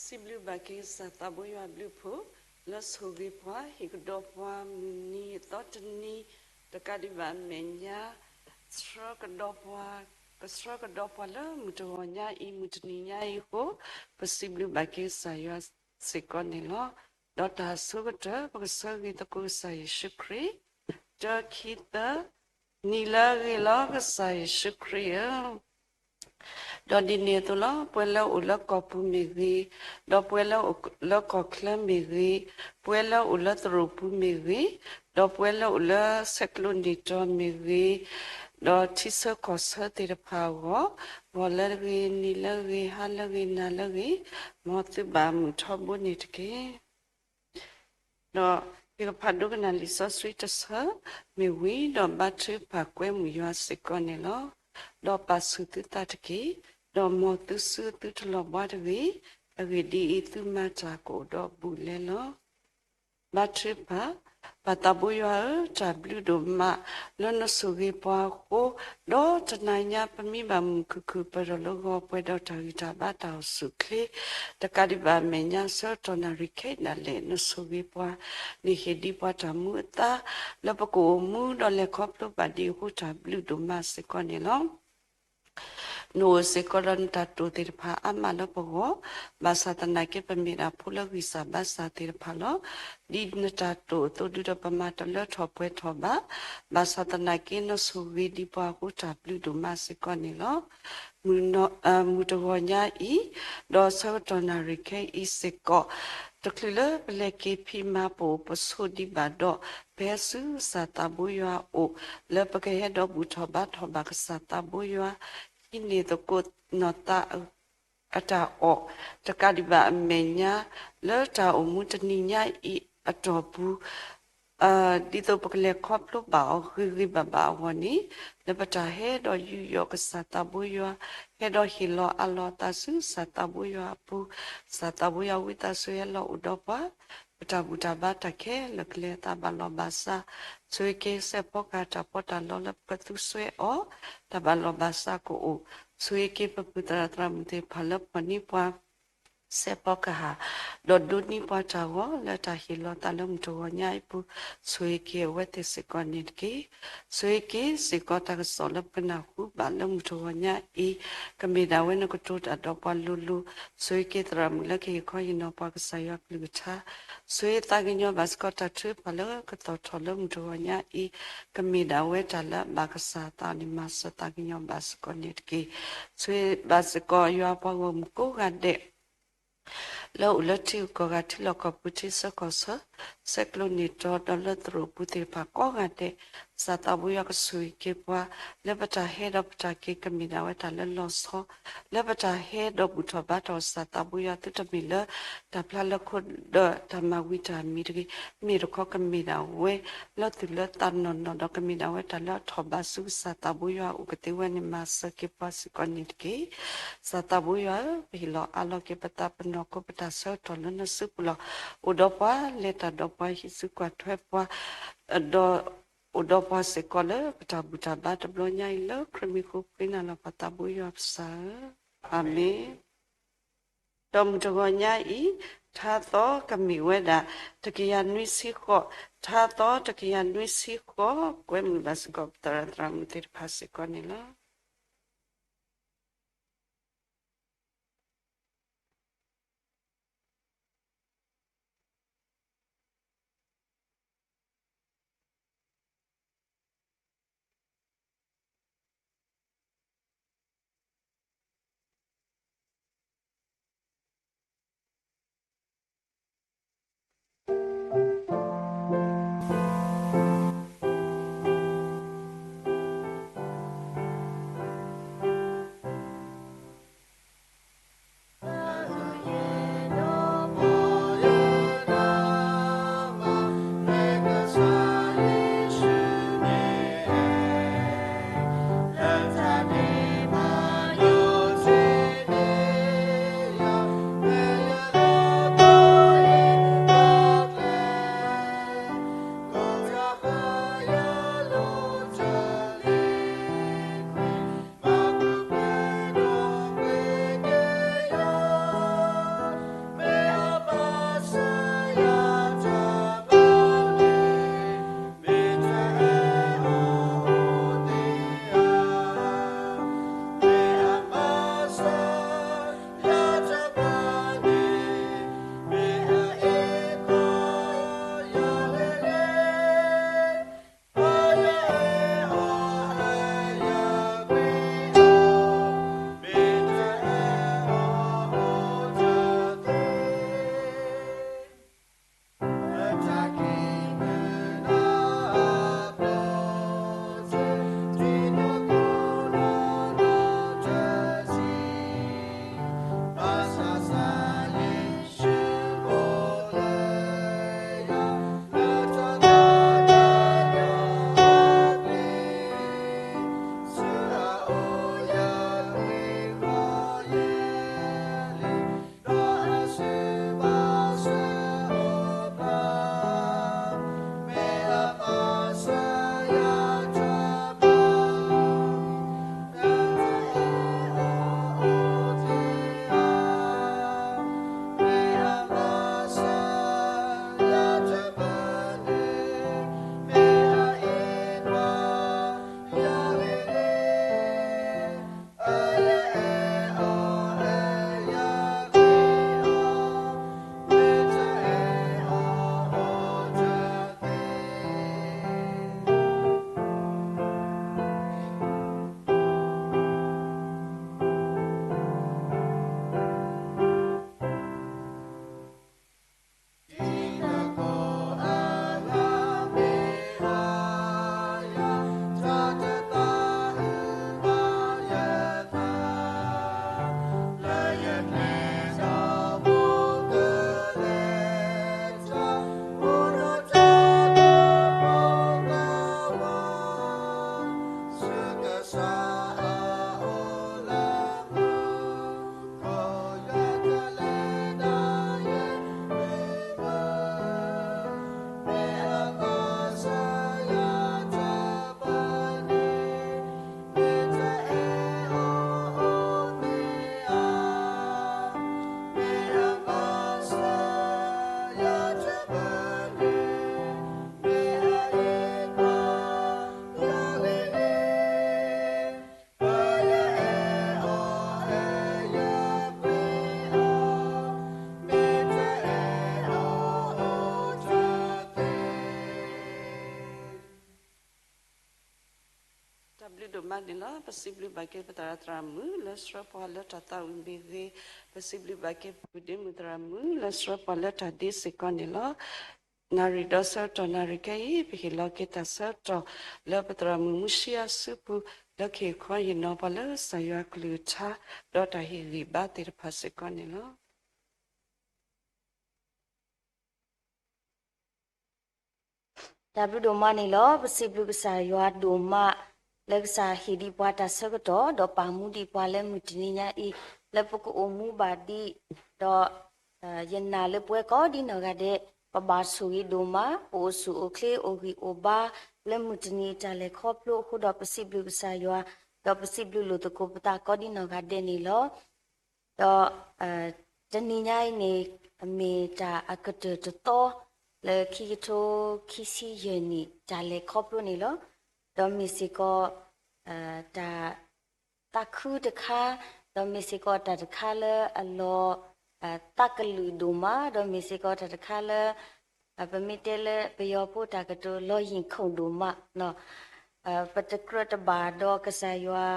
စံးဘျုးဘၣ်က့ၤကစၢ်သးဘိယွၤအဘျုးအဖှိၣ် လၢဆိၣ်ဂ့ၤပှၤ ဟ့ၣ်ကဒီးပှၤမုၢ်နံၤအသီတနံၤ တကးဒံးဘၣ်အမဲာ်ညါ ဆှၢကဒီးပှၤ, ကဆှၢကဒီးပှၤလၢမုၢ်တဂီၤညါအံၤ မုၢ်တနံၤညါအံၤအဃိ ပစံးဘျုးဘၣ်က့ၤကစၢ်ယွၤစ့ၢ်ကီးန့ၣ်လီၤ. ဒီးတၢ်အဆိကတၢၢ် ပကဆၢဂ့ၤသကိးကစၢ်ယ့ၣ်ၡူးခရံာ်, တၢ ခံ သၢ, နံၤလၢအဂ့ၤလီၤ ကစၢ်ယ့ၣ်ၡူးခရံာ်ဧၢ ဒီးဒ်န့ၣ်အသိးလီၤ. ပဝဲလၢအိၣ်လၢကီၢ်ပူၤမ့ၢ်ဂ့ၤ, ဒီးပဝဲလၢအိၣ်လၢကီၢ်ချၢမ့ၢ်ဂ့ၤ, ပဝဲလၢအိၣ်လၢသရိာ်ပူၤမ့ၢ်ဂ့ၤ, ဒီးပဝဲလၢအိၣ်လၢဆဲးကျိးန့ၣ်တီၤမ့ၢ်ဂ့ၤ, ဒီးထံဆၢကီၢ်ဆၢသ့ၣ်တဖၣ်အဂီၢ်, ဂီၤလၢအဂ့ၤ, နံၤလၢအဂ့ၤ, ဟါလၢအဂ့ၤ, နၤလၢအဂ့ၤ, မ်သုဘၣ်မုာ်ထီဘိန့ၣ်တက့ၢ်. ဒီးယကဖးဒိကနၣ်လံာ်စီဆှံတဆၢမ့ၢ်ဝံၤ, ဒီးဘါထုကဖၣ်ကွဲမုာ်ယွၤစ့ၢ်ကီးန့ၣ်လီၤ. ဒီးပာ်ဆူၣ်သုသးတက့ၢ်, ဒီးမ်သုစုသုတလီၤဘှါတဂ့ၤ. အဂ့ၢ်ဒ်အံၤ, သုမၤတၢ်ကအိၣ်ဒီးဘူးလဲလီၤ. ဘါထုကဖၣ်, ပၢ်သးဘိယွၤဧၢ, တၢ်ဘျုးဒိၣ်မးလၢနဆိၣ်ဂ့ၤပှၤအဃိ, ဒီးတနၤညါပမ့ၢ်ဘၣ်မုာ်ခုၣ်ခုၣ် ပၢၢ်ထီၣ်လၢဂီၤပှဲၤဒီးတၢ်ဂံၢ်တၢ်ဘါတၢ်အိၣ်ဆူၣ်အိၣ်ချ့ တကးဒံးဘၣ်အမဲာ်ညါ ဆၢကတီၢ်နၣ်ရံၣ်ခဲအံၤဒၣ်လဲာ် နဆိၣ်ဂ့ၤပှၤ, နဟ့ၣ်ဒံးပှၤတၢ်မူအသါ လၢပကအိၣ်မူဒီးလဲၤခီဖျိဘၣ်ဒံးအဃိ တၢ်ဘျုးဒိၣ်မးစ့ၢ်ကီးန့ၣ်လီၤ. နအိၣ်စ့ၢ်ကီးဒီးနတၢ်တိာ်သ့ၣ်တဖၣ်အါမးလၢပဂီၢ်, ဘၣ်ဆၣ်သနာ်က့ ပမ့ၢ်ဒၣ်ဖိလၢဂံၢ်စၢ်ဘါစၢ်သ့ၣ်တဖၣ်လီၤ. ဒ်နတၢ်တိာ်အသိး ဒုးဒီးပမၤတလၢထီၣ်ပှဲၤထီၣ်ဘၣ်, ဘၣ်ဆၣ်သနာ်က့ နဆိၣ်ဂ့ၤဒံးပှၤအဃိ တၢ်ဘျုးဒိၣ်မးစ့ၢ်ကီးန့ၣ်လီၤ. မုၢ်တဂီၤညါအံၤ, ဒီးဆၢကတီၢ်နၣ်ရံၣ်ခဲအံၤစ့ၢ်ကီး, တချုးလၢပလဲၤက့ၤဖံးမၤပအိၣ်ပဆိးဒံးဘၣ်ဒီး, ပဟဲဆူကစၢ်သးဘိယွၤအအိၣ်, လၢပကဟဲဒီးဘူၣ်ထီၣ်ဘါထီၣ်ဘၣ်ကစၢ်သးဘိယွၤ, ဟံးန့ၢ်သကိးနီၢ်သး အတၢ်အီၣ်, တကးဒံးဘၣ်အမဲာ်ညါ, လၢတၢ်အိၣ်မူတနံၤညါအံၤအတီၢ်ပူၤ, ဒ်သိးပကလဲၤခီဖျိဘၣ်အီၤဂ့ၤဂ့ၤဘၣ်ဘၣ်အဂီၢ်န့ၣ်, လၢပတၢ်ဟဲဒီးယူးယီၣ်ကစၢ်သးဘိယွၤ, ဟဲဒီးဟ့ၣ်လီၤအးလီၤအသးဆူကစၢ်သးဘိယွၤအပူၤ, ကစၢ်သးဘိယွၤဝံသးစူၤဟဲလီၤအိၣ်ဒီးပှၤ, ပတၢ်ဘူၣ်တၢ်ဘါတၢ်ခဲလၢာ်ကလဲၤအသး ဘၣ်လီၢ်ဘၣ်စး, ဆိၣ်ဂ့ၤက့ၤစဲးဖီကဟၣ် တၢ်ပီးတၢ်လီလၢပကသူစွဲအီၤ, တၢ်ဘၣ်လီၢ်ဘၣ်စးကအိၣ်, ဆိၣ်ဂ့ၤက့ၤပပုၢ်သရၣ်သရၣ်မုၣ်သ့ၣ်တဖၣ်လၢဖီၣ်န့ၢ်ပှၤ စဲးဖီကဟၣ်, ဒီးဒိးန့ၢ်ပှၤတၢ်ဂီၤလၢတၢ်ဟ့ၣ်လီၤသးလၢမုၢ်တဂီၤညါအံၤပူၤ, ဆိၣ်ဂ့ၤက့ၤအဝဲသ့ၣ်စ့ၢ်ကီးန့ၣ်တက့ၢ်. ဆိၣ်ဂ့ၤက့ၤစ့ၢ်ကီးတၢ်ကစီၣ်လၢပကနၢ်ဟူဘၣ်လၢမုၢ်တဂီၤညါအံၤ, ကမ့ၢ်ဒၣ်ဝဲနကတိၤတၢ်ဒီးပှၤလိၤလိၤ, ဆိၣ်ဂ့ၤက့ၤသရၣ်မုၣ်လၢကဟ့ၣ်ခီဟ့ၣ်နီၤပှၤကစၢ်ယွၤကလုၢ်ကထါ, ဆိၣ်ဂ့ၤသးကညီၤဘၣ်စ့ၢ်ကီးတၢ်ထုကဖၣ်လၢကသီၣ်ထီၣ်လၢမုၢ်တဂီၤညါအံၤ, ကမ့ၢ်ဒၣ်ဝဲတၢ်လၢအဘၣ်ကစၢ်အသးန့ၣ် မၤစၢၤသးကညီၤဘၣ်စ့ၢ်ကီးန့ၣ်တက့ၢ်. ဆိၣ်ဂ့ၤဘၣ်စ့ၢ်ကီးယွၤပှၤဂီၢ်မုၢ်ကိးဂၤဒဲး လၢအိၣ်လၢထံဂုၤကီၢ်ဂၤ ထံလီၢ်ကီၢ်ပူၤ ထံဆၢကီၢ်ဆၢ, ဆဲးကျိးန့ၢ်တီၤဒီးလၢသရိာ်ပူၤသ့ၣ်တဖၣ်ကိးဂၤဒဲး, ကစၢ်သးဘိယွၤကဆိၣ်ဂ့ၤက့ၤပှၤ, လၢပတၢ်ဟဲဒီးပတၢ်က့ၤကမ့ၢ်ဒၣ်ဝဲတၢ်လၢလီၤဆီ, လၢပတၢ်ဟဲဒီးဘူၣ်ထီၣ်ဘါထီၣ်ကစၢ်သးဘိယွၤ သုတမ့ၢ်လၢတၢ်ဖျါလၢခိဒီးတၢ်မၤဝံၤတၢ်မံၤတဂ့ၤ, မ့ၢ်တခီကမ့ၢ်ဒၣ်ဝဲလၢသူၣ်လၢသးနီၢ်နီၢ်ဒီး ကမ့ၢ်ဒၣ်ဝဲတၢ်လၢအထီၣ်ဘးဆူကစၢ်သးဘိယွၤအအိၣ်ကသ့ဝဲန့ၣ် မၤစၢၤက့ၤပှၤစ့ၢ်ကီးန့ၣ်တက့ၢ်. ကစၢ်သးဘိယွၤဧၢ, ပဟ့ၣ်လီၤအးလီၤက့ၤပသးပနီၢ်ခိပတၢ်ဆၢကတီၢ်လၢနစုပူၤလီၤ. အိၣ်ဒီးပှၤ, လဲၤတၢ်ဒီးပှၤ, ဟံးစုကွၢ်ထွဲပှၤ, ဒီးအိၣ်ဒီးပှၤစ့ၢ်ကီးလၢပတၢ်ဘူၣ်တၢ်ဘါတဘျီညါအံၤ လၢခရံာ်မံၤဃိ ပဃ့နၤလီၤပသးဘိယွၤပကစၢ်ဧၢ, အၤမ့ၣ်. ဒီးမုၢ်တဂီၤညါအံၤ, ထါသီကမ့ၢ်ဝဲဒၣ် တကယၤနွံဆံဃိး, ထါသီတကယၤနွံဆံဃိး, ကွဲမုာ်ဘၣ်စ့ၢ်ကီးပသရၣ်သရၣ်မုၣ်သ့ၣ်တဖၣ်စ့ၢ်ကီးန့ၣ်လီၤ. မးန့ၣ်လီၤ. ပစံးဘျုးဘၣ်က့ၤပသရၣ်သရၣ်မုၣ်လၢဆှၢပှၤလၢတၢ်သးဝံၣ်မ့ၢ်ဂ့ၤ, ပစံးဘျုးဘၣ်က့ၤပဒ့မုၣ်သရၣ်မုၣ်လၢဆှၢပှၤလၢတၢ်ဒ့စ့ၢ်ကီးန့ၣ်လီၤ. နၣ်ရံၣ်ဒီးဆၢကတီၢ်နၣ်ရံၣ်ခဲအံၤ ပဟ့ၣ်လီၤက့ၤတၢ်ဆၢကတီၢ်လၢပသရၣ်မုၣ်မူရှံအစုပူၤ လၢကဟ့ၣ်ခီဟ့ၣ်နီၤပှၤလၢကစၢ်ယွၤကလုၢ်ကထါ ဒီးတၢ်ဟ့ၣ်ဂံၢ်ဘါသ့ၣ်တဖၣ်စ့ၢ်ကီးန့ၣ်လီၤ. တၢ်ဘျုးဒိၣ်မးန့ၣ်လီၤ. ပစံးဘျုးကစၢ်ယွၤဒိၣ်မး လၢကစၢ်ဟ့ၣ်ဒံးပှၤတၢ်ဆၢကတီၢ် ဒီးပာ်မူဒံးပှၤလၢမုၢ်တနံၤညါအံၤ လၢပကအိၣ်မူဘၣ်ဒံး, ဒီး ယနာ်လၢပဝဲကိးဒ်နီၢ်ဂၤဒဲး ပဘၣ်ဆိၣ်ဂ့ၤဒိၣ်မး ပအိၣ်ဆူၣ်အိၣ်ချ့အိၣ်ဂံၢ်အိၣ်ဘါ လၢမုၢ်တနံၤအတၢ်လဲၤခီဖျိအဃိဒီး ပစံးဘျုးကစၢ်ယွၤ ဒီးပစံးဘျုးလိာ်သကိးပသးကိးဒ်နီၢ်ဂၤဒဲးန့ၣ်လီၤ. ဒီး တနံၤညါအံၤန့ၣ် မ့ၢ်တၢ်အကတၢၢ်တသီ လၢခံကထိခံဆံယဲၢ်နံၣ် တၢ်လဲၤခီဖျိန့ၣ်လီၤ. ဒီးမ့ၢ်စ့ၢ်ကီး တၢ်သးခုတခါ, ဒီးမ့ၢ်စ့ၢ်ကီးတၢ်တခါလၢအလီၤ သးကလုာ်ဒိၣ်မး, ဒီးမ့ၢ်စ့ၢ်ကီးတၢ်တခါလၢ ပမ့ၢ်တဲလၢပယီၤဖိတၢ်ကတိၤ လီၤယံာ်ခိၣ်ဒိၣ်မး, ပတကြၢးတဘၣ်ဒီးကစၢ်ယွၤ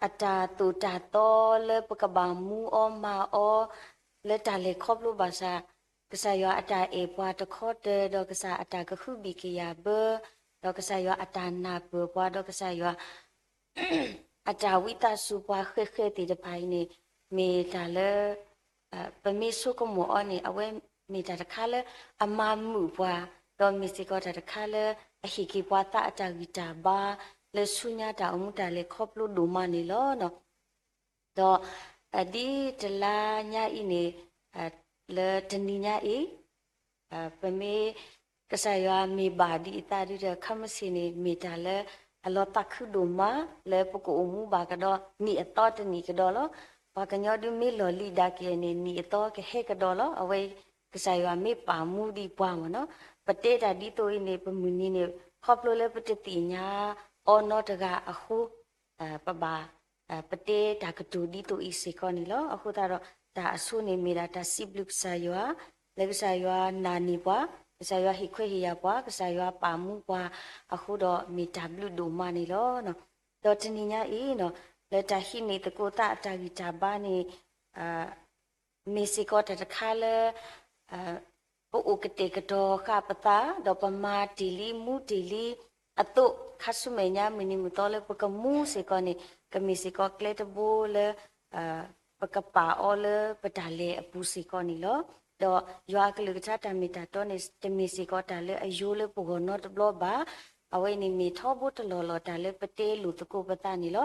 အတၢ်သိၣ်တၢ်သီလၢပကဘၣ်မူအီၤမၤအီၤ လၢတၢ်လဲၤခီဖျိဘၣ်ဆၣ်, ကစၢ်ယွၤအတၢ်အဲၣ်ပှၤတခီတၢၤ ဒီးကစၢ်အတၢ်ကဟုဘံၣ်ကယာ်ဘၢ, ဒီးကစၢ်ယွၤအတၢ်နၢ်ပၢၢ်ပှၤ ဒီးကစၢ်ယွၤ အတၢ်ဝံသးစူၤပှၤဃဲးဃဲးသ့ၣ်တဖၣ်အံၤန့ၣ် မ့ၢ်တၢ်လၢ ပမ့ၢ်ဆိကမိၣ်အီၤန့ၣ် အဝဲမ့ၢ်တၢ်တခါလၢအမၤမုာ်ပှၤ, ဒီးမ့ၢ်စ့ၢ်ကီးတၢ်တခါလၢအဟ့ၣ်က့ၤပှၤသးအတၢ်ဂံၢ်တၢ်ဘါ လၢဆူညါတၢ်အိၣ်မူတၢ်လဲၤခီဖျိဒိၣ်မးန့ၣ်လီၤ. ဒီး ဒ်တလါညါအံၤန့ၣ် လၢတနံၤညါအံၤ ပမ့ၢ် ကစၢ်ယွၤမ့ၢ်ဘၣ်ဒံးအသးဒ်ဒီး ခါမုၢ်ဆ့ၣ်န့ၣ် မ့ၢ်တၢ်လၢအလီၤသးခုဒိၣ်မး လၢပကအိၣ်မူဘၣ်ကဒီး နံၣ်အသီတနံၣ်ကဒီးလီၤ. ပှၤကညီဒုးမ့ၢ်လီၢ်လံၤဒၣ်က့ၤန့ၣ် နံၣ်အသီကဟဲကဒီးလီၤ. အဝဲ ကစၢ်ယွၤမ့ၢ်ပာ်မူဒံးပှၤမ့ၢ်နီၤ, ပတဲတၢ်ဒ်သိးအံၤန့ၣ် ပမုၢ်နံၤန့ၣ် ခီဖျိလၢပတသ့ၣ်ညါအီၤနီတဂၤအဃိ ပဘၣ် ပတဲတၢ်ကတိၤဒ်သိးအံၤစ့ၢ်ကီးန့ၣ်လီၤ. အဃိသတးဒီး တၢ်အဆိန့ၣ်မ့ၢ်ဒၣ်တၢ်စံးဘျုးကစၢ်ယွၤ လၢကစၢ်ယွၤနာ်န့ၢ်ပှၤ, ကစၢ်ယွၤဟ့ၣ်ခွဲးဟ့ၣ်ယာ်ပှၤ, ကစၢ်ယွၤပာ်မူပှၤအဃိဒီး မ့ၢ်တၢ်ဘျုးဒိၣ်မးန့ၣ်လီၤ. ဒီးတနံၤညါအံၤ လၢတၢ်ဟံးန့ၢ်သကိးသးအတၢ်ဂံၢ်တၢ်ဘါန့ၣ် မ့ၢ်စ့ၢ်ကီးတၢ်တခါလၢ ပအိၣ်ကတဲာ်ကတီၤဃာ်ပသး ဒီးပမၤတ့ၢ်လံမူတ့ၢ်လံအသိး ခါဆူမဲာ်ညါမုၢ်နံၤမုၢ်သီလၢပကမူစ့ၢ်ကီးန့ၣ် ကမ့ၢ်စ့ၢ်ကီးကျဲတဘိလၢ ပကပာ်အီၤလၢပတၢ်လဲၤအပူၤစ့ၢ်ကီးန့ၣ်လီၤ. ဒီးယွၤအကလုၢ်ကထါတၢ်မ့ၢ်တၢ်တီန့ၣ် တမ့ၢ်စ့ၢ်ကီးတၢ်လၢအယိလၢပဂီၢ်နီတဘျီဘၣ်. အဝဲအံၤန့ၣ်မ့ၢ်ထီဘိတလီၢ်လီၢ်တၢ်လၢပတဲလိာ်သကိးပသးန့ၣ်လီၤ.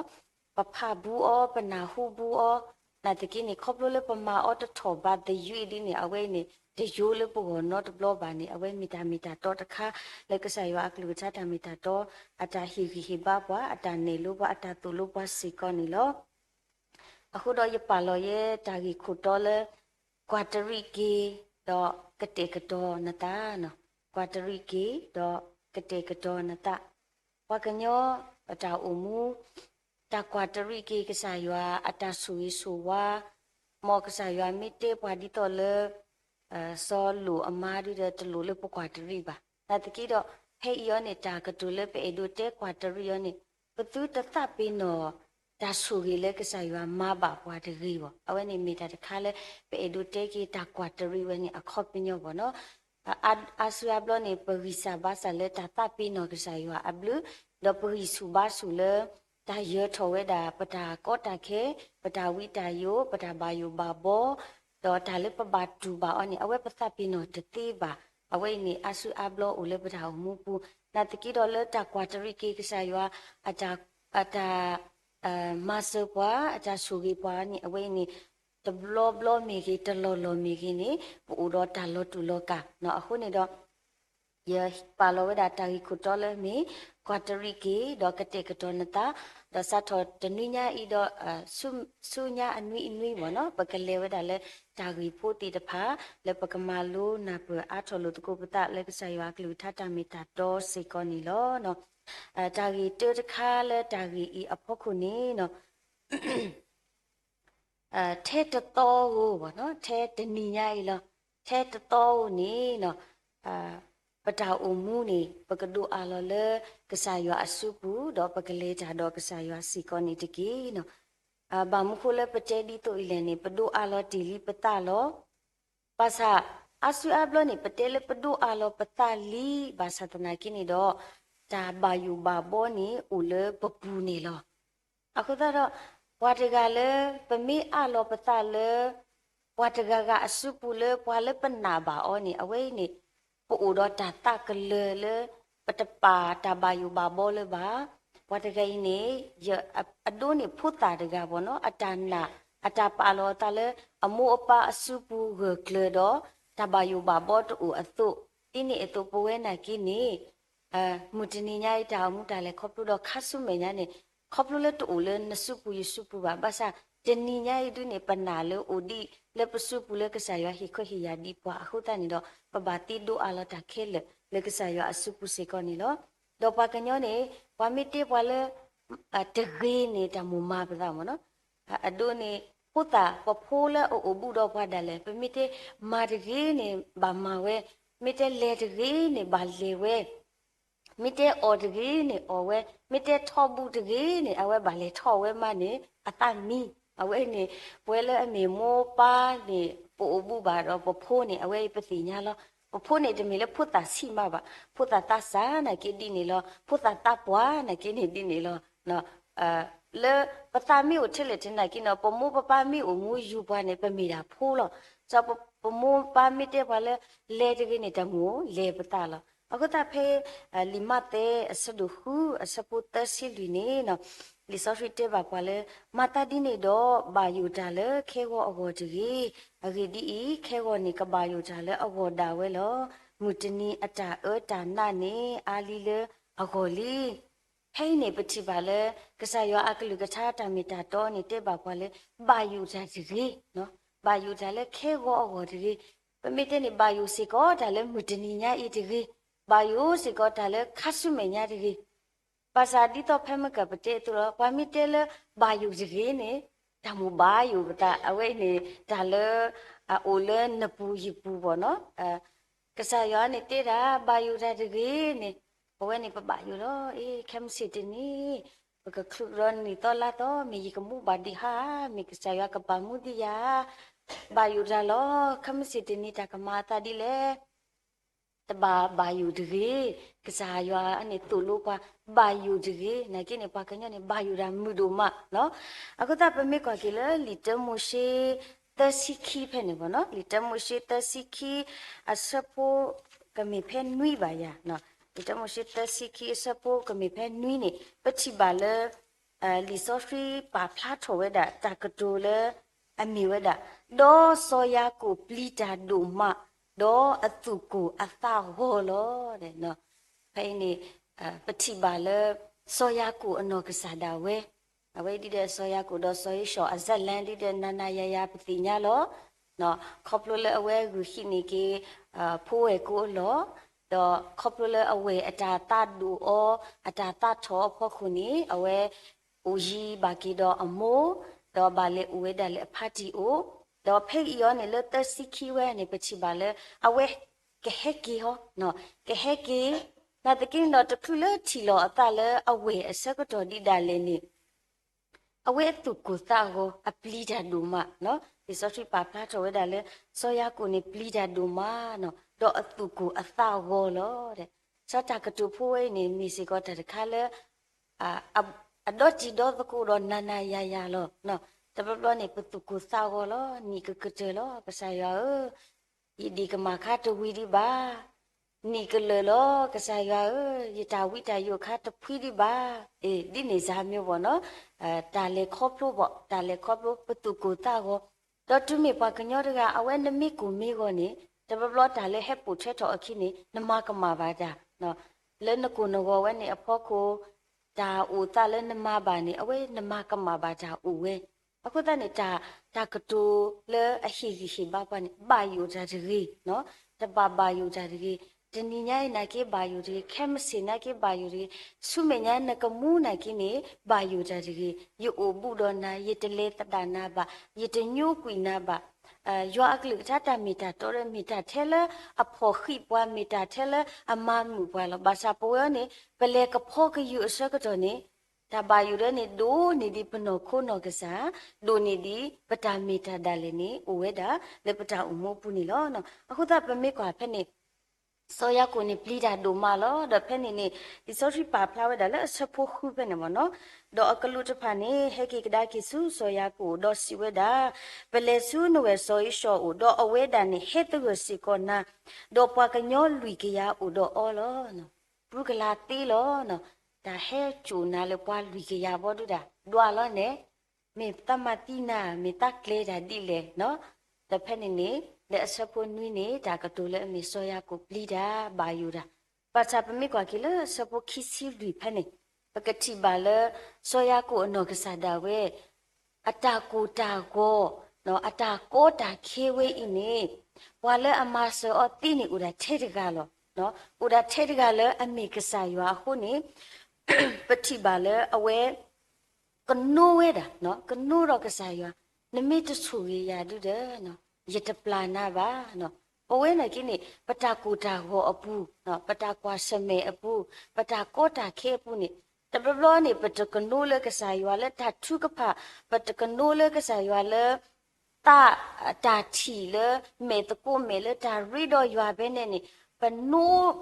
ပဖးဘူးအီၤ ပနၢ်ဟူဘူးအီၤ နာ်သက့န့ၣ် ခီဖျိလၢပမၤအီၤတထီၣ်ဘးသယုၢ်ဒ်န့ၣ် အဝဲအံၤန့ၣ် တယိလၢပဂီၢ်နီတဘျီဘၣ်န့ၣ် အဝဲမ့ၢ်တၢ်မ့ၢ်တၢ်တီတခါ လၢကစၢ်ယွၤအကလုၢ်ကထါတၢ်မ့ၢ်တၢ်တီ အတၢ်ဟ့ၣ်ဂံၢ်ဟ့ၣ်ဘါပှၤ အတၢ်နဲၣ်လိပှၤ အတၢ်သိၣ်လိပှၤစ့ၢ်ကီးန့ၣ်လီၤ. အဃိဒီးယပာ်လီၤယဲတၢ်ဂ့ၢ်ခိၣ်တီလၢ ကွၢ်တရံးက့ၤ ဒီးကတဲာ်ကတီၤနသး, ကွၢ်တရံးက့ၤ ဒီးကတဲာ်ကတီၤနသး, ပှၤကညီအတၢ်အိၣ်မူ တၢ်ကွၢ်တရံးက့ၤကစၢ်ယွၤအတၢ်ဆိၣ်ဂ့ၤဆိၣ်ဝါ, မ်ကစၢ်ယွၤမ့ၢ်တဲပှၤဒ်သိးလၢ စီၤလိာ်အမါဒ်ဒီး တလိၣ်လၢပကွၢ်တရံးဘၣ်. နာ်သက့ဒီး ဖဲအံၤအီၤန့ၣ် တၢ်ကတိၤလၢပအဲၣ်ဒိးတဲကွၢ်တရံးအီၤန့ၣ် ပသုတသးပ့ၤနီၣ် တၢ်ဆိၣ်ဂ့ၤလၢကစၢ်ယွၤမၤဘၣ်ပှၤတဂ့ၤဘၣ်. အဝဲန့ၣ်မ့ၢ်တၢ်တခါလၢ ပအဲၣ်ဒိးတဲက့ၤတၢ်ကွၢ်တရံးဝဲန့ၣ် အခီပညီဘၣ်နီၤ. အါစုအါဘျီန့ၣ် ပဂံၢ်စၢ်ဘါစၢ်လၢတၢ်သးပ့ၤနီၣ်ကစၢ်ယွၤအဘျုး, ဒီးပဂံၢ်ဆူၣ်ဘါဆူၣ်လၢ တၢ်ယၢၤထီၣ်ဝဲဒၣ် ပတၢ်ကီတၢ်ခဲ, ပတၢ်ဝံတၢ်ယိာ်, ပတၢ်ဘၣ်ယိၣ်ဘၣ်ဘီ, ဒီးတၢ်လၢပဘၣ်တူၢ်ဘၣ်အီၤန့ၣ် အဝဲပသးပ့ၤနီၣ်တသ့ဘၣ်. အဝဲအံၤန့ၣ် အါစုအါဘျီအိၣ်လၢပတၢ်အိၣ်မူပူၤ, နာ်သက့ဒီးလၢတၢ်ကွၢ်တရံးက့ၤကစၢ်ယွၤ အတၢ် အတၢ် မၤစၢၤပှၤ အတၢ်ဆိၣ်ဂ့ၤပှၤန့ၣ် အဝဲအံၤန့ၣ် တဘျီဘျီမ့ၢ်ဂ့ၤ တလီၢ်လီၢ်မ့ၢ်ဂ့ၤန့ၣ် ပအိၣ်ဒီးတၢ်လီၤတူာ်လီၤကာ်နီၤ. အဃိန့ၣ်ဒီး ယပာ်လီၤဝဲဒၣ်တၢ်ဂ့ၢ်ခိၣ်တီလၢမ့ၢ် ကွၢ်တရံးက့ၤ ဒီးကတဲာ်ကတီၤနသး, ဒီးစးထီၣ်တနွံညါအံၤဒီး ဆူညါအနွံအနွံဘၣ်နီၤ ပကလဲၤဝဲဒၣ်လၢတၢ်ဂ့ၢ်ဖိသ့ၣ်တဖၣ် လၢပကမၤလိနၢ်ပၢၢ်အါထီၣ်လိာ်သကိးပသးလၢကစၢ်ယွၤအကလုၢ်ကထါတၢ်မ့ၢ်တၢ်တီစ့ၢ်ကီးန့ၣ်လီၤ. တၢ်ဂ့ၢ်တၢတခါလၢတၢ်ဂ့ၢ်အံၤအဖီခိၣ်န့ၣ်နီၤ ထဲတသီဧိၤဘၣ်နီၤ ထဲတနံၤညါအံၤလီၤ. ထဲတသီဧိၤန့ၣ်နီၤ အ ပတၢ်အိၣ်မူန့ၣ် ပကဒိးအးလီၤလၢကစၢ်ယွၤအစုပူၤ ဒီးပကလဲၤတၢ်ဒီးကစၢ်ယွၤစ့ၢ်ကီးန့ၣ်တက့ၢ်. ဘၣ်မနုၤဃိလၢပတဲဒ်သိးအံၤလဲၣ်န့ၣ် ပဒိးအးလီၤတ့ၢ်လံပသးလီၤ. ဘၣ်ဆၣ် အါစုအါဘျီန့ၣ် ပတဲလၢပဒိးအးလီၤပသးလံ ဘၣ်ဆၣ်သနာ်က့န့ၣ်ဒီး တၢ်ဘၣ်ယိၣ်ဘၣ်ဘီန့ၣ် အိၣ်လၢပပူၤန့ၣ်လီၤ. အဃိသတးဒီး ပှၤတဂၤလၢ ပမ့ၢ်အးလီၤပသးလၢ ပှၤတဂၤဂၤအစုပူၤလၢပှၤလၢပနာ်ဘၣ်အီၤန့ၣ် အဝဲအံၤန့ၣ် ပအိၣ်ဒီးတၢ်သးကလၢၤလၢ ပတပာ်တၢ်ဘၣ်ယိၣ်ဘၣ်ဘီလၢၤဘၣ်. ပှၤတဂၤအံၤန့ၣ် ယအဒိန့ၣ်ဖိသၣ်တဂၤဘၣ်နီၤ အတၢ်နာ် အတၢ်ပာ်လီၤအသးလၢ အမိၢ်အပၢ်အစုပူၤဂၢၢ်ကျၢၤဒီး တၢ်ဘၣ်ယိၣ်ဘၣ်ဘီတအိၣ်အသိး, ဒ်န့ၣ်အသိးပဝဲနာ်က့န့ၣ် မုၢ်တနံၤညါအံၤ တၢ်အိၣ်မူတၢ်လဲၤခီဖျိဒီးခါဆူမဲာ်ညါန့ၣ် ခီဖျိလၢတအိၣ်လၢနစုပူၤယစုပူၤဘၣ်. ဘၣ်ဆၣ် တနံၤညါအံၤဒုန့ၣ် ပနာ်လၢအိၣ်ဒံးလၢပစုပူၤလၢကစၢ်ယွၤဟ့ၣ်ခွဲးဟ့ၣ်ယာ်ဒံးပှၤအဃိသတးန့ၣ်ဒီး ပဘၣ်သ့ဒိးအးလီၤတၢ်ခဲလၢာ်လၢကစၢ်ယွၤအစုပူၤစ့ၢ်ကီးန့ၣ်လီၤ. ဒီးပှၤကညီန့ၣ် ပှၤမ့ၢ်တဲပှၤလၢ တဂ့ၤန့ၣ် တၢ်မိၣ်မၤပသးမ့ၢ်နီၤ အဒိန့ၣ် ဖိသၣ်ပဖိလၢအအိၣ်ဘူးဒီးပှၤဒၣ်လဲာ် ပမ့ၢ်တဲမၤတဂ့ၤန့ၣ် ဘၣ်မၤဝဲ, မ့ၢ်တဲလဲၤတဂ့ၤန့ၣ် ဘၣ်လဲၤဝဲ, မ့ၢ်တဲအီၣ်တဂ့ၤန့ၣ် အီၣ်ဝဲ, မ့ၢ်တဲထီၣ်ဘူးတဂ့ၤန့ၣ် အဝဲဘၣ်လဲၤထီၣ်ဝဲမးန့ၣ် အသးမံ. အဝဲန့ၣ် ပဝဲလၢအမ့ၢ်မိၢ်ပၢ်န့ၣ် ပအိၣ်ဘူးဘၣ်ဒီးပဖိန့ၣ် အဝဲအံၤပသ့ၣ်ညါလီၤ. ပဖိန့ၣ်တမ့ၢ်လၢဖိသၣ်ဆံးမးဘၣ်, ဖိသၣ်သးစၢ်နာ်က့ဒ်န့ၣ်လီၤ, ဖိသၣ်သးပှၢ်နာ်က့န့ၣ်ဒ်န့ၣ်လီၤ. လၢပသးမ့ၢ်အိၣ်ထဲလဲၣ်ထဲနာ်က့နီၤ ပမိၢ်ပပၢ်မ့ၢ်အိၣ်မူယူၤပှၤန့ၣ် ပမ့ၢ်ဒၣ်ဖိလီၤ. စီၤပမိၢ်ပပၢ်မ့ၢ်တဲပှၤလၢ လဲၤတဂ့ၤန့ၣ် တၢ်မိၣ်လဲၤပသးလီၤ. အဃိသတးဖဲ လံာ်မးသဲအဆၢဒိၣ်ဃု အဆၢဖိသၢဆံလွံၢ်န့ၣ် လံာ်စီဆှံတဲဘၣ်ပှၤလၢ မၤသးဒ်န့ၣ်ဒီး ဘၣ်ယိၣ်တၢ်လၢခဲဂီၤအဂီၢ်တဂ့ၤ. အဂ့ၢ်ဒ်အံၤ, ခဲဂီၤန့ၣ်ကဘၣ်ယိၣ်တၢ်လၢအဂီၢ်ဒၣ်ဝဲလီၤ. မုၢ်တနံၤအတၢ်အၢတၢ်နးန့ၣ် အါလံလၢအဂီၢ်လံ. ဖဲအံၤန့ၣ် ပထံၣ်ဘၣ်လၢ ကစၢ်ယွၤအကလုၢ်ကထါတၢ်မ့ၢ်တၢ်တီန့ၣ် တဲဘၣ်ပှၤလၢ ဘၣ်ယိၣ်တၢ်တဂ့ၤ, ဘၣ်ယိၣ်တၢ်လၢခဲဂီၤအဂီၢ်တဂ့ၤ. ပမ့ၢ်တဲန့ၣ် ဘၣ်ယိၣ်စ့ၢ်ကီးတၢ်လၢမုၢ်တနံၤညါအံၤတဂ့ၤ, ဘၣ်ယိၣ်စ့ၢ်ကီးတၢ်လၢခါဆူမဲာ်ညါတဂ့ၤ. ဘၣ်ဆၣ်ဒ်သိးဖဲမုၢ်ကၢ်ပတဲအသိးလီၤ, ပှၤမ့ၢ်တဲလၢ ဘၣ်ယိၣ်တဂ့ၤန့ၣ် တၢ်မိၣ်ဘၣ်ယိၣ်ပသး, အဝဲအံၤန့ၣ် တၢ်လၢ အအိၣ်လၢနပူၤယပူၤဘၣ်နီၤ. ကစၢ်ယွၤန့ၣ်တဲဒၣ် ဘၣ်ယိၣ်တၢ်တဂ့ၤန့ၣ်, ပဝဲန့ၣ်ပဘၣ်ယိၣ်လီၤ. အ့ ခဲမုၢ်ဆ့ၣ်တနံၤ ပကချုးဒီးနံၣ်သီလါသီ မ့ၢ်ယကမူဘၣ်ဒံးဟါ, မ့ၢ်ကစၢ်ယွၤကဘၣ်မူဒံးယၤ, ဘၣ်ယိၣ်တၢ်လီၤ. ခဲမုၢ်ဆ့ၣ်တနံၤ တၢ်ကမၤအသးဒ်လဲၣ် တဘၣ်ဘၣ်ယိၣ်တဂ့ၤ. ကစၢ်ယွၤန့ၣ်သိၣ်လိပှၤ ဘၣ်ယိၣ်တဂ့ၤ. နာ်က့န့ၣ် ပှၤကညီန့ၣ် ဘၣ်ယိၣ်တၢ်မုာ်ဒိၣ်မးလီၤ. အဃိသတးပမ့ၢ်ကွၢ်က့ၤလၢလံာ်တၢမိၤၡ့ သၢဆံခံဖဲန့ၣ်ဘၣ်နီၤ, လံာ်တၢမိၤၡ့ သၢဆံခံ အဆၢဖိ ကမ့ၢ်ဖဲနွံဘၣ်ယၤ, လံာ်တၢမိၤၡ့ သၢဆံခံ အဆၢဖိ ကမ့ၢ်ဖဲနွံန့ၣ် ပထံၣ်ဘၣ်လၢ လံာ်စီဆှံပာ်ဖျါထီၣ်ဝဲဒၣ် တၢ်ကတိၤလၢ အမ့ၢ်ဝဲဒၣ် ဒီးစီၤယၤကိာ်ပျံၤတၢ်ဒိၣ်မး, ဒီးအသူၣ်ကိၢ်အသးဂီၤလီၤ. ဖဲအံၤန့ၣ် ပထံၣ်ဘၣ်လၢ စီၤယၤကိာ်အနီၢ်ကစၢ်ဒၣ်ဝဲ, အဝဲဒ်ဒီးစီၤယၤကိာ်ဒီးစီၤဧ့ၡီၤအ ဇာတ်လမ်း ဒ်ဒီးနၤနၤယၤယၤပသ့ၣ်ညါလီၤ. ခီဖျိလၢအဝဲဂုာ်ဟံးန့ၢ်က့ၤ ဖိဝဲၢ်ကိာ်အလီၢ်, ဒီးခီဖျိလၢအဝဲၢ်အတၢ်သးဒိၣ်အီၤ အတၢ်သးထီၣ်အီၤအဖီခိၣ်န့ၣ် အဝဲ အိၣ်ယံၤဘၣ်က့ၤဒီးအမိၢ်, ဒီးဘၣ်လဲၤအိၣ်ဝဲဒၣ်လၢအဖါတံၢ်အိၣ်, ဒီးဖဲအံၤအီၤန့ၣ်လၢသၢဆံခံဝဲန့ၣ် ပထံၣ်ဘၣ်လၢ အဝဲကဟဲက့ၤဟီ, ကဟဲက့ၤ, နာ်သက့န့ၣ်ဒီး တချုးလၢထံၣ်လီၤအသးလၢအဝဲၢ်အဆၢကတီၢ်ဒံးဒၣ်လဲာ်န့ၣ် အဝဲအသူၣ်ကိၢ်သးဂီၤ အပျံၤတၢ်ဒိၣ်မး, လံာ်စီဆှံပာ်ဖျါထီၣ်ဝဲဒၣ်လၢ စီၤယၤကိာ်န့ၣ်ပျံၤတၢ်ဒိၣ်မး, ဒီးအသူၣ်ကိၢ်အသးဂီၤလီၤ. စီၤတၢ်ကတိၤဖိဝဲအံၤန့ၣ် မ့ၢ်စ့ၢ်ကီးတၢ်တခါလၢ အဒီတံၤဒီသကိးဒီးနၤနၤယၤယၤလီၤ. တဘျီဘျီန့ၣ် ပသူၣ်ကိၢ်သးဂီၤလီၤ, နံၣ်ကကတၢၢ်လီၤ ကစၢ်ယွၤဧၢ, ယဒံၣ်ကမၣ်ခါတဝံၤဒံးဘၣ်, နံၣ်ကလၢာ်လီၤ ကစၢ်ယွၤဧၢ, ယတၢ်ဝံတၢ်ယိာ်ခါတဖှံဒံးဘၣ်, အ့ ဒ်န့ၣ်စၢ်မ့ၢ်ဘၣ်နီၤ, တၢ်လဲၤခီဖျိဘၣ်, တၢ်လဲၤခီဖျိ ပသူၣ်ကိၢ်သးဂီၤ, ဒီးတုၤမ့ၢ်ပှၤကညီတဂၤ အဝဲနမ့ၢ်ကိၢ်မ့ၢ်ဂီၤန့ၣ် တဘျီဘျီတၢ်လၢဟဲပိာ်ထွဲထီၣ်အခံန့ၣ် နမၤကမၣ်ဘၣ်တၢ်, လၢနကိၢ်နဂီၤဝဲန့ၣ်အဖီခိၣ် တၢ်အိၣ်သးလၢနမၤဘၣ်န့ၣ် အဝဲနမၤကမၣ်ဘၣ်တၢ်အိၣ်ဝဲ, အဃိသတးန့ၣ် တၢ် တၢ်ကတိၤလၢအဟ့ၣ်ဂံၢ်ဟ့ၣ်ဘါပှၤန့ၣ် ဘၣ်ယိၣ်တၢ်တဂ့ၤ, တဘၣ်ဘၣ်ယိၣ်တၢ်တဂ့ၤ, တနံၤညါအံၤနာ်က့ဘၣ်ယိၣ်တဂ့ၤ, ခဲမုၢ်ဆ့ၣ်နာ်က့ဘၣ်ယိၣ်တဂ့ၤ, ဆူမဲာ်ညါနကမူနာ်က့န့ၣ် ဘၣ်ယိၣ်တၢ်တဂ့ၤ, ယအိၣ်ဘူးဒီးနၤ, ယတလဲၤသဒၣ်နၤဘၣ်, ယတညိကွံာ်နၤဘၣ်, ယွၤအကလုၢ်ကထါတၢ်မ့ၢ်တၢ်တီဒီး မ့ၢ်တၢ်ထဲလၢအဖီၣ်ဃံးပှၤ မ့ၢ်တၢ်ထဲလၢအမၤမုာ်ပှၤလီၤ. ဘၣ်ဆၣ်ပဝဲအံၤန့ၣ် ပလဲၤကဖီကယူၤအဆၢကတီၢ်န့ၣ် တၢ်ဘၣ်ယိၣ်ဒၢန့ၣ် ဒိၣ်န့ၢ်ဒံးပနီၢ်ခိနီၢ်ကစၢ်, ဒိၣ်န့ၢ်ဒံးပတၢ်မ့ၢ်တၢ်ဒၣ်လဲာ်န့ၣ် အိၣ်ဝဲဒၣ်လၢပတၢ်အိၣ်မူအပူၤန့ၣ်လီၤ. အဃိသတးပမ့ၢ်ကွၢ်ဖဲန့ၣ် စီၤယၤကိာ်န့ၣ်ပျံၤတၢ်ဒိၣ်မးလီၤ. ဒီးဖဲန့ၣ်န့ၣ် လံာ်စီဆှံပာ်ဖျါဝဲဒၣ်လၢအဆၢဖိဃုဖဲန့ၣ်မ့ၢ်နီၤ, ဒီးအကလူးတဖၣ်န့ၣ် ဟဲက့ၤကဒါက့ၤဆူစီၤယၤကိာ်ဒီးစံးဝဲဒၣ်, ပလဲၤဆူနဝဲၢ်စီၤဧ့ၡီၤအအိၣ်, ဒီးအဝဲဒၣ်န့ၣ်ဟဲသဂၢၢ်စ့ၢ်ကီးနၤ, ဒီးပှၤကညီလွံၢ်ကယၤအိၣ်ဒီးအီၤလီၤ. ပူကလါသ့လီၤ. တၢ်ဟဲစိာ်နၤလၢပှၤလွံၢ်ကယၤဘီဒုဒၣ် ဒွးလီၤနဲၣ် မ့ၢ်သးမၤသံနၤ မ့ၢ်သးကျဲၤတၢ်ဒ်လဲၣ်နီၤ. ဒီးဖဲန့ၣ်န့ၣ် လၢအဆၢဖိနွံန့ၣ် တၢ်ကတိၤလၢအမ့ၢ်စီၤယၤကိာ်ပျံၤတၢ် ဘၣ်ယိၣ်တၢ်, ဘၣ်ဆၣ်ပမ့ၢ်ကွၢ်က့ၤလၢအဆၢဖိခံဆံလွံၢ်ဖဲန့ၣ် ပကထံၣ်ဘၣ်လၢ စီၤယၤကိာ်အနီၢ်ကစၢ်ဒၣ်ဝဲ အတၢ်ကိၢ်တၢ်ဂီၤ, အတၢ်ကီတၢ်ခဲဝဲအံၤန့ၣ် ပှၤလၢအမၤစၢၤအီၤသ့န့ၣ် အိၣ်ဒၣ်ထဲတဂၤလီၤ. အိၣ်ဒၣ်ထဲတဂၤလၢအမ့ၢ်ကစၢ်ယွၤအဃိန့ၣ် ပထံၣ်ဘၣ်လၢအဝဲ ကနိဝဲဒၣ်, ကနိဒီးကစၢ်ယွၤ, နမ့ၢ်တဆိၣ်ဂ့ၤယၤဒုဒီး ယတပျၢ်နၤဘၣ်. ပဝဲနာ်က့န့ၣ် ပတၢ်ကိၢ်တၢ်ဂီၤအပူၤ, ပတၢ်ကွၢ်ဆၢၣ်မဲာ်အပူၤ, ပတၢ်ကီတၢ်ခဲအပူၤန့ၣ် တဘျီဘျီန့ၣ် ပတကနိလၢကစၢ်ယွၤလၢတၢ်ထုကဖၣ်, ပတကနိလၢကစၢ်ယွၤလၢ သး, တၢ်ထံၣ်လၢမဲာ်သကိးမဲာ်လၢတၢ်ရ့ဒီးယွၤဖဲန့ၣ်န့ၣ်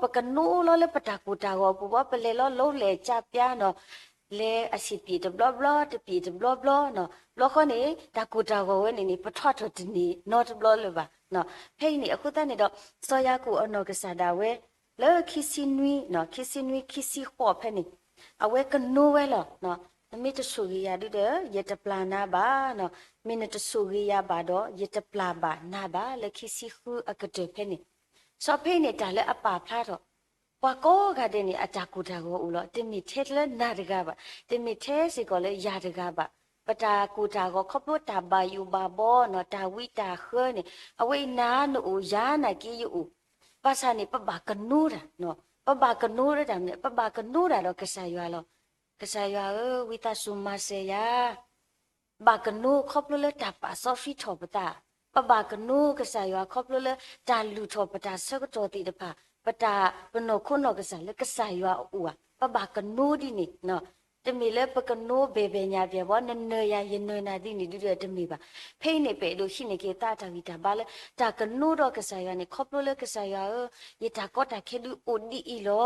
ပကနိလီၤလၢပတၢ်ကိၢ်တၢ်ဂီၤအပူၤဘၣ်, ပလဲၤလီၤလိၤလဲၤကၢပျါနီၤ, လဲၤအဆံးပျ့ၤတဘျီဘျီ တပျ့ၤတဘျီဘျီနီၤ, ဘျီဃီန့ၣ် တၢ်ကိၢ်တၢ်ဂီၤဝဲန့ၣ်န့ၣ် ပထီၣ်ထီၣ်တန့ၢ်နီတဘျီလၢၤဘၣ်. ဖဲအံၤန့ၣ် အဃိသတးန့ၣ်ဒီး စီၤယၤကိာ်အနီၢ်ကစၢ်ဒၣ်ဝဲ လၢခံဆံနွံ, ခံဆံနွံ ခံဆံဃိးဖဲန့ၣ် အဝဲကနိဝဲလီၤ. နမ့ၢ်တဆိၣ်ဂ့ၤယၤဒုဒီး ယတပျၢ်နၤဘၣ်နီၤ, မ့ၢ်နတဆိၣ်ဂ့ၤယၤဘၣ်ဒီး ယတပျၢ်ဘၣ်နၤဘၣ် လၢခံဆံဃုအကတၢၢ်ဖဲန့ၣ်, စီၤဖဲအံၤန့ၣ် တၢ်လၢအပာ်ဖျါထီၣ် ပှၤကိးဂၤဒဲးန့ၣ် အတၢ်ကိၢ်တၢ်ဂီၤအိၣ်လီၤ. တမ့ၢ်ထဲလၢနၤတဂၤဘၣ်, တမ့ၢ်ထဲစ့ၢ်ကီးလၢယၤတဂၤဘၣ်. ပတၢ်ကိၢ်တၢ်ဂီၤခီဖျိတၢ်ဘၣ်ယိၣ်ဘၣ်ဘီနီၤ, တၢ်ဝံတၢ်ဃၢန့ၣ် အဝဲအံၤနၤနအိၣ် ယၤနာ်က့ယအိၣ်, ဘၣ်ဆၣ်န့ၣ် ပဘၣ်ကနိတၢ်, ပဘၣ်ကနိတၢ်မနုၤ, ပဘၣ်ကနိတၢ်ဒီးကစၢ်ယွၤလီၤ. ကစၢ်ယွၤဧၢ, ဝံသးစူၤမၤစၢၤယၤ ဘၣ်ကနိခီဖျိလၢတၢ်ပာ်စီဆှံထီၣ်ပသး, ပဘၣ်ကနိကစၢ်ယွၤခီဖျိလၢတၢ်လုၢ်ထီၣ်ပတၢ်ဆၢကတီၢ်သ့ၣ်တဖၣ်, ပတၢ်ပနီၢ်ခိနီၢ်ကစၢ်လၢကစၢ်ယွၤအအိၣ်ဧါ, ပဘၣ်ကနိဒ်န့ၣ်, တမ့ၢ်လၢပကနိဘဲၣ်ဘဲၣ်ညါပျဲၢ်ဘီ နနၢၤယၤယနၢၤနၤဒ်န့ၣ်ဒုဒီးတမ့ၢ်ဘၣ်. ဖဲအံၤန့ၣ် ပအဲၣ်ဒိးဟံးန့ၢ်က့ၤသးတၢ်ဂံၢ်တၢ်ဘါလၢ တၢ်ကနိဒီးကစၢ်ယွၤန့ၣ် ခီဖျိလၢကစၢ်ယွၤဧၢ, ယတၢ်ကီတၢ်ခဲဒုအိၣ်ဒ်အံၤလီၤ.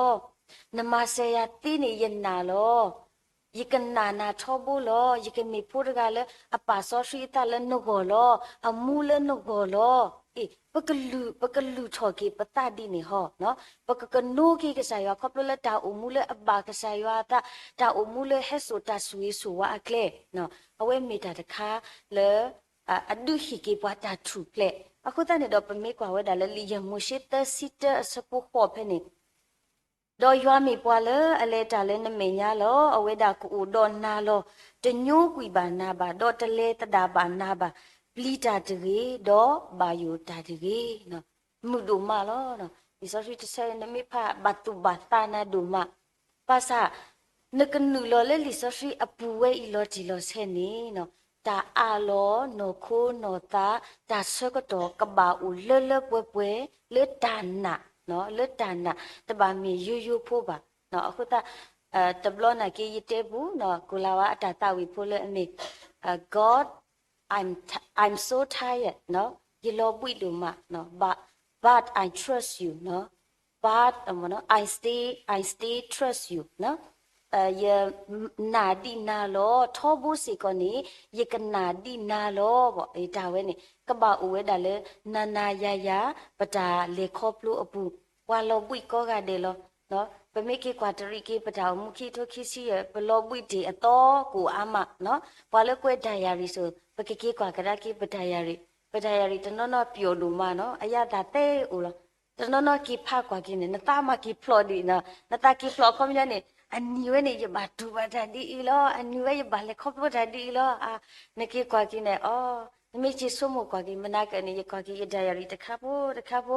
နမၤစၢၤယၤသ့န့ၣ်ယနာ်လီၤ. ယကနာ်နၤထီဘိလီၤ. ယကမ့ၢ်ဖိတဂၤလၢအပာ်စီဆှံအသးလၢနဂီၢ်လီၤ. အမူလၢနဂီၢ်လီၤ. အ့ၣ်, ပကလုၢ်, ပကလုၢ်ထီၣ်က့ၤပသးဒ်န့ၣ်ဟီ, ပကကနိက့ၤကစၢ်ယွၤခီဖျိလၢတၢ်အိၣ်မူလၢအဘၣ်ကစၢ်ယွၤအသး, တၢ်အိၣ်မူလၢဟဲစိာ်တၢ်ဆိၣ်ဂ့ၤဆိၣ်ဝါအကျဲ, အဝဲမ့ၢ်တၢ်တခါလၢ အဒုးဟ့ၣ်က့ၤပှၤတၢ်ထူၣ်ဖျဲး. အဃိသတးန့ၣ်ဒီး ပမ့ၢ်ကွၢ်ဝဲဒၣ်လၢလံာ်ယဲၢ်မိၤၡ့သၢဆံတၢအဆၢဖိဃိးဖဲန့ၣ်, ဒီးယွၤမ့ၢ်ပှၤလၢအလဲၤတၢ်လၢနမဲာ်ညါလီၤ. အဝဲဒၣ်ကအိၣ်ဒီးနၤလီၤ. တညိကွံာ်ဘၣ်နၤဘၣ်, ဒီးတလဲၤသဒၣ်ဘၣ်နၤဘၣ်. ပျံၤတၢ်တဂ့ၤ, ဒီးဘၣ်ယိၣ်တၢ်တဂ့ၤ. မုာ်ဒိၣ်မးလီၤ. လံာ်စီဆှံတဆၢ နမ့ၢ်ဖးဘၣ်သူၣ်ဘၣ်သးနၤဒိၣ်မး ဘၣ်ဆၣ် နကနုာ်လီၤလၢလံာ်စီဆှံအပူၤဝဲအံၤလီၤတံၢ်လီၤဆဲးန့ၣ်, တၢ်အးလီၤနီၢ်ခိနီၢ်သး တၢ်ဆၢကတီၢ်ကဘၣ်အိၣ်လၢလၢပှဲၤပှဲၤ လၢတၢ်နာ်, လၢတၢ်နာ် တဘၣ်မ့ၢ်ယိယိဖိဘၣ်. အဃိသတး တဘျီနာ်က့ယတဲပူၤ ကိၤလၤဝါအတၢ်သးဝံၣ်ဖိလၢအမ့ၢ် God, I'm, I'm so tired, no? ယလီၤဘှံးဒိၣ်မး, no? But, but I trust you, no? But, um, no? I stay, I stay trust you, no? ယနာ်ဒံးနၤလီၤ. ထီဘိစ့ၢ်ကီးန့ၣ် ယကနာ်ဒံးနၤလီၤ. ဘၣ်တၢ်ဝဲန့ၣ် ကဘၣ်အိၣ်ဝဲဒၣ်လၢ နၤနၤယၤယၤ ပတၢ်လဲၤခီဖျိအပူၤ, ပှၤလီၤဘှံးကိးဂၤဒဲးလီၤ. ပမ့ၢ်က့ၤကွၢ်တရံးက့ၤ ပတၢ်အိၣ်မူခံကထိခံဆံယဲၢ် ပလီၤဘှံးတ့ၢ်အသီကိၣ်အါမး, ပှၤလၢကွဲးဒၣ်ယၤရံၣ်စိၤ ပကက့ၤကွၢ်ကဒါက့ၤပတၢ်ယၤရံၣ်, ပတၢ်ယၤရံၣ်တနီၤနီၤပျီၣ်ဒိၣ်မးနီၤ, အယသၣ်သဲအိၣ်လီၤ. တနီၤနီၤက့ၤဖးကွၢ်က့ၤန့ၣ် နသးမၤက့ၤဖျိးဒံးနီၤ, နသးက့ၤဖျိးအခီပညီန့ၣ် အနံၤဝဲန့ၣ် ယဘၣ်တူၢ်ဘၣ်တၢ်ဒ်အံၤလီၤ, အနံၤဝဲယဘၣ်လဲၤခီဖျိတၢ်ဒ်အံၤလီၤ. နက့ၤကွၢ်က့ၤန့ၣ် အီ, နမ့ၢ်က့ၤဆိကမိၣ်ကွၢ်က့ၤ မနၤကန့ၣ် ယကွၢ်က့ၤယတၢ်ယၤရံၣ်တခါဖိတခါဖိ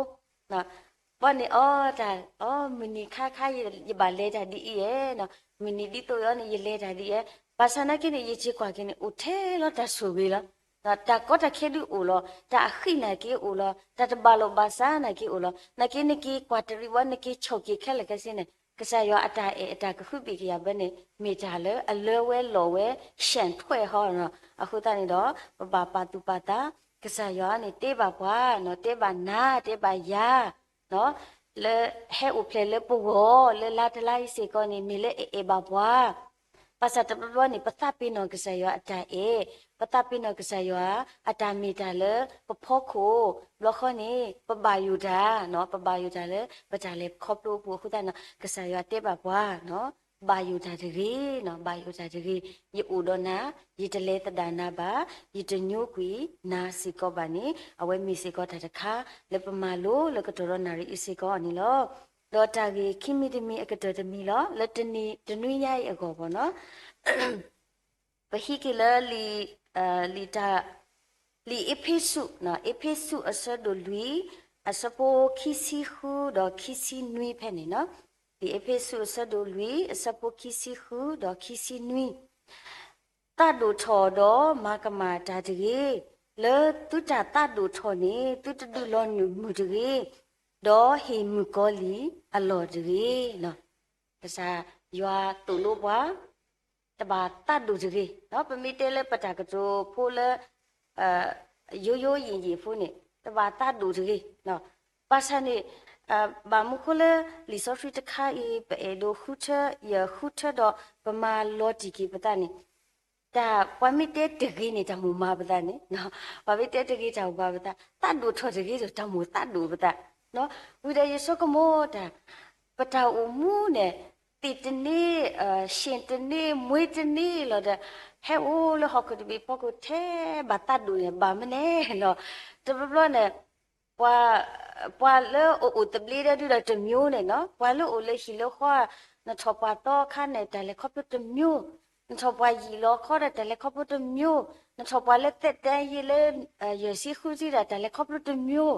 ဘၣ်န့ၣ် အီ, တၢ်, အီ, မုၢ်နံၤခါခါ ယဘၣ်လဲၤတၢ်ဒ်အံၤဧါ, မုၢ်နံၤဒ်သိးအံၤန့ၣ် ယလဲၤတၢ်ဒ်အံၤ, ဘၣ်ဆၣ်နာ်က့န့ၣ် ယက့ၤကွၢ်က့ၤန့ၣ် အိၣ်ထဲလီၤတၢ်ဆိၣ်ဂ့ၤလီၤ. တၢ်ကီတၢ်ခဲဒုးအိၣ်လီၤ, တၢ်အဃံနာ်က့အိၣ်လီၤ, တၢ်တဘၣ်လိာ်ဘၣ်စးနာ်က့အိၣ်လီၤ, နာ်က့နက့ၤကွၢ်တရံးဘၣ် နက့ၤဆီၣ်က့ၤခဲလၢာ်ခဲဆ့န့ၣ် ကစၢ်ယွၤအတၢ်အဲၣ်အတၢ်ကဟုဘ့ၣ်ကယာ်ဘၢန့ၣ် မ့ၢ်တၢ်လၢအလၢဝဲလီၤဝဲ ရှဲထွဲဟီနီၤ. အဃိသတးန့ၣ်ဒီး ပဘၣ်ပာ်သူၣ်ပာ်သး, ကစၢ်ယွၤန့ၣ်တဲဘၣ်ပှၤနီၤ, တဲဘၣ်နၤ တဲဘၣ်ယၤ လၢဟဲအိၣ်ဖျဲၣ်လၢပဂီၢ် လၢလါတလါအံၤစ့ၢ်ကီးန့ၣ် မ့ၢ်လၢအအဲၣ်ဘၣ်ပှၤ ဘၣ်ဆၣ်တဘျီဘျီန့ၣ် ပသးပ့ၤနီၣ်ကစၢ်ယွၤအတၢ်အဲၣ်, ပသးပ့ၤနီၣ်ကစၢ်ယွၤအတၢ်မ့ၢ်တၢ်လၢပဖီခိၣ်, ဘျီဃီန့ၣ် ပဘၣ်ယိၣ်တၢ်, ပဘၣ်ယိၣ်တၢ်လၢပတၢ်လဲၤခီဖျိအပူၤအဃိသတးန့ၣ် ကစၢ်ယွၤတဲဘၣ်ပှၤ, ဘၣ်ယိၣ်တၢ်တဂ့ၤ, ဘၣ်ယိၣ်တၢ်တဂ့ၤ, ယအိၣ်ဒီးနၤ, ယတလဲၤသဒၣ်နၤဘၣ်, ယတညိကွံာ်နၤစ့ၢ်ကီးဘၣ်န့ၣ် အဝဲမ့ၢ်စ့ၢ်ကီးတၢ်တခါလၢပမၤလိလၢကတီၢ်ဒီးနၣ်ရံၣ်အံၤစ့ၢ်ကီးန့ၣ်လီၤ. ဒီးတၢ်ဂ့ၢ်ခံမံၤတမံၤအကတၢၢ်တမံၤလီၤ, လၢတနံၤညါအံၤအဂီၢ်ဘၣ်နီၤ ပဟံးက့ၤလၢ လံာ်အ့းဖ့းစူး, အ့းဖ့းစူးအဆၢဒိၣ်လွံၢ် အဆၢဖိခံဆံဃုဒီးခံဆံနွံဖဲန့ၣ်နီၤ, လံာ်အ့းဖ့းစူးအဆၢဒိၣ်လွံၢ် အဆၢဖိခံဆံဃုဒီးခံဆံနွံ သးဒိၣ်ထီၣ်ဒီးမၤကမၣ်တၢ်တဂ့ၤ, လၢသုတၢ်သးဒိၣ်ထီၣ်န့ၣ် သုတဒုးလီၤနုာ်မုာ်တဂ့ၤ, ဒီးဟ့ၣ်မုၣ်ကီၤလံၢ်အလီၢ်တဂ့ၤ. ကစၢ်ယွၤသိၣ်လိပှၤ တဘၣ်သးဒိၣ်တဂ့ၤ, ပမ့ၢ်တဲလၢပတၢ်ကတိၤဖိလၢ ယိယိယံာ်ယံာ်ဖိန့ၣ် တဘၣ်သးဒိၣ်တဂ့ၤ. ဘၣ်ဆၣ်န့ၣ် ဘၣ်မူခိၣ်လၢ လံာ်စီဆှံတခါအံၤ ပအဲၣ်ဒိးဃုထၢ ယဃုထၢဒီး ပမၤလီၤတံၢ်က့ၤပသးန့ၣ် တၢ်ပှၤမ့ၢ်တဲတဂ့ၤန့ၣ် တၢ်မိၣ်မၤပသးန့ၣ်, ပှၤမ့ၢ်တဲတဂ့ၤတၢ်မိၣ်မၤပသး, သးဒိၣ်ထီၣ်တဂ့ၤဒီး တၢ်မိၣ်သးဒိၣ်ပသး, ဝံၤဒီးယဆိကမိၣ်တၢ် ပတၢ်အိၣ်မူန့ၣ် သ့ၣ်တန့ၢ် ရှ့ၣ်တန့ၢ် မှ့တန့ၢ်လီၤဒီး ဟဲအိၣ်လၢဟီၣ်ခိၣ်တဘ့ၣ်ဖီခိၣ်ထဲဘၣ်သးဒိၣ်န့ၣ် ဘၣ်မနုၤလဲၣ်နီၤ, တဘျီဘျီန့ၣ် ပှၤ ပှၤလၢအအိၣ်သဘျ့ဒဲဒုဒီးတမျိုးန့ၣ်နီၤ, ပှၤလၢအိၣ်လၢဟံၣ်လၢဃီ နထီၣ်ပှၤသီခါန့ၣ် တၢ်လဲၤခီဖျိတမျိုး, နထီၣ်ပှၤယံာ်လီၤခီဒီး တၢ်လဲၤခီဖျိတမျိုး, နထီၣ်ပှၤလၢသက်တမ်းယံာ်လၢ ယဲၢ်ဆံဃုဆံဒီး တၢ်လဲၤခီဖျိတမျိုး,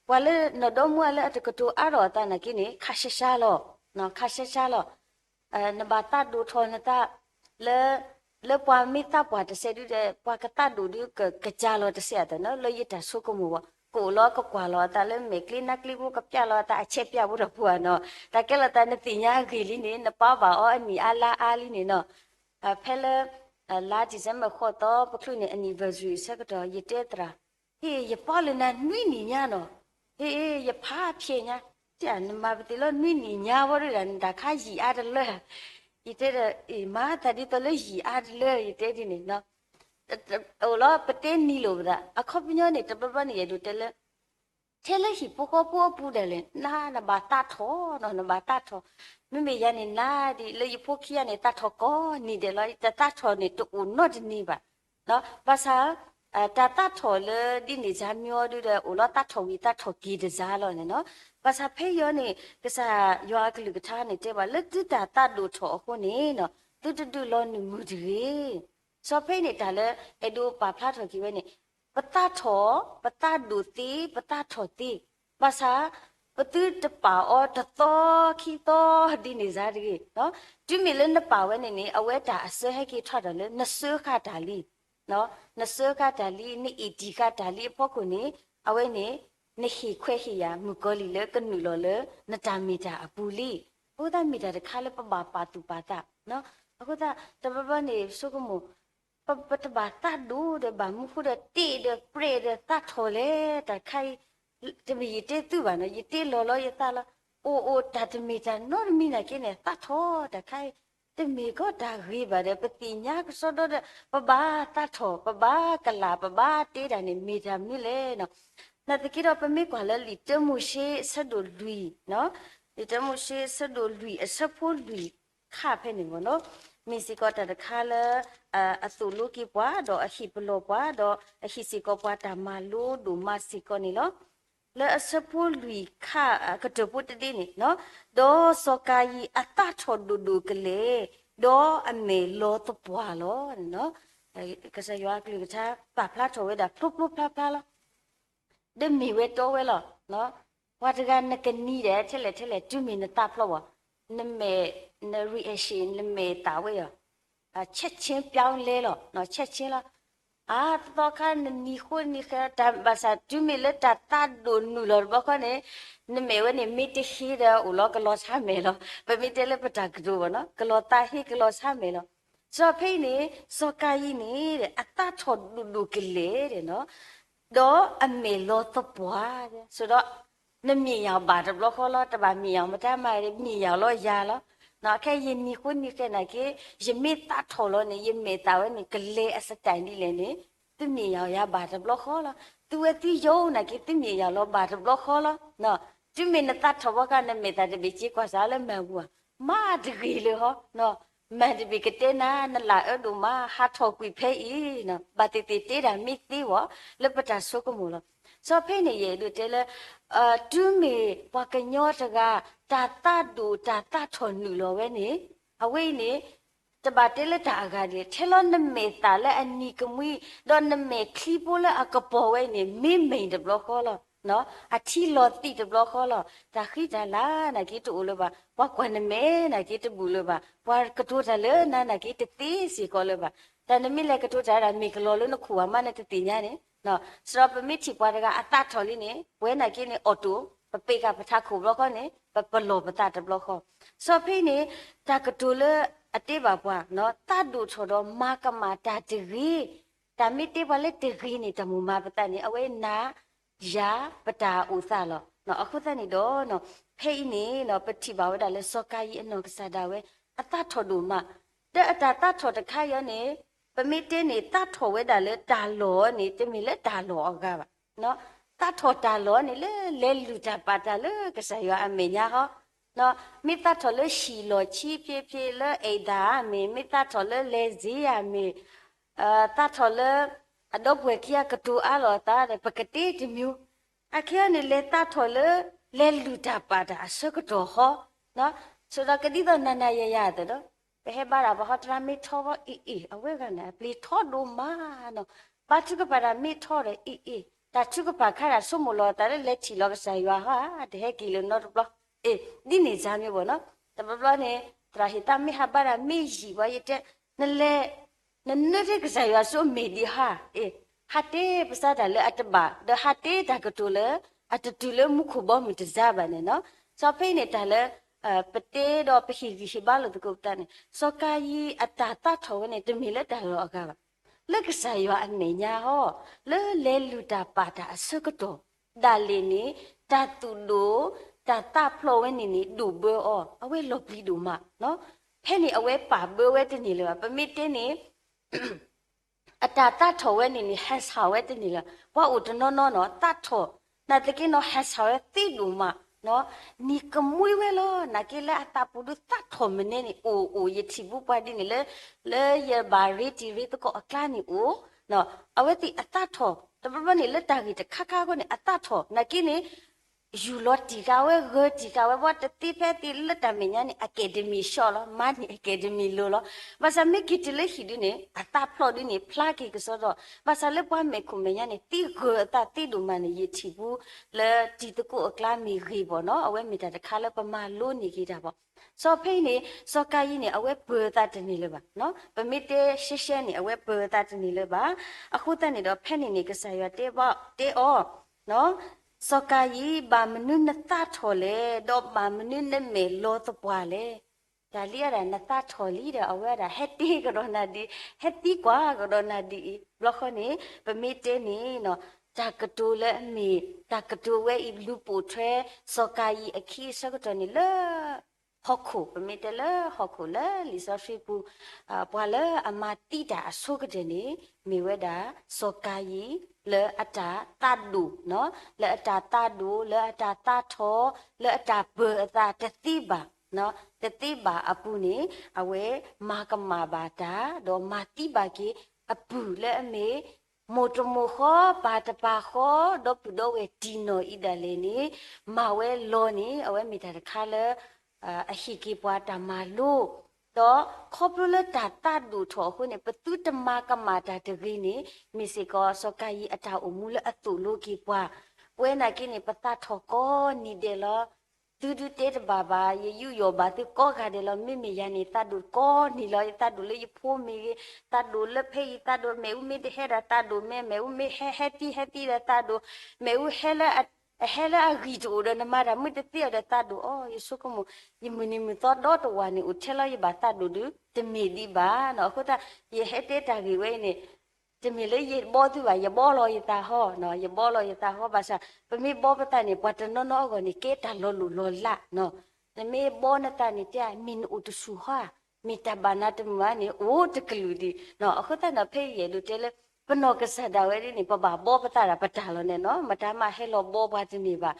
ပှၤလၢနီၢ်ဒီမါလၢအတကတိၤအါထီၣ်အသးနာ်က့န့ၣ် ခါရှဲရှဲလီၤ, ခါရှဲရှဲလီၤ. နဘၣ်သးဒိၣ်ထီၣ်နသး လၢ လၢပှၤမ့ၢ်သးပှၢ်တစဲးဒုဒီး ပှၤကသးဒိၣ်ဒုကကစၢ်လီၤတစဲးအသးနီၤ, လၢယတၢ်ဆိကမိၣ်ဘၣ် ကအိၣ်လီၤကကွၢ်လီၤအသးလၢမဲာ်ကျ့နါကျ့ဖိ ကပျၢ်လီၤအသး အဆဲးပျၢ်ဖိတၢ်ပူၤဧါနီၤ, တၢ်ကဲလီၤသးနသ့ၣ်ညါအဂ့ၢ်လံန့ၣ် နပာ်ဘၣ်အီၤအနံၣ်အါလါအါလံန့ၣ်နီၤ, ဖဲလၢ လါ December ဃိးသီ ပချုးန့ၣ် anniversary ဆၢကတီၢ် ယတဲသရၣ် ဟ့ၣ် ယပာ်လၢနၤနွံနံၣ်ညါနီၤ, ဟ့ၣ် ယဖးဖျဲးညါ, တဲနမၤပသ့ၣ်လီၤနွံနံၣ်ညါဝဲဒၣ် နတၢ်ခါယံာ်အါတလၢ, ယတဲဒီး မၤသးဒ်သိးလၢယံာ်အါတလၢ ယတဲဒ်န့ၣ်နီၤ, အိၣ်လီၤပတဲနံၤလိာ်ပသး အခီပညီန့ၣ် တဘျီဘျီန့ၣ် ယအဲၣ်ဒိးတဲလၢ ထဲလၢဟံၣ်ဖိဃီဖိအပူၤဒၣ်လဲာ် နၤနဘၣ်သးထီၣ်နီၤ နဘၣ်သးထီၣ်, မ့မ့ၢ်ယၤန့ၣ် နၤဒ်လၢယဖိခံဂၤန့ၣ် သးထီၣ်ကိးနံၤဒဲးလီၤ, တသးထီၣ်န့ၣ် တအိၣ်နီတနံၤဘၣ်, ဘၣ်ဆၣ် တၢ်သးထီၣ်လၢဒ်န့ၣ်စါမံၤအီၤဒုဒီး အိၣ်လီၤသးထီၣ်ဝံၤသးထီၣ်က့ၤတစါလီၤန့ၣ်နီၤ, ဘၣ်ဆၣ်ဖဲအံၤန့ၣ် ကစၢ်ယွၤအကလုၢ်ကထါန့ၣ်တဲဘၣ် လၢသုတၢ်သးဒိၣ်ထီၣ်အဃိန့ၣ်နီၤ သုတဒုးလီၤနုာ်မုာ်တဂ့ၤ, စီၤဖဲန့ၣ် တၢ်လၢအဲၣ်ဒိးပာ်ဖျါထီၣ်က့ၤဝဲန့ၣ် ပသးထီၣ်, ပသးဒိၣ်သ့, ပသးထီၣ်သ့, ဘၣ်ဆၣ် ပသုတပာ်အီၤတသီခံသီဒ်န့ၣ်စါတဂ့ၤ, တုၤမ့ၢ်လၢနပာ်ဝဲန့ၣ်န့ၣ် အဝဲတၢ်အစၢဟဲက့ၤထီၣ်တၢ်လၢ နစၢဃာ်တၢ်လံ, နစၢဃာ်တၢ်လံ, နအ့ၣ်တံၢ်ဃာ်တၢ်လံအဖီခိၣ်န့ၣ် အဝဲန့ၣ် နဟ့ၣ်ခွဲးဟ့ၣ်ယာ်မုၣ်ကီၤလံၢ်လၢကနုာ်လီၤလၢ နတၢ်မ့ၢ်တၢ်အပူၤလံ, အဃိသတးမ့ၢ်တၢ်တခါလၢပဘၣ်ပာ်သူၣ်ပာ်သး, အဃိသတး တဘျီဘျီန့ၣ် ဆိကမိၣ် ပတဘၣ်သးဒိၣ်ဒီးဘၣ်မူခိၣ်ဒီးတ့ၢ်ဒီးပြဲၢ်ဒီးသးထီၣ်လဲၣ်, တၢ်တခါအံၤ တမ့ၢ်ယတဲသုဘၣ်နီၤ, ယတဲလီၤလီၤယသးလီၤ, အိၣ်အိၣ်တၢ်တမ့ၢ်တၢ်နီတမံၤနာ်က့န့ၣ် သးထီၣ်တၢ်ခါအံၤ တမ့ၢ်ကီးတၢ်ဂ့ၤဘၣ်ဒီး ပသ့ၣ်ညါကစီဒီဒီး ပဘၣ်သးထီၣ် ပဘၣ်ကလာ် ပဘၣ်တ့ၢ်တၢ်န့ၣ် မ့ၢ်တၢ်မနုၤလဲၣ်နီၤ, နာ်သက့ဒီး ပမ့ၢ်ကွၢ်လၢလံာ်တၢမိၤၡ့အဆၢဒိၣ်လွံၢ်, လံာ်တၢမိၤၡ့အဆၢဒိၣ်လွံၢ်အဆၢဖိလွံၢ် ခါဖဲန့ၣ်မ့ၢ်နီၤ, မ့ၢ်စ့ၢ်ကီးတၢ်တခါလၢ အသိၣ်လိက့ၤပှၤ ဒီးအဟ့ၣ်ပလီၢ်ပှၤ ဒီးအဟ့ၣ်စ့ၢ်ကီးပှၤတၢ်မၤလိဒိၣ်မးစ့ၢ်ကီးန့ၣ်လီၤ. လၢအဆၢဖိလွံၢ်ခါ ကတၢၢ်ဖိတဒ့န့ၣ်, ဒီးစီၤကၤယံၣ်အသးထီၣ်ဒိၣ်ဒိၣ်ကလဲာ်, ဒီးအမဲာ်လီၤသပှၢ်လီၤ. ကစၢ်ယွၤအကလုၢ်ကထါ ပာ်ဖျါထီၣ်ဝဲဒၣ်ဖျိဖျိဖျါဖျါလီၤ. ဒီးမ့ၢ်ဝဲတီဝဲလီၤ. ပှၤတဂၤနကနံၤဒဲး ထဲလဲၣ်ထဲလဲၣ် တုၤမ့ၢ်နသးဖျိဘၣ်, နမဲာ် န reaction နမဲာ်သးဝဲအီၤ ချက်ချင်းပြောင်းလဲလီၤ, ချက်ချင်းလီၤ. အါတသီခါနနံၤဃိနံၤဃဲ တၢ်ဘၣ်ဆၣ်တုၤမ့ၢ်လၢတၢ်သးဒိၣ်နုာ်လီၤတဘျီဃီန့ၣ် နမဲာ်ဝဲန့ၣ် မ့ၢ်တဟ့ဒီးအိၣ်လီၤကလီၤဆါမဲာ်လီၤ. ပမ့ၢ်တဲလၢပတၢ်ကတိၤဘၣ်နီၤ ကလီၤသးဟ့ကလီၤဆါမဲာ်လီၤ. စီၤဖဲအံၤန့ၣ် စီၤကၤယံၤန့ၣ် အသးထီၣ်ဒိၣ်ဒိၣ်ကလဲာ်ဒီးနီၤ ဒီးအမဲာ်လီၤသပှၢ် ဆိုတော့ နမျက်ရောင်ဘၣ်တဘျီဃီလီၤ တဘၣ်မျက်ရောင်မတၤမး မျက်ရောင်လီၤယၤလီၤ. ခဲယနံၤဃိနံၤဃဲနာ်က့ ယမ့ၢ်သးထီၣ်လီၤန့ၣ် ယမဲာ်သးဝဲန့ၣ် ကလဲၤအ style ဒ်လဲၣ်န့ၣ် သုမျက်ရောင်ယၤဘၣ်တဘျီဃီလီၤ. သုဝဲသုယိနာ်က့ သုမျက်ရောင်လီၤဘၣ်တဘျီဃီလီၤ. တုၤမ့ၢ်နသးထီၣ်ဘၣ်ခါ နမဲာ်သးတဘ့ၣ်က့ၤကွၢ်စးလၢမၤပူၤဧါ မၤတဂ့ၤလၢဟီ မၤတဘ့ၣ်ကတဲနၤ နလၢအၢဒိၣ်မး ဟးထီၣ်ကွံာ်ဖဲအံၤ ဘၣ်သ့ၣ်သ့ၣ်တဲဒၣ်မ့ၢ်သ့ဝဲ လၢပတၢ်ဆိကမိၣ်လီၤ. စီၤဖဲန့ၣ်ယအဲၣ်ဒိးတဲလၢ တုၤမ့ၢ်ပှၤကညီတဂၤ တၢ်သးဒိၣ်တၢ်သးထီၣ်နုာ်လီၤဝဲန့ၣ် အဝဲအံၤန့ၣ် တဘၣ်တဲလၢတၢ်အဂၤဒ်လဲၣ် ထဲလီၤနမဲာ်သးလၢအနံၤကမှံ ဒီးနမဲာ်ချံဖိလၢအကပီၤဝဲအံၤန့ၣ် မ့ၢ်မဲာ်တဘျီဃီလီၤ. အထံလီၤသံးတဘျီဃီလီၤ. တၢ်ဃံတၢ်လၤနာ်က့တအိၣ်လၢၤဘၣ် ပှၤကွၢ်နမဲာ်နာ်က့တဘူၣ်လၢၤဘၣ် ပှၤကတိၤတၢ်လၢနၤနာ်က့တသ့စ့ၢ်ကီးလၢၤဘၣ်. တၢ်နမ့ၢ်လဲၤကတိၤတၢ်ဒၣ်မ့ၢ်ကလီၤလၢနခိၣ်ဘၣ်မးနတသ့ၣ်ညါန့ၣ် စဒီးပမ့ၢ်ထံၣ်ပှၤတဂၤအသးထီၣ်လံန့ၣ် ပဝဲနာ်က့န့ၣ် အီၣ်တိၣ် ပပ့းကၢ်ပထးခိၣ်ဘျီဃီန့ၣ် ပပလီၢ်ပသးတဘျီဃီ စီၤဖဲန့ၣ် တၢ်ကတိၤလၢအတဲဘၣ်ပှၤ သးဒိၣ်ထီၣ်ဒီးမၤကမၣ်တၢ်တဂ့ၤ တၢ်မ့ၢ်တဲပှၤလၢတဂ့ၤန့ၣ် တၢ်မိၢ်မၤပသးန့ၣ် အဝဲနၤ ယၤ ပတၢ်အိၣ်သးလီၤ. အဃိသတးန့ၣ်ဒီး ဖဲအံၤန့ၣ် ပထံၣ်ဘၣ်ဝဲဒၣ်လၢ စီၤကၤယံၤအနီၢ်ကစၢ်ဒၣ်ဝဲ အသးထီၣ်ဒိၣ်မး ဒီးအတၢ်သးထီၣ်တခါအံၤန့ၣ် ပမ့ၢ်တဲန့ၣ် သးထီၣ်ဝဲဒၣ်လၢတၢ်လီၢ်န့ၣ် တမ့ၢ်လၢတၢ်လီၢ်အဂၤဘၣ်. သးထီၣ်တၢ်လီၢ်န့ၣ် လၢလဲၤလုၢ်တၢ်ပာ်တၢ်လၢကစၢ်ယွၤအမဲာ်ညါဟီ မ့ၢ်သးထီၣ်လၢဟံၣ်လီၢ်ဆံးဖျ့ဖျ့လၢအဲၣ်ဒၣ်မ့ၢ် မ့ၢ်သးထီၣ်လၢလဲၤစ့ယၤမ့ၢ် သးထီၣ်လၢ အဒီပုၢ်ဝဲၢ်ခံဂၤကတိၤအါလီၤအသးဒီး ပကတဲတမံၤ အခဲအံၤန့ၣ် လဲၤသးထီၣ်လၢ လဲၤလုၢ်တၢ်ပာ်တၢ်အဆၢကတီၢ်ဟီ ဆိဒီးကဒ်သိးနၤနၤယၤယၤအသိးဒီး ပဟဲဘါတၢ်ပှၤဟီတရါမ့ၢ်ထီဘၣ် အ့ၣ်အ့ၣ် အဝဲဂၤန့ၣ် အပျ့ၤထီဒိၣ်မးနီၤ ဘါထုကဖၣ်တၢ်မ့ၢ်ထီဒီး အ့ၣ်အ့ၣ် တၢ်ထုကဖၣ်ခါတၢ်ဆိကမိၣ်လီၤအသးလၢ လဲၤထံၣ်လီၤကစၢ်ယွၤဟီ တဟဲက့ၤလၢၤနီတဘျီ အ့ၣ် ဒ်န့ၣ်စါမ့ၢ်ဘၣ်နီၤ တဘျီဘျီန့ၣ် သရၣ်ဟ့ၣ်သးမ့ၢ်ဟးဘါတၢ်မ့ၢ်ယံာ်ဘၣ်ယတဲ နလဲၤ နနၢတ့ၢ်ကစၢ်ယွၤဆူအမဲာ်ဒံးဟါ အ့ၣ် ဟးတဲပစးတၢ်လၢအတဘၣ် ဒီးဟးတဲတၢ်ကတိၤလၢ အတတုၤလၢမူခိၣ်ဘီမုၢ်တစါဘၣ်န့ၣ်နီၤ စီၤဖဲန့ၣ်တၢ်လၢ ပတဲဒီးပဟ့ၣ်ဂံၢ်ဟ့ၣ်ဘါလိာ်သကိးပသးန့ၣ် စီၤကၤယံၤအတၢ်သးထီၣ်ဝဲန့ၣ် တမ့ၢ်လၢတၢ်လီၢ်အဂၤဘၣ် လၢကစၢ်ယွၤအမဲာ်ညါဟီ လၢလဲၤလုၢ်တၢ်ပာ်တၢ်အဆၢကတီၢ် ဒၣ်လဲာ်န့ၣ် တၢ်သူၣ်ဒိၣ် တၢ်သးဖျိးဝဲန့ၣ်န့ၣ် ဒိၣ်ဘၢအီၤ အဝဲလီၤပျံၤဒိၣ်မး ဖဲန့ၣ်အဝဲပာ်ဘၢဝဲတန့ၢ်လၢၤဘၣ် ပမ့ၢ်တဲန့ၣ် အတၢ်သးထီၣ်ဝဲန့ၣ်န့ၣ် ဟဲဆှၢဝဲတန့ၢ်လၢၤ ပှၤအိၣ်တနီၤနီၤနီၤ သးထီၣ် နာ်သက့နီၤ ဟဲဆှၢဝဲသ့ဒိၣ်မး နံၤကမှံဝဲလီၤ နာ်က့လၢအသးပူၤဒုးသးထီၣ်မနုၤန့ၣ် အိၣ်အိၣ် ယထံၣ်ဘူးပှၤဒ်န့ၣ်လၢ လၢယဘၣ်ရ့တံၤရ့သကိးအကျါန့ၣ်အိၣ် အဝဲသ့ၣ်အသးထီၣ် တဘျီဘျီန့ၣ် လၢတၢ်ဂ့ၢ်တခါခါအဃိန့ၣ် အသးထီၣ် နာ်က့န့ၣ် ယူၢ်လီၤတံၢ်ဃာ်ဝဲ ဂၢၢ်တံၢ်ဃာ်ဝဲ ပှၤတသ့ဖဲသ့လၢတၢ်မဲာ်ညါန့ၣ် အကဲးဒမံၤရှီလီၤ မၤန့ၢ်အကဲးဒမံၤလိၤလီၤ ဘၣ်ဆၣ်မ့ၢ်က့ၤတုၤလၢဟံၣ်ဒုးန့ၣ် အသးဖျိးဒုးန့ၣ် ဖျါက့ၤကစီဒီ ဘၣ်ဆၣ်လၢပှၤမဲာ်ခိၣ်မဲာ်ညါန့ၣ် သ့ဂၢၢ်အသးသ့ဒိၣ်မးန့ၣ် ယထံၣ်ဘူးလၢတံၤသကိးအကျါမ့ၢ်ဂ့ၤဘၣ်နီၤ အဝဲမ့ၢ်တၢ်တခါလၢပမၤလိန့ၢ်က့ၤတၢ်ဘၣ် စီၤဖဲအံၤန့ၣ် စီၤကၤယံၤန့ၣ် အဝဲပၢၤအသးတန့ၢ်လၢၤဘၣ် ပမ့ၢ်တဲရှဲရှဲန့ၣ် အဝဲပၢၤအသးတန့ၢ်လၢၤဘၣ် အဃိသတးန့ၣ်ဒီး ဖဲန့ၣ်န့ၣ် ကစၢ်ယွၤတဲဘၣ်တဲအီၤ စီၤကၤယံၤ ဘၣ်မနုၤနသးထီၣ်လဲၣ်, ဒီးဘၣ်မနုၤနမဲာ်လီၤသပှၢ်လဲၣ်. တၢ်လံအဒၣ်နသးထီၣ်လံဒီး အဝဲဒၣ်ဟဲတ့ကဒီးနၤဒ်, ဟဲသံကွၢ်ကဒီးနၤဒ်အံၤ, ဘျီဃီန့ၣ် ပမ့ၢ်တဲန့ၣ် တၢ်ကတိၤလၢအမ့ၢ် တၢ်ကတိၤဝဲအံၤ လူၤပိာ်ထွဲ စီၤကၤယံၤအခံအဆၢကတီၢ်န့ၣ်လၢ ဟီၣ်ခိၣ်, ပမ့ၢ်တဲလၢဟီၣ်ခိၣ်လၢလံာ်စီဆှံပူၤ, ပှၤလၢအမၤသံတၢ်အဆိကတၢၢ်န့ၣ် မ့ၢ်ဝဲဒၣ် စီၤကၤယံၤ လၢအတၢ်သးဒိၣ်, လၢအတၢ်သးဒိၣ်, လၢအတၢ်သးထီၣ်, လၢအတၢ်ပၢၤအသးတသ့ဘၣ်, တသ့ဘၣ်အပူၤန့ၣ် အဝဲမၤကမၣ်ဘၣ်တၢ်, ဒီးမၤသံဘၣ်က့ၤအပုၢ်လၢအမ့ၢ် မိၢ်တမိၢ်ဃီ ပၢ်တပၢ်ဃီ, ဒီပုၢ်ဒီဝဲၢ်တံၢ်နီၢ်အံၤဒၣ်လဲာ်န့ၣ် မၤဝဲလီၤန့ၣ် အဝဲမ့ၢ်တၢ်တခါလၢ အဟ့ၣ်က့ၤပှၤတၢ်မၤလိ, ဒီးခီဖျိလၢတၢ်သးဒိၣ်ထီၣ်အဃိန့ၣ် ပသုတမၤကမၣ်တၢ်တဂ့ၤန့ၣ် မ့ၢ်စ့ၢ်ကီးစီၤကၤယံၤအတၢ်အိၣ်မူလၢအသိၣ်လိက့ၤပှၤ, ပဝဲနာ်က့န့ၣ် ပသးထီၣ်ကိးနံၤဒဲးလီၤ. သုဒုးတဲတဘၣ်ဘၣ်, ယယူးယီၣ်ဘၣ်သုကိးဂၤဒဲးလီၤ. မ့မ့ၢ်ယၤန့ၣ် သးဒိၣ်ကိးနံၤလီၤ. ယသးဒိၣ်လၢယဖိမ့ၢ်ဂ့ၤ, သးဒိၣ်လၢဖဲယသးဒိၣ် မ့ၣ်အူမ့ၢ်တဟဲဒီးသးဒိၣ်မဲ, မ့ၣ်အူမ့ၢ်ဟဲဟဲသံဟဲသံဒီးသးဒိၣ်, မ့ၣ်အူဟဲလၢ အဟဲလၢအဂံၢ်တအိၣ်ဒီးနမၤတၢ်မုာ်တသ့အီၤဒီးသးဒိၣ်အီၤ. ယဆိကမိၣ် ယမုၢ်နံၤမုၢ်သီဒီတဝာ်န့ၣ် အိၣ်ထဲလီၤယဘၣ်သးဒိၣ်ဒုး တမ့ၢ်ဒံးဘၣ်နီၤ. အဃိသတး ယဟဲတဲတၢ်ဂ့ၢ်ဝဲအံၤန့ၣ် တမ့ၢ်လၢယဘီသုဘၣ်, ယဘီလီၤယသးဟီနီၤ, ယဘီလီၤယသးဟီ. ဘၣ်ဆၣ် ပမ့ၢ်ဘီပသးန့ၣ် ပှၤတနီၤနီၤအဂီၢ်န့ၣ် ကဲတၢ်လီၤလိၢ်လီၤလးနီၤ. နမ့ၢ်ဘီနသးန့ၣ် တဲမ့ၢ်နအိၣ်တဆူၣ်ဟီဧါ, မ့ၢ်တၢ်ဘၣ်နၤတမုာ်ဧါန့ၣ် အိၣ်တကလုာ်ဒံးနီၤ. အဃိသတးနီၤ ဖဲယအဲၣ်ဒိးတဲလၢ ပနီၢ်ကစၢ်ဒၣ်ဝဲဒ်န့ၣ် ပဘၣ်ဘီပသးဒၣ်ပတၢ်လီၤန့ၣ်နီၤ, မတၤမးဟဲလီၤဘီပှၤတန့ၢ်ဘၣ်.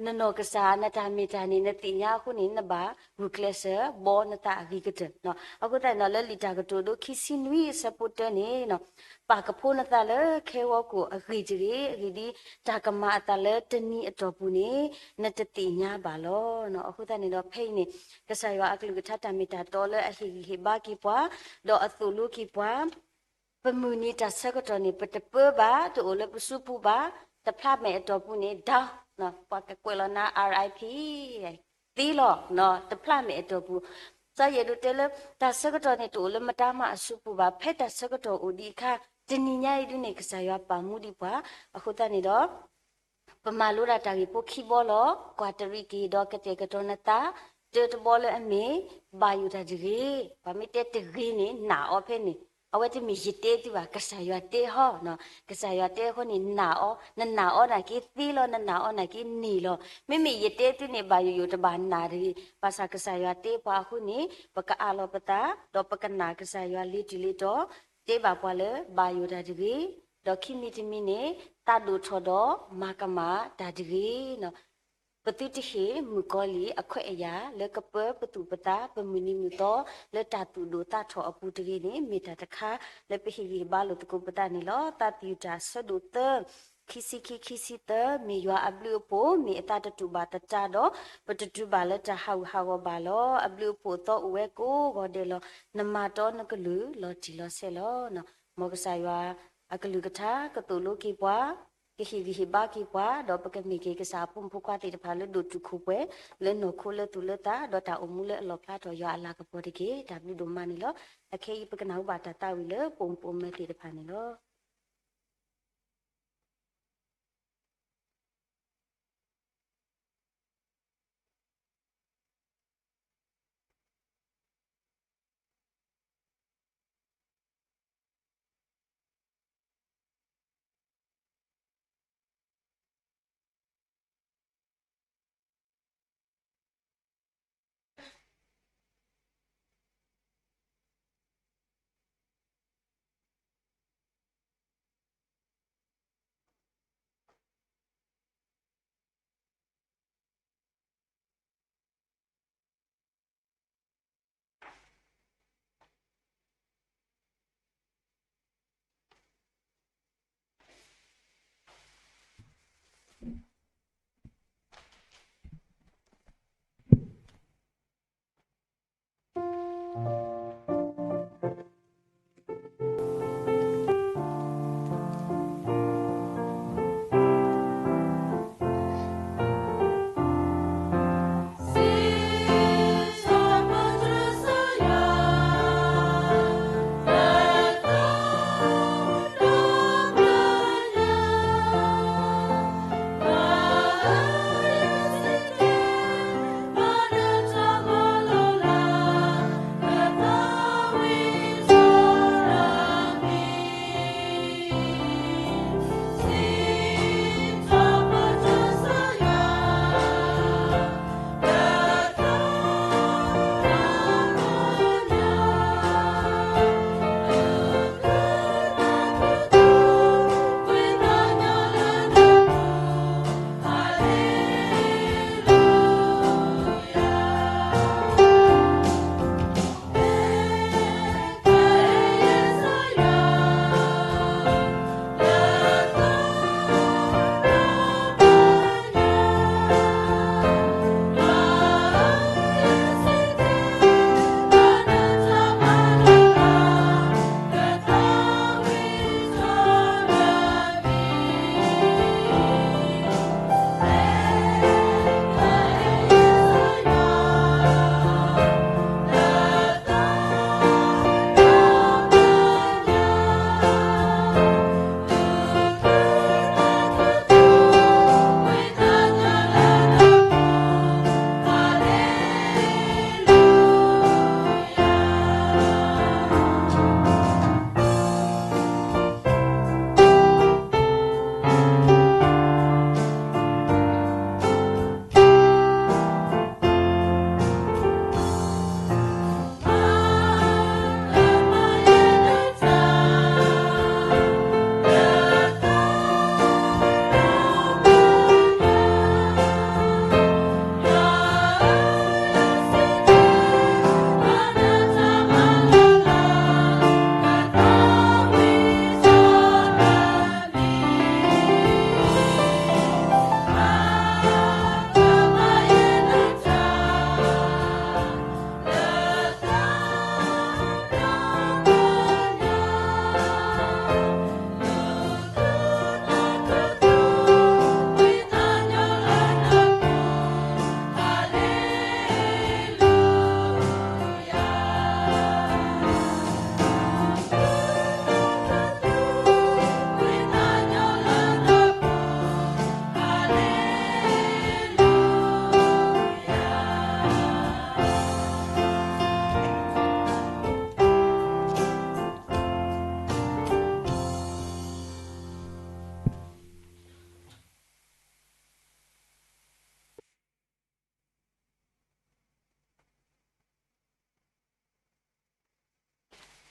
နနီၢ်ကစၢ်နတၢ်မ့ၢ်တၢ်န့ၣ် နသ့ၣ်ညါအဃိန့ၣ် နဘၣ်ဂုာ်ကျဲးစၢးဘီနသးအဂ့ၤကတၢၢ်နီၤ. အဃိသတးန့ၣ်နီၤ လၢလံာ်တၢ်ကတိၤဒိ ခံဆံနွံအဆၢဖိတၢန့ၣ်နီၤ, ပာ်ကဖိနသးလၢခဲဂီၤကိာ်အဂ့ၢ်တဂ့ၤ, အဂ့ၢ်ဒ်အံၤ တၢ်ကမၤအသးလၢတနံၤအတီၢ်ပူၤန့ၣ် နတသ့ၣ်ညါဘၣ်လီၤ. အဃိသတးန့ၣ်ဒီး ဖဲအံၤန့ၣ် ကစၢ်ယွၤအကလုၢ်ကထါတၢ်မ့ၢ်တၢ်တီလၢအဟ့ၣ်ဂံၢ်ဟ့ၣ်ဘါက့ၤပှၤ, ဒီးအသိၣ်လိက့ၤပှၤ ပမုၢ်နံၤတၢ်ဆၢကတီၢ်န့ၣ် ပတပၢဘၣ်, တအိၣ်လၢပစုပူၤဘၣ်, တဖျးမဲာ်အတီၢ်ပူၤန့ၣ် ဒီး ပှၤကကွဲးလီၤနၤ R I P သ့လီၤ, တဖျးမဲာ်အတီၢ်ပူၤ. စီၤယဲၢ်ဒိးတဲလၢ တၢ်ဆၢကတီၢ်န့ၣ် တအိၣ်လၢမတၤမးအစုပူၤဘၣ်, ဖဲတၢ်ဆၢကတီၢ်အိၣ်ဒံးအခါ တနံၤညါအံၤဒုန့ၣ် ကစၢ်ယွၤပာ်မူဒံးပှၤ, အဃိသတးန့ၣ်ဒီး ပမၤလိဒၣ်တၢ်ဂ့ၢ်ဖိခံဘီလီၤ. ကွၢ်တရံးက့ၤဒီးကတဲာ်ကတီၤနသး, တၢတဘီလၢအမ့ၢ် ဘၣ်ယိၣ်တၢ်တဂ့ၤ, ပှၤမ့ၢ်တဲတဂ့ၤန့ၣ် နာ်အီၤဖဲန့ၣ်, အဝဲတမ့ၢ်ယတဲသုဘၣ်, ကစၢ်ယွၤတဲဟီ, ကစၢ်ယွၤတဲအဃိန့ၣ် နာ်အီၤ, နနာ်အီၤနာ်က့သ့လီၤ, နနာ်အီၤနာ်က့န့ၢ်လီၤ. မ့မ့ၢ်ယတဲသုန့ၣ် ဘၣ်ယိၣ်ယိၣ်တဘၣ်နာ်တဂ့ၤ, ဘၣ်ဆၣ်ကစၢ်ယွၤတဲပှၤအဃိန့ၣ် ပကအးလီၤပသး, ဒီးပကနာ်ကစၢ်ယွၤလ့ၤတုၤလ့ၤတီၤ, တဲဘၣ်ပှၤလၢဘၣ်ယိၣ်တၢ်တဂ့ၤ, ဒီးခံမံၤတမံၤန့ၣ် သးဒိၣ်ထီၣ်ဒီးမၤကမၣ်တၢ်တဂ့ၤ. ပသုတဟ့ၣ်မုၣ်ကီၤလံၢ်အခွဲးအယာ်လၢကပၢပသူၣ်ပသး ပမုၢ်နံၤမုၢ်သီလၢတၢ်သူၣ်ဒိၣ်သးထီၣ်အပူၤတဂ့ၤန့ၣ် မ့ၢ်တၢ်တခါလၢပဟ့ၣ်ဂံၢ်ဟ့ၣ်ဘါလိာ်သကိးပသးန့ၣ်လီၤ. သးသယုၢ်တၢ်အဆၢဒိၣ်သၢ ခံဆံခံ ခံဆံသၢ, မ့ၢ်ယွၤအဘျုးအဖှိၣ် မ့ၢ်အသးတတူၢ်ဘၣ်သတးဒီး ပတတုၤဘၣ်လၢတၢ်ဟးဂူာ်ဟးဂီၤဘၣ်လီၤ. အဘျုးအဖှိၣ်အသီအိၣ်ဝဲကိးဂီၤဒဲးလီၤ. နမၤတီနကလုၢ်လီၤတံၢ်လီၤဆဲးလီၤ. မ်ကစၢ်ယွၤအကလုၢ်ကထါ ကသိၣ်လိက့ၤပှၤ, ကဟ့ၣ်ဂံၢ်ဟ့ၣ်ဘါက့ၤပှၤ, ဒီးပကမ့ၢ်က့ၤကစၢ်အဖိမုၣ်ဖိခွါသ့ၣ်တဖၣ်လၢဒိၣ်တုာ်ခိၣ်ပှဲၤ လၢနီၢ်ခိလၢသူၣ်လၢသး ဒီးတၢ်အိၣ်မူလၢအလီၣ်ဖျါထီၣ်ယွၤအလၤကပီၤတက့ၢ်. တၢ်ဘျုးဒိၣ်မးန့ၣ်လီၤ. အခဲအံၤပကနၢ်ဟူဘၣ်တၢ်သးဝံၣ်လၢပအိၣ်မူပအိၣ်မၢသ့ၣ်တဖၣ်န့ၣ်လီၤ.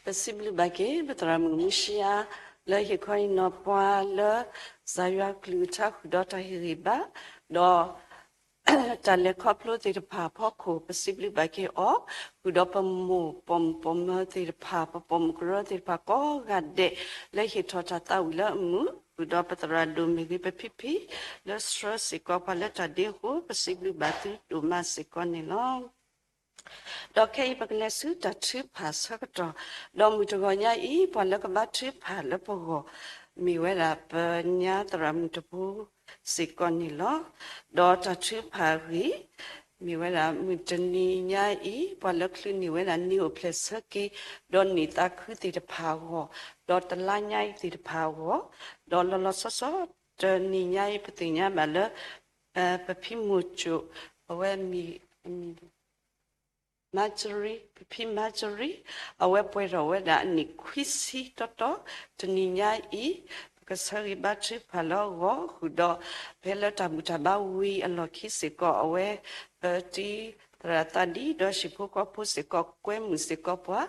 ပစံးဘျုးဘၣ်က့ၤ ပသရၣ်မုၣ်မူရှံယါ လၢဟ့ၣ်ခီဟ့ၣ်နီၤပှၤလၢ ကစၢ်ယွၤကလုၢ်ကထါဃုာ်ဒီးတၢ်ဟ့ၣ်ဂံၢ်ဘါ, ဒီး တၢ်လဲၤခီဖျိသ့ၣ်တဖၣ်အဖီခိၣ် ပစံးဘျုးဘၣ်က့ၤအီၤ, ဃုာ်ဒီးပမိၢ်ပိာ်မုၣ်ပိာ်မၢၤသ့ၣ်တဖၣ် ပပိာ်မုၣ်ကရၢသ့ၣ်တဖၣ်ကိးဂၤဒဲး လၢဟ့ၣ်ထီၣ်တၢ်သးဝံၣ်လၢအမုာ်, ဃုာ်ဒီးပသရၣ်ဒိၣ်မ့ၢ်ဂ့ၤ ပဖံဖံ လၢဆှၢစ့ၢ်ကီးပှၤလၢတၢ်ဒ့အဃိ ပစံးဘျုးဘၣ်သုဒိၣ်မးစ့ၢ်ကီးန့ၣ်လီၤ. ဒီးခဲအံၤပကလဲၤဆူတၢ်ထုကဖၣ်ဆၢကတီၢ်, ဒီးမုၢ်တဂီၤညါအံၤ ပှၤလၢကဘါထုကဖၣ်လၢပဂီၢ် မ့ၢ်ဝဲဒၣ်ပညါသရၣ်မုၣ်တဘိစ့ၢ်ကီးန့ၣ်လီၤ. ဒီးတၢ်ထုကဖၣ်အဂ့ၢ် မ့ၢ်ဝဲဒၣ်မုၢ်တနံၤညါအံၤ ပှၤလၢချုးန့ၢ်ဝဲဒၣ်နံၣ်အိၣ်ဖျဲၣ်ဆၢက့ၤ ဒီးနံၣ်သးခုသ့ၣ်တဖၣ်အဂီၢ်, ဒီးတလါညါအံၤသ့ၣ်တဖၣ်အဂီၢ်, ဒီးလီၤလီၤဆီဆီ တနံၤညါအံၤ ပသ့ၣ်ညါဘၣ်လၢ ပဖံမိၢ်ကၠိၣ် အဝဲမံၤ Marjorie ပဖံ Marjorie အဝဲပှဲၤထီၣ်ဝဲဒၣ်အနံၣ်ခွံဆံတီတီ တနံၤညါအံၤ ပကဆၢဂ့ၤဘါထုကဖၣ်လၢအဂီၢ် ဃုာ်ဒီး ဖဲလၢတၢ်ဘူၣ်တၢ်ဘါဝံၤအလီၢ်ခံစ့ၢ်ကီး အဝဲ ပတံၤသရၣ်သးဒံ ဒီးဟံၣ်ဖိဃီဖိစ့ၢ်ကီး ကွဲမုာ်စ့ၢ်ကီးပှၤ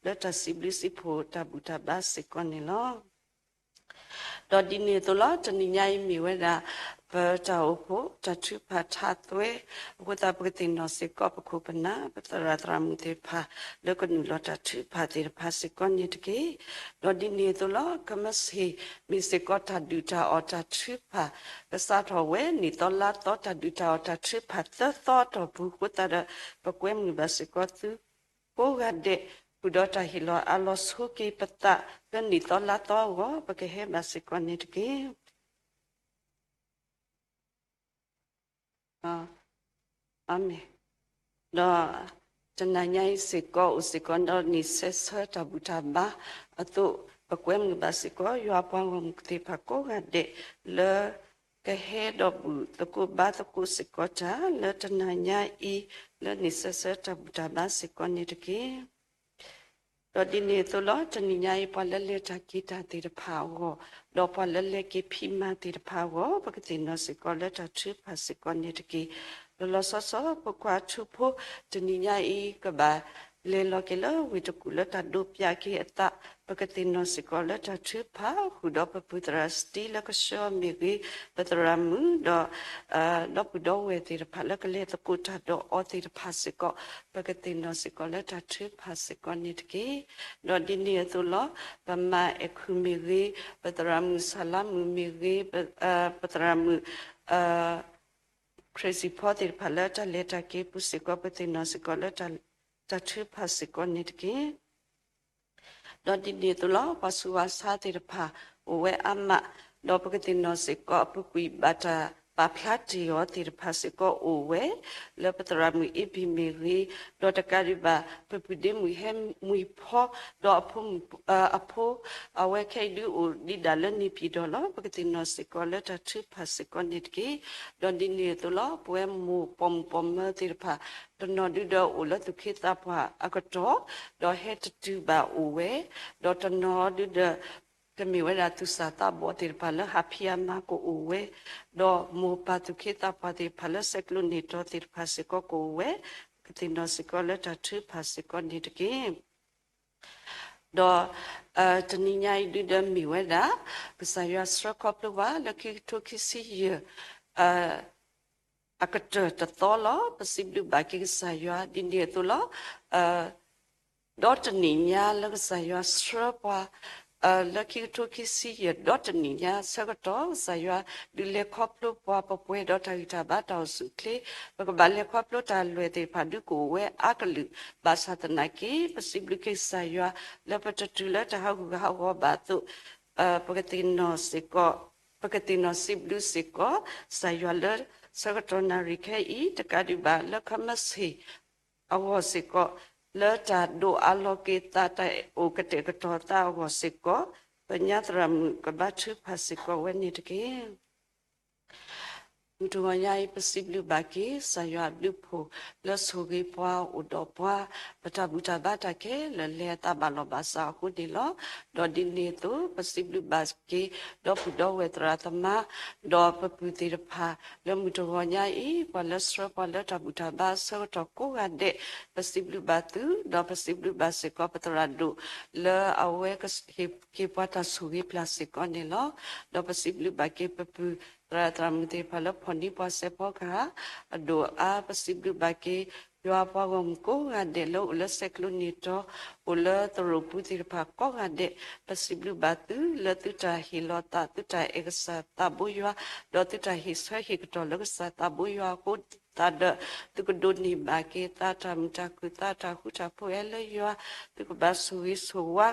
လၢတၢ်စံးဘျုးစံးဖှိၣ်တၢ်ဘူၣ်တၢ်ဘါစ့ၢ်ကီးန့ၣ်လီၤ. ဒီးဒ်န့ၣ်အသိးလီၤ တနံၤညါအံၤမ့ၢ်ဝဲဒၣ် ပတၢ်အိၣ်ဖှိၣ်တၢ်ထုကဖၣ်ထးသွဲ အဃိသတးပကသ့ၣ်နီၣ်စ့ၢ်ကီးပခိၣ်ပနၢ် ပသရၣ်သရၣ်မုၣ်သ့ၣ်တဖၣ် လၢကနုာ်လီၤတၢ်ထုကဖၣ်သ့ၣ်တဖၣ်စ့ၢ်ကီးန့ၣ်တက့ၢ်. ဒီးဒ်န့ၣ်အသိးလီၤ ကမ့ၢ်စ့ၢ် မ့ၢ်စ့ၢ်ကီးတၢ်ဒုၣ်တၢ်အီၣ်တၢ်ထုကဖၣ် ကစးထီၣ်ဝဲနံၣ်သီလါသီ တၢ်ဒုၣ်တၢ်အီၣ်တၢ်ထုကဖၣ်သၢသီအတီၢ်ပူၤအဃိသတးဒီး ပကွဲမုာ်ဘၣ်စ့ၢ်ကီးသု ကိးဂၤဒဲး ဃုာ်ဒီးတၢ်ဟ့ၣ်လီၤအးလီၤဆိးက့ၤပသး လၢနံၣ်သီလါသီအဂီၢ် ပကဟဲဘၣ်စ့ၢ်ကီးန့ၣ်တက့ၢ်. အၤမ့ၣ်. ဒီးတနၤညါအံၤစ့ၢ်ကီး အိၣ်စ့ၢ်ကီးဒီးနံၣ်ဆဲးဆၢတၢ်ဘူၣ်တၢ်ဘါအသိး ပကွဲမုာ်ဘၣ်စ့ၢ်ကီး ယွၤပှၤဂီၢ်မုၢ်သ့ၣ်တဖၣ်ကိးဂၤဒဲး လၢကဟဲဒီးဘူၣ်သကိးဘါသကိးစ့ၢ်ကီးတၢ် လၢတနၤညါအံၤ လၢနံၣ်ဆဲးဆၢတၢ်ဘူၣ်တၢ်ဘါစ့ၢ်ကီးန့ၣ်တက့ၢ်. ဒီးဒ်န့ၣ်အသိးလီၤ တနံၤညါအံၤ ပှၤလၢလဲၤတၢ်က့ၤတၢ်သ့ၣ်တဖၣ်အဂီၢ်, ဒီးပှၤလၢလဲၤက့ၤဖံးမၤသ့ၣ်တဖၣ်အဂီၢ် ပကသ့ၣ်နီၣ်စ့ၢ်ကီးလၢတၢ်ထုကဖၣ်စ့ၢ်ကီးန့ၣ်တက့ၢ်. လီၤလီၤဆီဆီ ဖိခွါထူဖိ တနံၤညါအံၤ ကဘၣ်လဲၤလီၤက့ၤလၢဝ့ၢ်တကူၣ်လၢတၢ်ဒိးပၠးက့ၤအသး ပကသ့ၣ်နီၣ်စ့ၢ်ကီးလၢတၢ်ထုကဖၣ် ဃုာ်ဒီးပပုၢ်သရၣ်စတံလၢကဆှၢအီၤမ့ၢ်ဂ့ၤ, ပသရၣ်မုၣ်ဒီး ဒီပုၢ်ဒီဝဲၢ်သ့ၣ်တဖၣ်လၢကလဲၤသကိးတၢ်ဒီးအီၤသ့ၣ်တဖၣ်စ့ၢ်ကီး ပကသ့ၣ်နီၣ်စ့ၢ်ကီးလၢတၢ်ထုကဖၣ်စ့ၢ်ကီးန့ၣ်တက့ၢ်. ဒီးဒ်န့ၣ်အသိးလီၤ ပမၤအဲၣ်ခုၣ်မ့ၢ်ဂ့ၤ, ပသရၣ်မုၣ်ဆၣ်လါမုၣ်မ့ၢ်ဂ့ၤ, ပသရၣ်မုၣ် ခရံာ်စံၣ်ဖီသ့ၣ်တဖၣ်လၢတၢ်လဲၤတၢ်က့ၤပူၤစ့ၢ်ကီး ပသ့ၣ်နီၣ်စ့ၢ်ကီးလၢတၢ်ထုကဖၣ်စ့ၢ်ကီးန့ၣ်တက့ၢ်. ဒီးဒ်န့ၣ်အသိးလီၤ ပှၤဆူးပှၤဆါသ့ၣ်တဖၣ်အိၣ်ဝဲအါမး, ဒီးပကသ့ၣ်နီၣ်စ့ၢ်ကီး အပူၤကွံာ်ဘၣ်တၢ်ပာ်ဖျါတ့ၢ်အီၤသ့ၣ်တဖၣ်စ့ၢ်ကီးအိၣ်ဝဲ, လၢပသရၣ်မုၣ်အ့ဘံၣ်မ့ၢ်ဂ့ၤ, ဒီးတကးဒံးဘၣ် ပပုၢ်ဒ့မုၣ်ဟဲမှံဖီ, ဒီးအဖိမုၣ် အဖိ အဝဲခဲအံၤဒုးအိၣ်ဒံးဒၣ်လၢန့ၣ်ပံၤဒီးလီၤ. ပကသ့ၣ်နီၣ်စ့ၢ်ကီးလၢတၢ်ထုကဖၣ်စ့ၢ်ကီးန့ၣ်တက့ၢ်. ဒီးဒ်န့ၣ်အသိးလီၤ ပဝဲမိၢ်ပိာ်မုၣ်ပိာ်မၢၤသ့ၣ်တဖၣ် တနီၤဒုးဒီးအိၣ်လၢသူၣ်က့သးပှၢ်အကတီၢ်, ဒီးဟဲတတုၤဘၣ်အိၣ်ဝဲ, ဒီးတနီၤဒုးဒီး ကမ့ၢ်ဝဲဒၣ်သူၣ်စၢ်သးဘီၣ်သ့ၣ်တဖၣ်လၢဟးဖံးအမါကအိၣ်ဝဲ, ဒီးမိၢ်ပၢ်သူၣ်က့သးပှၢ်သ့ၣ်တဖၣ်လၢဆဲးကျိးန့ၢ်တီသ့ၣ်တဖၣ်စ့ၢ်ကီးကအိၣ်ဝဲ, ပကသ့ၣ်နီၣ်စ့ၢ်ကီးလၢတၢ်ထုကဖၣ်စ့ၢ်ကီးန့ၣ်တက့ၢ်. ဒီး တနံၤညါအံၤဒုးဒီးမ့ၢ်ဝဲဒၣ် ကစၢ်ယွၤဆှၢခီဖျိပှၤလၢခံကထိခံဆံယဲၢ် အကတၢၢ်တသီလီၤ. ပစံးဘျုးဘၣ်က့ၤကစၢ်ယွၤဒ်န့ၣ်အသိးလီၤ. ဒီတနံၣ်ညါလၢကစၢ်ယွၤဆှၢပှၤ လၢခံကထိခံဆံယဲၢ် ဒီတနံၣ်ညါဆၢကတီၢ် ကစၢ်ယွၤဒုးလဲၤခီဖျိပှၤ ပပှဲၤဒီးတၢ်ဂံၢ်တၢ်ဘါတၢ်အိၣ်ဆူၣ်အိၣ်ချ့, ပကဘၣ်လဲၤခီဖျိတၢ်လွဲၢ်သ့ၣ်တဖၣ်ဒုးကအိၣ်ဝဲအါကလုာ်, ဘၣ်ဆၣ်သနာ်က့ ပစံးဘျုးက့ၤကစၢ်ယွၤ လၢပတတုၤလၢတၢ်ဟးဂူာ်ဟးဂီၤဘၣ်အသိး ပကသ့ၣ်နီၣ်စ့ၢ်ကီး, ပကသ့ၣ်နီၣ်စံးဘျုးစ့ၢ်ကီး ကစၢ်ယွၤလၢဆၢကတီၢ်နၣ်ရံၣ်ခဲအံၤ တကးဒံးဘၣ်လၢခီမ့ၢ်ဆ့ၣ်အဂီၢ်စ့ၢ်ကီး, လၢတၢ်ဒိးအးလီၤက့ၤသး တၢ်အိၣ်ကတဲာ်ကတီၤသးအဂီၢ်စ့ၢ်ကီး, ပညါသရၣ်မုၣ်ကဘါထုကဖၣ်စ့ၢ်ကီးဝဲန့ၣ်တက့ၢ်. မုၢ်တဂီၤညါအံၤ ပစံးဘျုးဘၣ်က့ၤ ကစၢ်ယွၤအဘျုးအဖှိၣ်လၢဆိၣ်ဂ့ၤပှၤအိၣ်ဒီးပှၤ ပတၢ်ဘူၣ်တၢ်ဘါတၢ်ခဲလၢာ် လဲၤအသးဘၣ်လီၢ်ဘၣ်စးအဃိန့ၣ်လီၤ. ဒီးဒ်န့ၣ်အသိး ပစံးဘျုးဘၣ်က့ၤ ဒီပုၢ်ဒီဝဲၢ်သရၣ်သမါ ဒီးပပုၢ်သ့ၣ်တဖၣ် လၢမုၢ်တဂီၤညါအံၤ ပှၤလၢဆှၢပှၤလၢတၢ်ဘူၣ်တၢ်ဘါအဆၢကတီၢ်ကိးဂၤဒဲး ပစံးဘျုးဘၣ်သု ဒီးပစံးဘျုးဘၣ်စ့ၢ်ကီးပသရၣ်ဒိၣ် လၢအဝဲကဟ့ၣ်က့ၤပှၤတၢ်ဆိၣ်ဂ့ၤပျၢ်စ့ၢ်ကီးန့ၣ်လီၤ. ဒီးပစံးဘျုးဘၣ်က့ၤပပုၢ်သရၣ်သရၣ်မုၣ်သ့ၣ်တဖၣ်လၢဖီၣ်န့ၢ်ပှၤစဲးဖီကဟၣ် အဒိၣ်အါ ပစံးဘျုးဘၣ်က့ၤ ယွၤပှၤဂီၢ်မုၢ်ကိးဂၤဒဲးလၢအိၣ်လၢဆဲးကျိးန့ၢ်တီၤ အိၣ်လၢသရိာ်ပူၤသ့ၣ်တဖၣ်ကိးဂၤဒဲး ပစံးဘျုးဘၣ်သုလၢသုတၢ်ဟ့ၣ်လီၤသး သုတၢ်အဲၣ်ကစၢ်သးဘိယွၤ ဒီးသုတၢ်ဟ့ၣ်ဆၢဟ့ၣ်ကတီၢ်လၢကစၢ်သးဘိယွၤအဃိသတးဒီး သုကဒိးန့ၢ်ဘၣ်က့ၤသးတၢ်မုာ်တၢ်ခုၣ်သးတၢ်ဃူတၢ်ဖိးအဲၣ်လၢယွၤ သုကဘၣ်ဆိၣ်ဂ့ၤဆိၣ်ဝါ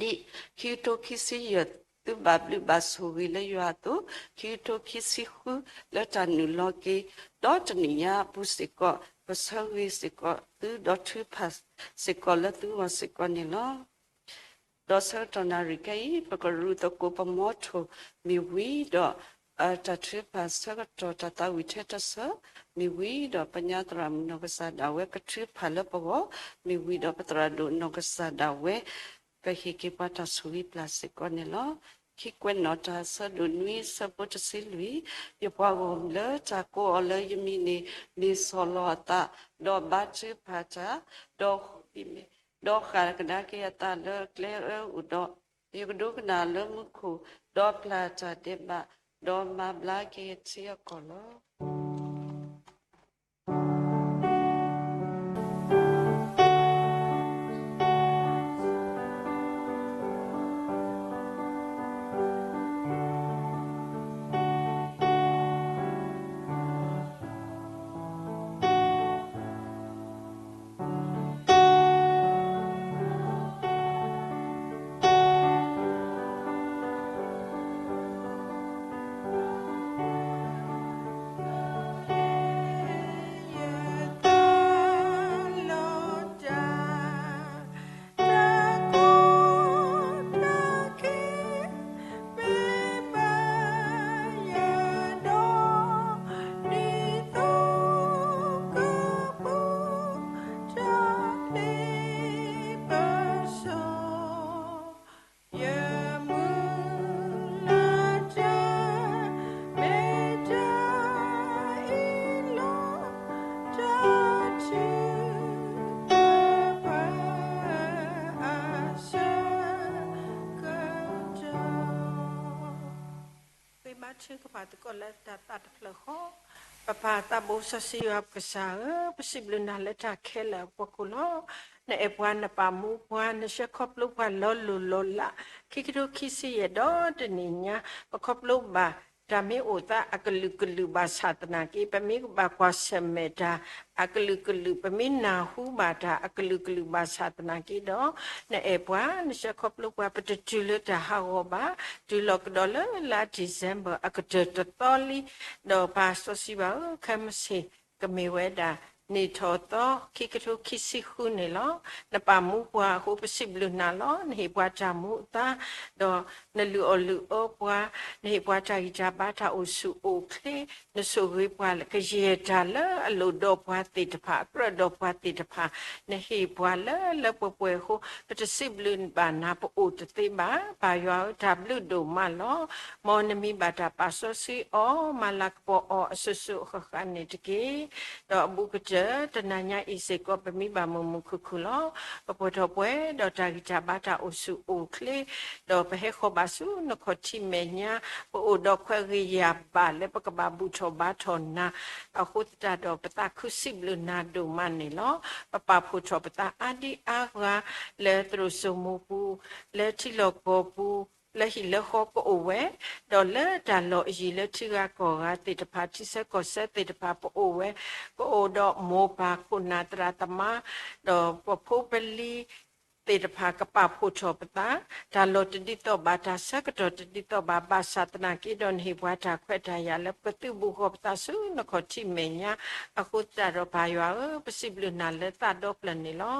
ဒ်ခံကထိခံဆံယဲၢ် သုဘၣ်ဘျုးဘၣ်ဆိၣ်ဂ့ၤလၢယွၤအသိး ခံကထိခံဆံဃု လၢတၢ်နုာ်လီၤက့ၤ ဒီးတနံၣ်ညါအပူၤစ့ၢ်ကီး ပဆၢဂ့ၤစ့ၢ်ကီးသု ဒီးထုကဖၣ်စ့ၢ်ကီးလၢသုဂီၢ်စ့ၢ်ကီးန့ၣ်လီၤ. ဒီးဆၢကတီၢ်နၣ်ရံၣ်ခဲအံၤ ပကရူၢ်သကိးပမီထိၣ်မ့ၢ်ဝံၤဒီး တၢ်ထုကဖၣ်ဆၢကတီၢ်တၢ်သးဝံၣ်ထဲတဆၢ မ့ၢ်ဝံၤဒီး ပညါသရၣ်မုၣ်နီၢ်ကစၢ်ဒၣ်ဝဲ ကထုကဖၣ်လၢပဂီၢ် မ့ၢ်ဝံၤဒီးပသရၣ်ဒိၣ်နီၢ်ကစၢ်ဒၣ်ဝဲ ကဟ့ၣ်က့ၤပှၤတၢ်ဆိၣ်ဂ့ၤပျၢ်စ့ၢ်ကီးန့ၣ်လီၤ. ခံကွဲးနီၣ်တၢ် ဆၢဒိၣ်နွံ ဆၢဖိတဆံလွံၢ်, ယပှၤဂီၢ်မုၢ်လၢတၢ်ကိးအီၤလၢယမံၤန့ၣ် မ့ၢ်ဆီၣ်လီၤအသး, ဒီးဘါထုကဖၣ်တၢ်, ဒီးဃ့ၢ်မ့ၢ်, ဒီးဃၣ်ကဒါက့ၤအသးလၢကျဲအၢအိၣ်ဒီး, ယကဒိကနၣ်လၢမူခိၣ်, ဒီးပျၢ်တၢ်ဒဲးဘး, ဒီးမၤဘျါက့ၤထံအကီၢ်လီၤ. ဃ့ဘါထုကဖၣ်သကိးလၢတၢ်သးတဖျၢၣ်ဃီ, ပပၢ်သးဘိစီဆှံယွၤပကစၢ်ဧၢ, ပစံးဘျုးနၤလၢတၢ်ခဲလၢာ်အဖီခိၣ်လီၤ. နအဲၣ်ပှၤနပာ်မူပှၤ, နဆှၢခီဖျိပှၤလီၤလိၤလီၤလး, ခံကထိခံဆံယဲၢ်ဒီးတနံၣ်ညါ, ပခီဖျိဘၣ် တၢ်မ့ၢ်အိၣ်သးအကလုာ်ကလုာ်ဘၣ်ဆၣ်သနာ်က့ ပမ့ၢ်ကဘၣ်ကွၢ်ဆၢၣ်မဲာ်တၢ်အကလုာ်ကလုာ်, ပမ့ၢ်နၢ်ဟူဘၣ်တၢ်အကလုာ်ကလုာ်ဘၣ်ဆၣ်သနာ်က့ဒီး, နအဲၣ်ပှၤ, နဆှၢခီဖျိပှၤ, ပတတုၤလၢတၢ်ဟးဂီၤဘၣ်, တုၤလီၤကဒီးလၢလါ December အကတၢၢ်တသီလံ, ဒီးပၢ်စီဆှံယွၤဧၢ, ခဲမုၢ်ဆ့ၣ် ကမ့ၢ်ဝဲဒၣ် နံၣ်ထီၣ်သီ ခံကထိခံဆံဃုန့ၣ်လီၤ. နပာ်မူပှၤအဃိ ပစံးဘျုးနၤလီၤ. နဟ့ၣ်ပှၤတၢ်မူအသါ, ဒီးနလုၢ်အီၣ်လုၢ်အီပှၤ, နဟ့ၣ်ပှၤတၢ်ဂံၢ်တၢ်ဘါ တၢ်အိၣ်ဆူၣ်အိၣ်ချ့, နဆိၣ်ဂ့ၤပှၤကယဲၢ်တၢ်လၢအလိၣ်ဒီးပှၤသ့ၣ်တဖၣ် အကြၢးဒီးပှၤသ့ၣ်တဖၣ်, နဟ့ၣ်ပှၤလၢလၢပှဲၤပှဲၤအဃိ ပတစံးဘျုးဘၣ်နၤ ပအိၣ်တသ့ဘၣ်. ပၢ်ယွၤဧၢ, တၢ်ဘျုးဒိၣ်မးလီၤ. မ်နမံၤဘၣ်တၢ်ပာ်စီဆှံအီၤ, မၤလၤကပီၤအီၤအစိၤစိၤအဃၣ်ဃၣ်န့ၣ်တက့ၢ်. ဒီးအဘူးကတၢၢ် တနၤညါအံၤစ့ၢ်ကီး ပမံဘၣ်မုာ်မုာ်ခုၣ်ခုၣ်လီၤ. ပပှဲၤထီၣ်ပှဲၤဒီးတၢ်ဂံၢ်တၢ်ဘါ တၢ်အိၣ်ဆူၣ်အိၣ်ချ့, ဒီးပဟဲဃီၤဘၣ်ဆူနခီၣ်ထံးမဲာ်ညါ, ပအိၣ်ဒီးခွဲးဂ့ၤယာ်ဘၣ်လၢပကဘၣ်ဘူၣ်ထီၣ်ဘါထီၣ်နၤ, အဃိသတးဒီး ပသးခုစံးဘျုးနၤဒိၣ်မးန့ၣ်လီၤ. ပပာ်ဖှိၣ်ထီၣ်ပသးအါဒံအါဂၤ လၢသရိာ်စိမိၤပူၤ, လၢထံလီၢ်ကီၢ်ပူၤ, လၢဟံၣ်လၢဃီကအိၣ်ဝဲ, ဒီးလၢတၢ်လီၢ်အယံၤလၢထံဂၤကီၢ်ဂၤသ့ၣ်တဖၣ် ထံဆၢကီၢ်ဆၢသ့ၣ်တဖၣ်ပအိၣ်ဝဲ, ပအိၣ်ဒီးမိၢ်ပၢ်ခိၣ်နၢ်သရၣ်သမါ, ဒီးပဖိပလံၤ သ့ၣ်တဖၣ်ကပာ်ဖှိၣ်ထီၣ်ပသး, တၢ်လီၢ်တဒ်သိးဘၣ်, တၢ်ဆၢကတီၢ်တဒ်သိးဘၣ်, ဘၣ်ဆၣ်သနာ်က့ဒီးနဟ့ၣ်ပှၤတၢ်ခွဲးတၢ်ယာ်လၢပကသုးဘူးဃီၤပသးဆူနခီၣ်ထံးမဲာ်ညါ, အဃိသတးဒီးပၢ်ယွၤဧၢ, ပစံးဘျုးနၤလၢသးဒီဖျၢၣ်န့ၣ်လီၤ.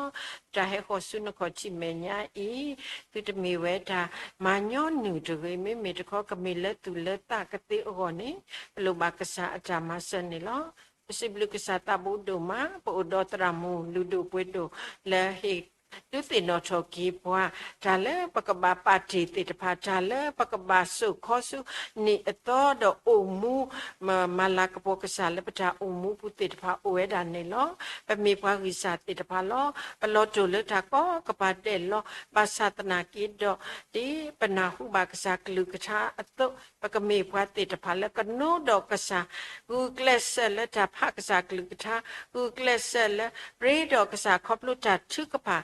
ပတၢ်ဟဲဃီၤဆူနခီၣ်ထံးမဲာ်ညါအံၤ သုတမ့ၢ်ဝဲတၢ်မၤညီနုၢ်တဂ့ၤ, မ့မ့ၢ်တခီကမ့ၢ်လၢသူၣ်လၢသးကသ့အဂီၢ်န့ၣ်, ပလိၣ်ဘၣ်ကစၢ်အတၢ်မၤစၢၤန့ၣ်လီၤ. ပစံးဘျုးကစၢ်သးဘိဒိၣ်မး, ပအိၣ်ဒီးသရၣ်မုၣ်လုၢ်ဒိၣ်ပှ့ၤဒိၣ် လၢဟ့ၣ်ဒုးသ့ၣ်နီၣ်ထီၣ်က့ၤပှၤ တၢ်လၢပကဘၣ်ပာ်တ့ၢ်သ့ၣ်တဖၣ်, တၢ်လၢပကဘၣ်စိာ်ခီဆူနံၣ်အသီဒီးအိၣ်မူ မၤလၤကပီၤကစၢ်လၢပတၢ်အိၣ်မူပူၤသ့ၣ်တဖၣ်အိၣ်ဝဲဒၣ်န့ၣ်လီၤ. ပမ့ၢ်ပှၤဂံၢ်စၢ်သ့ၣ်တဖၣ်လီၤ. ပလီၤတိၢ်လၢတၢ်ကိးကပၤဒဲးလီၤ. ဘၣ်ဆၣ်သနာ်က့ဒီး ဒ်ပနၢ်ဟူဘၣ်ကစၢ်ကလုၢ်ကထါအသိး, ပကမ့ၢ်ပှၤသ့ၣ်တဖၣ်လၢကနိဒီးကစၢ်, ဂုာ်ကျဲးစၢးလၢတၢ်ဖးကစၢ်ကလုၢ်ကထါ, ဂုာ်ကျဲးစၢးလၢရ့ဒီးကစၢ်ခီဖျိတၢ်ထုကဖၣ်,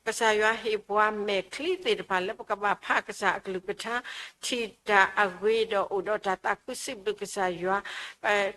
ကစၢ်ယွၤဟ့ၣ်ပှၤမဲာ်ချံသ့ၣ်တဖၣ်လၢပကဘၣ်ဖးကစၢ်အကလုၢ်ကထါ, ထံၣ်တၢ်အဂ့ၤဒီးအိၣ်ဒီးတၢ်သးခုစံးဘျုးကစၢ်ယွၤ,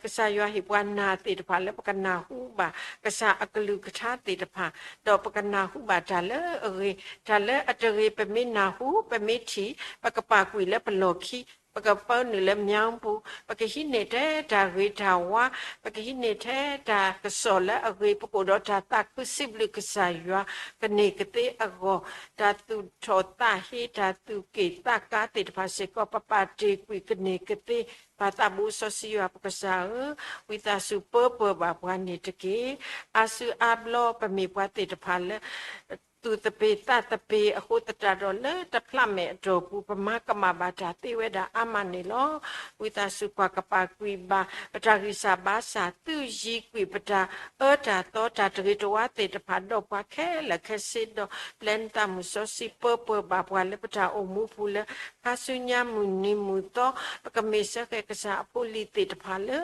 ကစၢ်ယွၤဟ့ၣ်ပှၤနာ်သ့ၣ်တဖၣ်လၢပကနၢ်ဟူဘၣ်ကစၢ်အကလုၢ်ကထါသ့ၣ်တဖၣ်, ဒီးပကနၢ်ဟူဘၣ်တၢ်လၢအဂ့ၤ, တၢ်လၢအတဂ့ၤ ပမ့ၢ်နၢ်ဟူ ပမ့ၢ်ထံၣ် ပကပာ်ကွံာ်လၢပလီၢ်ခံ, ပကပၢနုာ်လၢမၠၢပူၤ, ပကဟံးန့ၢ်ထဲတၢ်ဂ့ၤတၢ်ဝါ, ပကဟံးန့ၢ်ထဲတၢ်ကစီၣ်လၢအဂ့ၤ, ပကအိၣ်ဒီးတၢ်သးခုစံးဘျုးကစၢ်ယွၤကန့ၢ်ကသ့အဂီၢ်, တၢ်သူၣ်ထီၣ်သးဟ့ တၢ်သူၣ်က့ၣ်သးကါသ့ၣ်တဖၣ်စ့ၢ်ကီး ပပာ်တ့ၢ်ကွံာ်ကန့ၢ်ကသ့, ပၢ်သးဘိစီဆှံယွၤပကစၢ်ဧၢ, ဝံသးစူၤပၢပှဲၤဘၣ်ပှၤန့ၣ်တက့ၢ်. အါစုအါဘျီပမ့ၢ်ပှၤသ့ၣ်တဖၣ်လၢ သူၣ်သပ့ၤသးသပ့ၤအဃိသတးဒီး လၢတဖျးမဲာ်အတီၢ်ပူၤ ပမၤကမၣ်ဘၣ်တၢ်သ့ဝဲဒၣ်အါမးန့ၣ်လီၤ. ဝံသးစူၤကွၢ်ကပာ်ကွံာ်ဘၣ် ပတၢ်ဂံၢ်စၢ်ဘါစၢ် သုးယံၤကွံာ်ပတၢ်အၢတၢ်သီ တၢ်တဂ့ၤတဝါသ့ၣ်တဖၣ် ဒီးပှၤခဲလၢာ်ခဲဆ့ဒီး ပျဲနသးမုၢ်စီဆှံ ပၢပှဲၤဘၣ်ပှၤလၢပတၢ်အိၣ်မူပူၤလၢ ခါဆူညါမုၢ်နံၤမုၢ်သီ ပကမ့ၢ်စဲဃဲၤကစၢ်အဖိလံၤသ့ၣ်တဖၣ်လၢ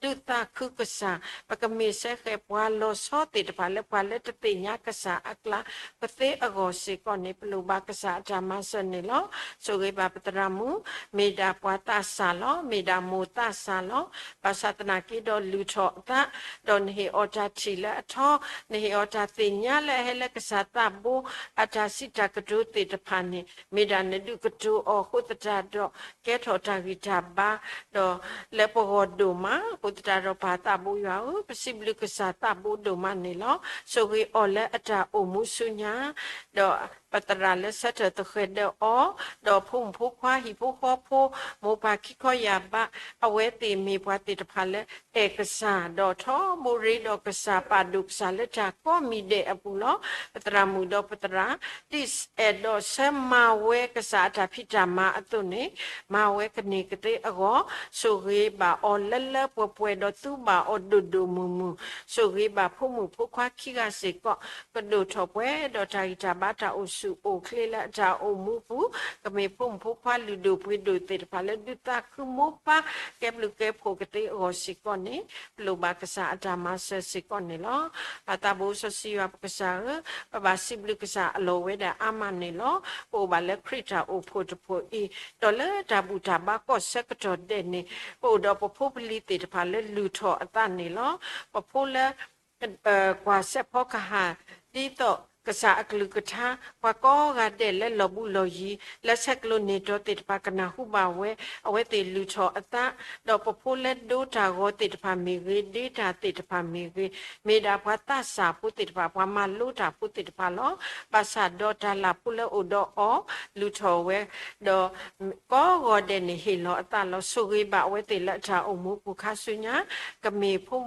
ဒုးသးခုကစၢ်, ပကမ့ၢ်စဲဃဲၤပှၤလီၤဆီသ့ၣ်တဖၣ်လၢ ပှၤလၢတသ့ၣ်ညါကစၢ်အကျါ ပသ့အဂီၢ်စ့ၢ်ကီးန့ၣ် ပလိၣ်ဘၣ်ကစၢ်အတၢ်မၤစၢၤန့ၣ်လီၤ. ဆိၣ်ဂ့ၤဘၣ်ပသရၣ်မုၣ် မ့ၢ်ဒၣ်ပှၤသးစၢ်လီၤ, မ့ၢ်ဒၣ်မိၢ်သးစၢ်လီၤ. ဘၣ်ဆၣ်သနာ်က့ဒီးလုၢ်ထီၣ်အသး, ဒီးနဟ့ၣ်အီၤတၢ်ထံၣ်လၢအထီ, နဟ့ၣ်အီၤတၢ်သ့ၣ်ညါလၢအဟဲလၢကစၢ်သးဘိအတၢ်စံးတၢ်ကတိၤသ့ၣ်တဖၣ်န့ၣ် မ့ၢ်ဒၣ်နဒုးကတိၤအီၤအဃိသတးဒီး ကဲထီၣ်တၢ်ဂံၢ်တၢ်ဘါ ဒီးလၢပဂီၢ်ဒိၣ်မးအဃိသတးဒီး ပၢ်သးဘိယွၤဧၢ, ပစံးဘျုးကစၢ်သးဘိဒိၣ်မးန့ၣ်လီၤ. ဆိၣ်ဂ့ၤအီၤလၢအတၢ်အိၣ်မူဆူညါ, ဒီးပသရၣ်လၢဆၢထၢၣ်သဃဲၤဒၢးအီၤ, ဒီးဖိမုၣ်ဖိခွါဟံၣ်ဖိဃီဖိ မိၢ်ပၢ်ခံခီယာ်ဘး အဝဲသ့ၣ်မ့ၢ်ပှၤသ့ၣ်တဖၣ်လၢအဲၣ်ကစၢ် ဒီးထီဘိရ့ဒီးကစၢ် ပာ်ဒိၣ်ကစၢ်လၢတၢ်ကိးမံၤဒဲးအပူၤလီၤ. ပသရၣ်မုၣ်ဒီးပသရၣ် ဒ်အဲၣ်ဒိးဆၢမၤဝဲကစၢ်အတၢ်ဖံးတၢ်မၤအသိးန့ၣ် မၤဝဲကန့ၢ်ကသ့အဂီၢ် ဆိၣ်ဂ့ၤဘၣ်အီၤလၢလၢပှဲၤပှဲၤ ဒီးသူဘၣ်အီၤဒိၣ်ဒိၣ်မုၢ်မုၢ်, ဆိၣ်ဂ့ၤဘၣ်ဖိမုၣ်ဖိခွါခံဂၤစ့ၢ်ကီး ကဒိၣ်ထီၣ်ပှဲၤဒီးတၢ်ဂံၢ်တၢ်ဘါ တၢ်အိၣ်ဆူၣ်အိၣ်ချ့လၢအတၢ်အိၣ်မူပူၤ, ကမ့ၢ်ဖိမုၣ်ဖိခွါလုၢ်ဒိၣ်ပှ့ၤဒိၣ်သ့ၣ်တဖၣ်လၢဒုးသးခုမိၢ်ပၢ် ကဲဘျုးကဲဖှိၣ်ကသ့အဂီၢ်စ့ၢ်ကီးန့ၣ် ပလိၣ်ဘၣ်ကစၢ်အတၢ်မၤစၢၤစ့ၢ်ကီးန့ၣ်လီၤ. ပၢ်သးဘိစီဆှံယွၤပကစၢ်ဧၢ, ပဘၣ်စံးဘျုးကစၢ်အလီၢ်ဝဲဒၣ်အါမးန့ၣ်လီၤ. ပအိၣ်ဘၣ်လၢခရံာ်တၢ်အိၣ်ဖှိၣ်တဖှိၣ်အံၤ, ဒီးလၢတၢ်ဘူၣ်တၢ်ဘါကီၢ်ဆၢကတီၢ်ဒဲးန့ၣ် ပအိၣ်ဒီးပဖိပလံၤသ့ၣ်တဖၣ်လၢလုၢ်ထီၣ်အသးန့ၣ်လီၤ. ပဖိလၢ ကွၢ်စဲးဖီကဟၣ် ဒ်သိးကစၢ်အကလုၢ်ကထါ ပှၤကိးဂၤဒဲးလၢလီၢ်ဘူးလီၢ်ယံၤ လၢဆဲးကျိးန့ၢ်တီၤသ့ၣ်တဖၣ်ကနၢ်ဟူဘၣ်ဝဲ, အဝဲသ့ၣ်လုၢ်ထီၣ်အသး, ဒီးပဖိလၢဒိတၢ်ဂီၤသ့ၣ်တဖၣ်မ့ၢ်ဂ့ၤ, ဒ့တၢ်သ့ၣ်တဖၣ်မ့ၢ်ဂ့ၤ, မ့ၢ်ဒၣ်ပှၤသးစၢ်ဖိသ့ၣ်တဖၣ်, ပှၤမၤလိတၢ်ဖိသ့ၣ်တဖၣ်လီၤ. ဘၣ်ဆၣ်ဒီးတၢ်လၢ်ဖိလၢအိၣ်ဒီးအီၤ လုၢ်ထီၣ်ဝဲ, ဒီး ကိးဂီၤဒဲးန့ၣ်ဟ့ၣ်လီၤအသးလီၤ. ဆိၣ်ဂ့ၤဘၣ်အဝဲသ့ၣ်လၢအတၢ်အိၣ်မူပူၤခါဆူညါ, ကမ့ၢ် ဖိ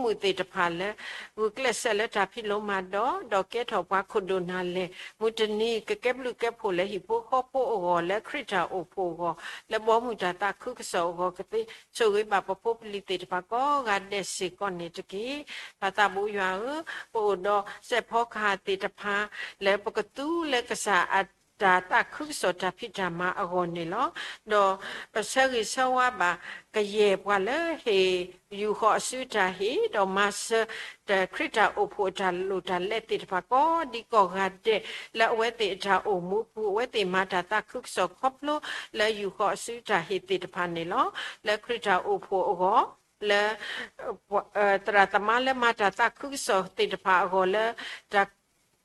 မုၣ်သ့ၣ်တဖၣ်လၢ ဂုာ်ကျဲးစၢးလၢတၢ်ဖံးလိမၤဒိး, ဒီးကဲထီၣ်ပှၤခိၣ်ဒိၣ်နၤလဲၣ်, မုၢ်တနံၤကကဲဘျုးကဲဖှိၣ်လၢဟံၣ်ဖိဃီဖိအဂီၢ် လၢခရံာ်တၢ်အိၣ်ဖှိၣ်အဂီၢ်, လၢဘီမုၢ်တၢ်သးခုကစီၣ်အဂီၢ်ကသ့, ဆိၣ်ဂ့ၤဘၣ်ပဖိပလံၤသ့ၣ်တဖၣ်ကိးဂၤဒဲးစ့ၢ်ကီးန့ၣ်တက့ၢ်. ပၢ်သးဘိယွၤဧၢ, ပအိၣ်ဒီးစဲးဖီကဟၣ်သ့ၣ်တဖၣ် လၢပကသူလၢကစၢ်အတၢ်သးခုကစီၣ်တၢ်ဖံးတၢ်မၤအဂီၢ်န့ၣ်လီၤ. ဒီးပဆၢဂ့ၤဆၢဝါဘၣ်ကယဲၢ်ပှၤလၢဟ့ၣ်ယူာ်ဃီၤအစုတၢ်ဟ့ၣ်, ဒီးမၤစၢၤ ခရံာ်တၢ်အိၣ်ဖှိၣ်အတၢ်လိၣ်တၢ်လဲသ့ၣ်တဖၣ်ကိးဒံကိးဂၤဒဲး လၢအဝဲသ့ၣ်အတၢ်အိၣ်မူပူၤ, အဝဲသ့ၣ်မၤတၢ်သးခုကစီၣ်ခီဖျိလၢယူာ်ဃီၤအစုတၢ်ဟ့ၣ်သ့ၣ်တဖၣ်န့ၣ်လီၤ. လၢခရံာ်တၢ်အိၣ်ဖှိၣ်အဂီၢ်, လၢ သရၣ်သမါလၢမၤတၢ်သးခုကစီၣ်သ့ၣ်တဖၣ်အဂီၢ်လၢ တၢ်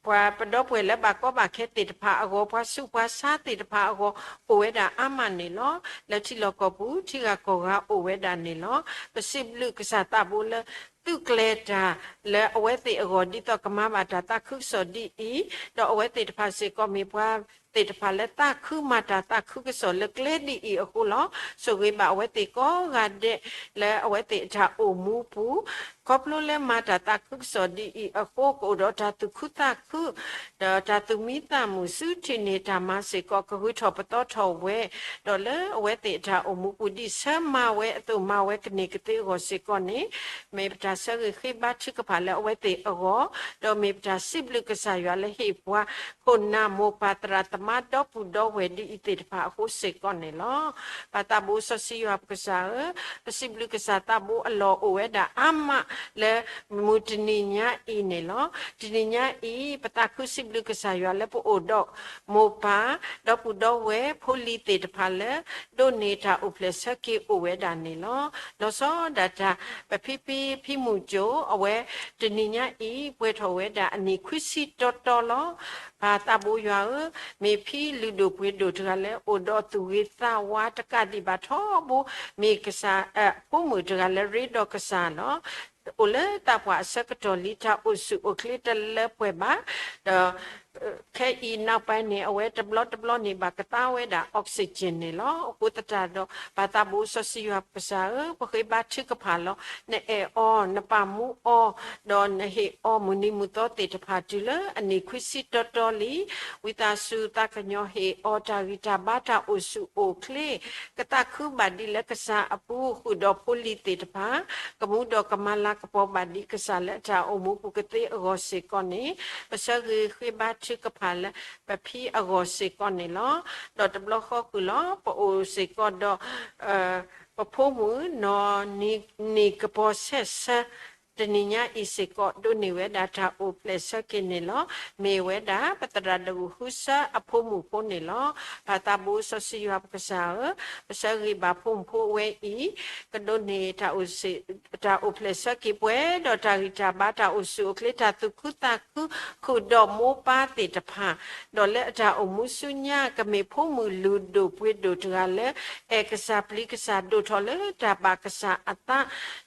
ပှၤပဒီပုၢ်ဝဲၢ်လၢဘၣ်ကီဘၣ်ခဲသ့ၣ်တဖၣ်အဂီၢ်, ပှၤဆူးပှၤဆါသ့ၣ်တဖၣ်အဂီၢ် အိၣ်ဝဲဒၣ်အါမးန့ၣ်လီၤ. လၢထံလီၢ်ကီၢ်ပူၤ ထံဂၤကီၢ်ဂၤအိၣ်ဝဲဒၣ်န့ၣ်လီၤ. ပစံးဘျုးကစၢ်သးဘိလၢ သုးကျဲၤတၢ်လၢအဝဲသ့ၣ်အဂီၢ် ဒ်သိးကမၤဘၣ်တၢ်သးခုကစီၣ်ဒ်အံၤ, ဒီးအဝဲသ့ၣ်တဖၣ်စ့ၢ်ကီး မ့ၢ်ပှၤသ့ၣ်တဖၣ်လၢသးခုမၤတၢ်သးခုကစီၣ်လၢကျဲဒ်အံၤအဃိလီၤ. ဆိၣ်ဂ့ၤဘၣ်အဝဲသ့ၣ်ကိးဂၤဒဲး လၢအဝဲသ့ၣ်အတၢ်အိၣ်မူပူၤ ခီဖျိလၢမၤတၢ်သးခုကစီၣ်ဒ်အံၤအဃိ ကအိၣ်ဒီးတၢ်သူၣ်ခုသးခု ဒီးတၢ်သူၣ်မံသးမုာ် ဆူထံၣ်န့ၢ်တၢ်မၤစ့ၢ်ကီး ကဂုၤထီၣ်ပသီထီၣ်ဝဲ, ဒီးလၢအဝဲသ့ၣ်အတၢ်အိၣ်မူပူၤ ဒ်ဆၢမၤဝဲအသိး မၤဝဲကန့ၢ်ကသ့အဂီၢ်စ့ၢ်ကီးန့ၣ်, မ့ၢ်ပတၢ်ဆၢဂ့ၤဃ့ဘါထုကဖၣ်လၢအဝဲသ့ၣ်အဂီၢ်, ဒီးမ့ၢ်ပတၢ်စံးဘျုးကစၢ်ယွၤလၢဟ့ၣ်ပှၤ ခိၣ်နၢ်မိၢ်ပၢ်သရၣ်သမါ ဒီပုၢ်ဒီဝဲၢ်ဒ်အံၤသ့ၣ်တဖၣ်အဃိစ့ၢ်ကီးန့ၣ်လီၤ. ပၢ်သးဘိစီဆှံယွၤပကစၢ်ဧၢ, ပစံးဘျုးကစၢ်သးဘိအလီၢ်အိၣ်ဝဲဒၣ်အါမးလၢ မုၢ်တနံၤညါအံၤန့ၣ်လီၤ. တနံၤညါအံၤ ပသးခုစံးဘျုးကစၢ်ယွၤလၢပအိၣ်ဒီးမိၢ်ပၢ် ဒီပုၢ်ဒီဝဲၢ်ဖိလံၤသ့ၣ်တဖၣ်လၢ ဒိးန့ၢ်တၢ်အိၣ်ဖျဲၣ်ဆၢက့ၤအိၣ်ဝဲဒၣ်န့ၣ်လီၤ. လီၤဆီဒၣ်တၢ် ပဖံဖံဖံမုၢ်ကၠိ အဝဲတနံၤညါအံၤ ပှဲၤထီၣ်ဝဲဒၣ်အနံၣ်ခွံဆံတီတီလီၤ. ပၢ်သးဘိယွၤဧၢ, မ့ၢ်ဖံလုၢ်ဒိၣ်ပှ့ၤဒိၣ်တဂၤလၢ အိၣ်ဒီးသူၣ်ဂ့ၤသးဝါတကးဒံးဘၣ်ထီဘိ, မ့ၢ်ကစၢ် အဖိမုၣ်တဂၤလၢရ့ဒီးကစၢ်လီၤ. အိၣ်လၢသးပှၢ်အဆၢကတီၢ်လံ တၢ်အိၣ်ဆူၣ်အိၣ်ချ့တလၢပှဲၤဘၣ်, ဒီး ခဲအံၤနောက်ပိုင်းန့ၣ် အဝဲတဘျီတဘျီန့ၣ် ဘၣ်ကသါဝဲဒၣ် oxygen န့ၣ်လီၤ. အဃိသတးဒီး ပၢ်သးဘိစီဆှံယွၤပကစၢ်ဧၢ, ပဃ့ဘါထုကဖၣ်လီၤ. နအဲၣ်အီၤ, နပာ်မူအီၤ, ဒီးနဟ့ၣ်အီၤမုၢ်နံၤမုၢ်သီသ့ၣ်တဖၣ်တုၤလၢအနံၣ်ခွံဆံတီတီလံ. ဝံသးစူၤသးကညီၤဟ့ၣ်အီၤ တၢ်ဂံၢ်တၢ်ဘါတၢ်အိၣ်ဆူၣ်အိၣ်ချ့, ကသးခုဘၣ်ဒံးလၢကစၢ်အပူၤ ဃုာ်ဒီးဖိလံၤသ့ၣ်တဖၣ်, ကမူဒီးကမၤလၤကပီၤဘၣ်ဒံးကစၢ်လၢအတၢ်အိၣ်မူပူၤကသ့အဂီၢ်စ့ၢ်ကီးန့ၣ်, ပဆၢဂ့ၤဃ့ဘါထုကဖၣ်လၢပဖံအဂီၢ်စ့ၢ်ကီးန့ၣ်လီၤ. ဒီးတဘျီဃီဃုာ်လီၤ ပအိၣ်စ့ၢ်ကီးဒီး ပဖိမုၣ် နီၢ်နံၤကပီၤဆဲးဆၢ တနံၤညါအံၤစ့ၢ်ကီး ဒိးန့ၢ်ဝဲဒၣ်တၢ်အိၣ်ဖျဲၣ်ဆၢက့ၤန့ၣ်လီၤ. မ့ၢ်ဝဲဒၣ်ပသရၣ်ဒိၣ်ဃုဆၢအဖိမုၣ်ဖိန့ၣ်လီၤ. ပၢ်သးဘိစီဆှံယွၤပကစၢ်ဧၢ, ပဆၢဂ့ၤဘၣ်ဖိမုၣ်ဖိဝဲအံၤ ကဒိးန့ၢ်တၢ်အိၣ် တၢ်အိၣ်ဖျဲၣ်ဆၢက့ၤပှဲၤဒီးတၢ်ဂံၢ်တၢ်ဘါ တၢ်အိၣ်ဆူၣ်အိၣ်ချ့ တၢ်သူၣ်ခုသးခု ဃုာ်ဒီးမိၢ်ပၢ်သ့ၣ်တဖၣ်, ဒီးလၢအတၢ်အိၣ်မူဆူညါ ကမ့ၢ်ဖိမုၣ်လုၢ်ဒိၣ်ပှ့ၤဒိၣ်တဂၤလၢ အဲၣ်ကစၢ်ပျံၤကစၢ် ဒိၣ်ထီၣ်လၢတၢ်ဘၣ်ကစၢ်အသး,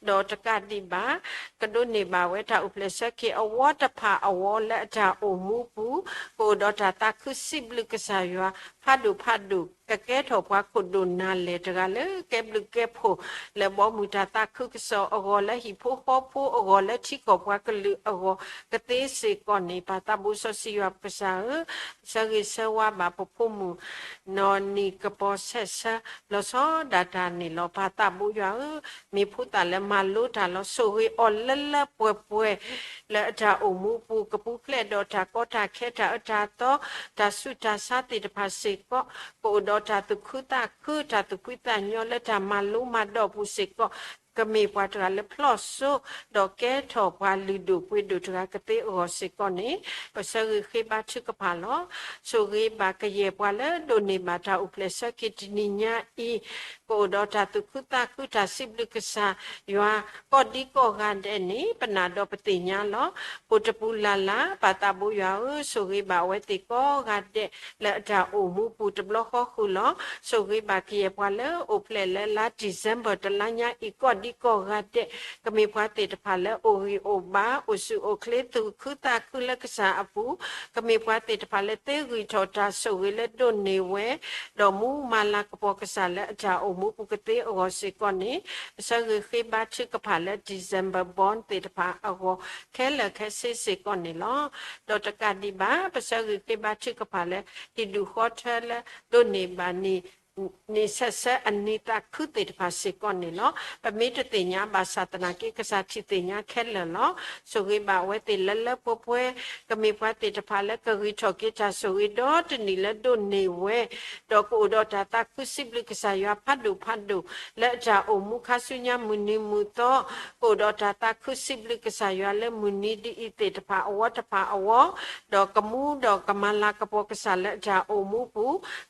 ဒီးတကးဒံးဘၣ် ကဒိးန့ၢ်ဘၣ်ဝဲတၢ်အိၣ်ဖျဲၣ်ဆၢက့ၤအဝီတဖၣ်အဝီလၢအတၢ်အိၣ်မူပူၤ, ကအိၣ်ဒီးတၢ်သးခုစံးဘျုးကစၢ်ယွၤ ဖးဒိၣ်ဖးဒိၣ် ကကဲထီၣ်ပှၤခိၣ်ဒိၣ်နၢ်လဲၢ်တဂၤလၢကဲဘျုးကဲဖှိၣ် လၢဘီမုၢ်တၢ်သးခုကစီၣ်အဂီၢ် လၢဟံၣ်ဖိဃီဖိအဂီၢ် လၢထံကီၢ်ပှၤကလုာ်အဂီၢ် ကသ့စ့ၢ်ကီးန့ၣ်, ပၢ်သးဘိစီဆှံယွၤပကစၢ်ဧၢ, ဆၢဂ့ၤဆၢဝါဘၣ်ပဖိမုၣ် နီၢ်နံၤကပီၤဆဲးဆၢ လီၤဆီဒၣ်တၢ်န့ၣ်လီၤ. ပၢ်သးဘိယွၤဧၢ, မ့ၢ်ဖိသၣ်လၢမၤလိတၢ်လီၤ. ဆိၣ်ဂ့ၤအီၤလၢလၢပှဲၤပှဲၤ လၢအတၢ်အိၣ်မူပူၤ ကပူၤဖျဲးဒီးတၢ်ကီတၢ်ခဲ တၢ်အၢတၢ်သီ တၢ်ဆူးတၢ်ဆါသ့ၣ်တဖၣ်စ့ၢ်ကီး ကအိၣ်ဒီးတၢ်သူၣ်ခုသးခု တၢ်သူၣ်ဖှံသးညီလၢတၢ်မၤလိမၤဒိးပူၤစ့ၢ်ကီး, ကမ့ၢ်ပှၤတဂၤလၢဖျီၣ်စိ ဒီးကဲထီၣ်ပှၤလုၢ်ဒိၣ်ပှ့ၤဒိၣ်တဂၤကသ့အဂီၢ်စ့ၢ်ကီးန့ၣ်, ပဆၢဂ့ၤဃ့ဘါထုကဖၣ်လီၤ. ဆိၣ်ဂ့ၤဘၣ်ကယဲၢ်ပှၤလၢဒိးန့ၢ်ဘၣ်တၢ်အိၣ်ဖျဲၣ်ဆၢက့ၤတနံၤညါအံၤ, ကအိၣ်ဒီးတၢ်သူၣ်ခုသးခု တၢ်စံးဘျုးကစၢ်ယွၤ ကိးဒံကိးဂၤဒဲးန့ၣ် ပနာ်ဒီးပသ့ၣ်ညါလီၤ. အိၣ်တပူၤလၢ်လၢ် ပၢ်သးဘိယွၤဧၢ, ဆိၣ်ဂ့ၤဘၣ်အဝဲသ့ၣ်ကိးဂၤဒဲး လၢအတၢ်အိၣ်မူပူၤတဘျီဃီဃုာ်လီၤ. ဆိၣ်ဂ့ၤဘၣ်ကယဲၢ်ပှၤလၢအိၣ်ဖျဲၣ်လၢလါ December တလါညါအံၤ ကိးဒံကိးဂၤဒဲး, ကမ့ၢ်ပှၤသ့ၣ်တဖၣ်လၢအိၣ်ဂံၢ်အိၣ်ဘါ အိၣ်ဆူၣ်အိၣ်ချ့ သူၣ်ခုသးခုလၢကစၢ်အပူၤ, ကမ့ၢ်ပှၤသ့ၣ်တဖၣ်လၢသ့ဂံၢ်ထီၣ်တၢ်ဆိၣ်ဂ့ၤလၢဒိးန့ၢ်ဝဲ ဒီးမူမၤလၤကပီၤကစၢ်လၢအတၢ်အိၣ်မူပူၤကသ့အဂီၢ်စ့ၢ်ကီးန့ၣ်, ပဆၢဂ့ၤဃ့ဘါထုကဖၣ်လၢ December born သ့ၣ်တဖၣ်အဂီၢ် ခဲလၢာ်ခဲဆ့စ့ၢ်ကီးန့ၣ်လီၤ. ဒီးတကးဒံးဘၣ် ပဆၢဂ့ၤဃ့ဘါထုကဖၣ်လၢ ဟံၣ်ဒူၣ်ဃီထၢလၢ ဒိးန့ၢ်ဘၣ်နံၣ် နံၣ်ဆဲးဆၢအနံၤသးခုသ့ၣ်တဖၣ်စ့ၢ်ကီးန့ၣ်လီၤ. ပမ့ၢ်တသ့ၣ်ညါဘၣ်ဆၣ်သနာ်က့ ကစၢ်ထံၣ်သ့ၣ်ညါခဲလၢာ်လီၤ. ဆိၣ်ဂ့ၤဘၣ်အဝဲသ့ၣ်လၢလၢပှဲၤပှဲၤ, ကမ့ၢ်ပှၤသ့ၣ်တဖၣ်လၢကဂံၢ်ထီၣ်က့ၤတၢ်ဆိၣ်ဂ့ၤဒီတနံၣ်လၢဒိးန့ၢ်ဝဲ, ဒီးကအိၣ်ဒီးတၢ်သးခုစံးဘျုးကစၢ်ယွၤဖးဒိၣ်ဖးဒိၣ် လၢအတၢ်အိၣ်မူခါဆူညါမုၢ်နံၤမုၢ်သီ, ကအိၣ်ဒီးတၢ်သးခုစံးဘျုးကစၢ်ယွၤလၢမုၢ်နံၤဒ်အံၤသ့ၣ်တဖၣ်အဝီတဖၣ်အဝီ, ဒီးကမူဒီးကမၤလၤကပီၤကစၢ်လၢအတၢ်အိၣ်မူပူ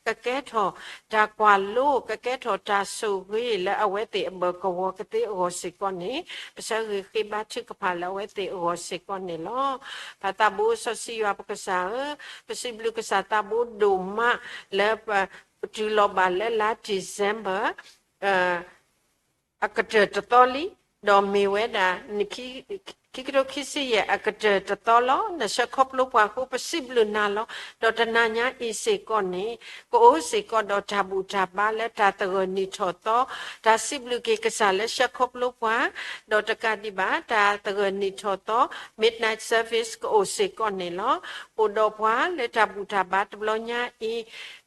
ၤ, ကကဲထီၣ်တၢ် ပှၤလိကကဲထီၣ်တၢ်ဆိၣ်ဂ့ၤလၢအဝဲသ့ၣ်အဘၢၣ်ကဝီၤကသ့အဂီၢ်စ့ၢ်ကီးန့ၣ်, ပဆၢဂ့ၤဃ့ဘါထုကဖၣ်လၢအဝဲသ့ၣ်အဂီၢ်စ့ၢ်ကီးန့ၣ်လီၤ. ပၢ်သးဘိစီဆှံယွၤပကစၢ်ဧၢ, ပစံးဘျုးကစၢ်သးဘိဒိၣ်မးလၢပတုၤလီၤဘၣ်လၢလါ December အကတၢၢ်တသီလံ, ဒီးမ့ၢ်ဝဲဒၣ် ခံကထိခံဆံယဲၢ်အကတၢၢ်တသီလီၤ. နဆှၢခီဖျိပှၤအဃိ ပစံးဘျုးနၤလီၤ. ဒီးတနၤညါအံၤစ့ၢ်ကီးန့ၣ်, ကအိၣ်စ့ၢ်ကီးဒီးတၢ်ဘူၣ်တၢ်ဘါလၢတၢ်သဂၢၢ်နံၣ်ထီၣ်သီ, တၢ်စံးဘျုးက့ၤကစၢ်လၢဆှၢခီဖျိပှၤ, ဒီးတကးဒံးဘၣ် တၢ်သဂၢၢ်နံၣ်ထီၣ်သီ midnight service ကအိၣ်စ့ၢ်ကီးန့ၣ်လီၤ. အိၣ်ဒီးပှၤလၢတၢ်ဘူၣ်တၢ်ဘါတဘျီညါအံၤ, ဒီး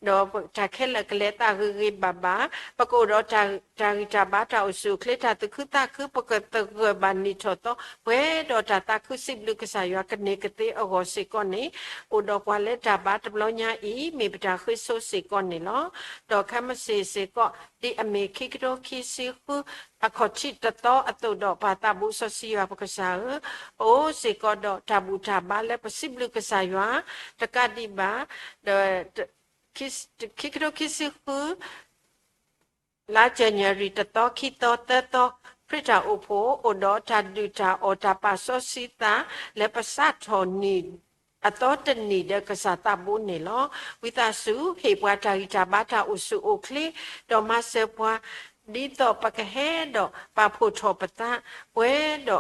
တၢ်ခဲလၢာ်ကလဲၤသးဂ့ၤဂ့ၤဘၣ်ဘၣ်, ပကအိၣ်ဒီးတၢ်ဂံၢ်တၢ်ဘါ တၢ်အိၣ်ဆူၣ်အိၣ်ချ့ တၢ်သူၣ်ခုသးခု ပကသဂၢၢ်ဘၣ်နံၣ်ထီၣ်သီ ပှဲၤဒီးတၢ်သးခုစံးဘျုးကစၢ်ယွၤကန့ၢ်ကသ့အဂီၢ်စ့ၢ်ကီးန့ၣ်, အိၣ်ဒီးပှၤလၢတၢ်ဘါတဘျီညါအံၤ မ့ၢ်ပတၢ်ဃ့ဆိစ့ၢ်ကီးန့ၣ်လီၤ. ဒီးခဲမုၢ်ဆ့ၣ်စ့ၢ်ကီး ဒ်အမ့ၢ်ခံကထိခံဆံဃု အခီၣ်ထံးတသီအသိးဒီး ပၢ်သးဘိစီဆှံယွၤပကစၢ်ဧၢ, ပအိၣ်စ့ၢ်ကီးဒီးတၢ်ဘူၣ်တၢ်ဘါလၢပစံးဘျုးကစၢ်ယွၤ, တကးဒံးဘၣ် ဒီး ခံကထိခံဆံဃု လါ January တသီ ခံသီ သၢသီ ခရံာ်တၢ်အိၣ်ဖှိၣ် အိၣ်ဒီးတၢ်ဒုၣ်တၢ်အီၣ် တၢ်ပာ်စီဆှံသး လၢပစးထီၣ်နံၣ်အသီတနံၣ်ဒီးကစၢ်သးဘိန့ၣ်လီၤ. ဝံသးစူၤ ဟ့ၣ်ပှၤတၢ်ဂံၢ်တၢ်ဘါ တၢ်အိၣ်ဆူၣ်အိၣ်ချ့, ဒီးမၤစၢၤပှၤ ဒ်သိးပကဟဲဒီးပာ်ဖှိၣ်ထီၣ်ပသး ပှဲၤဒီး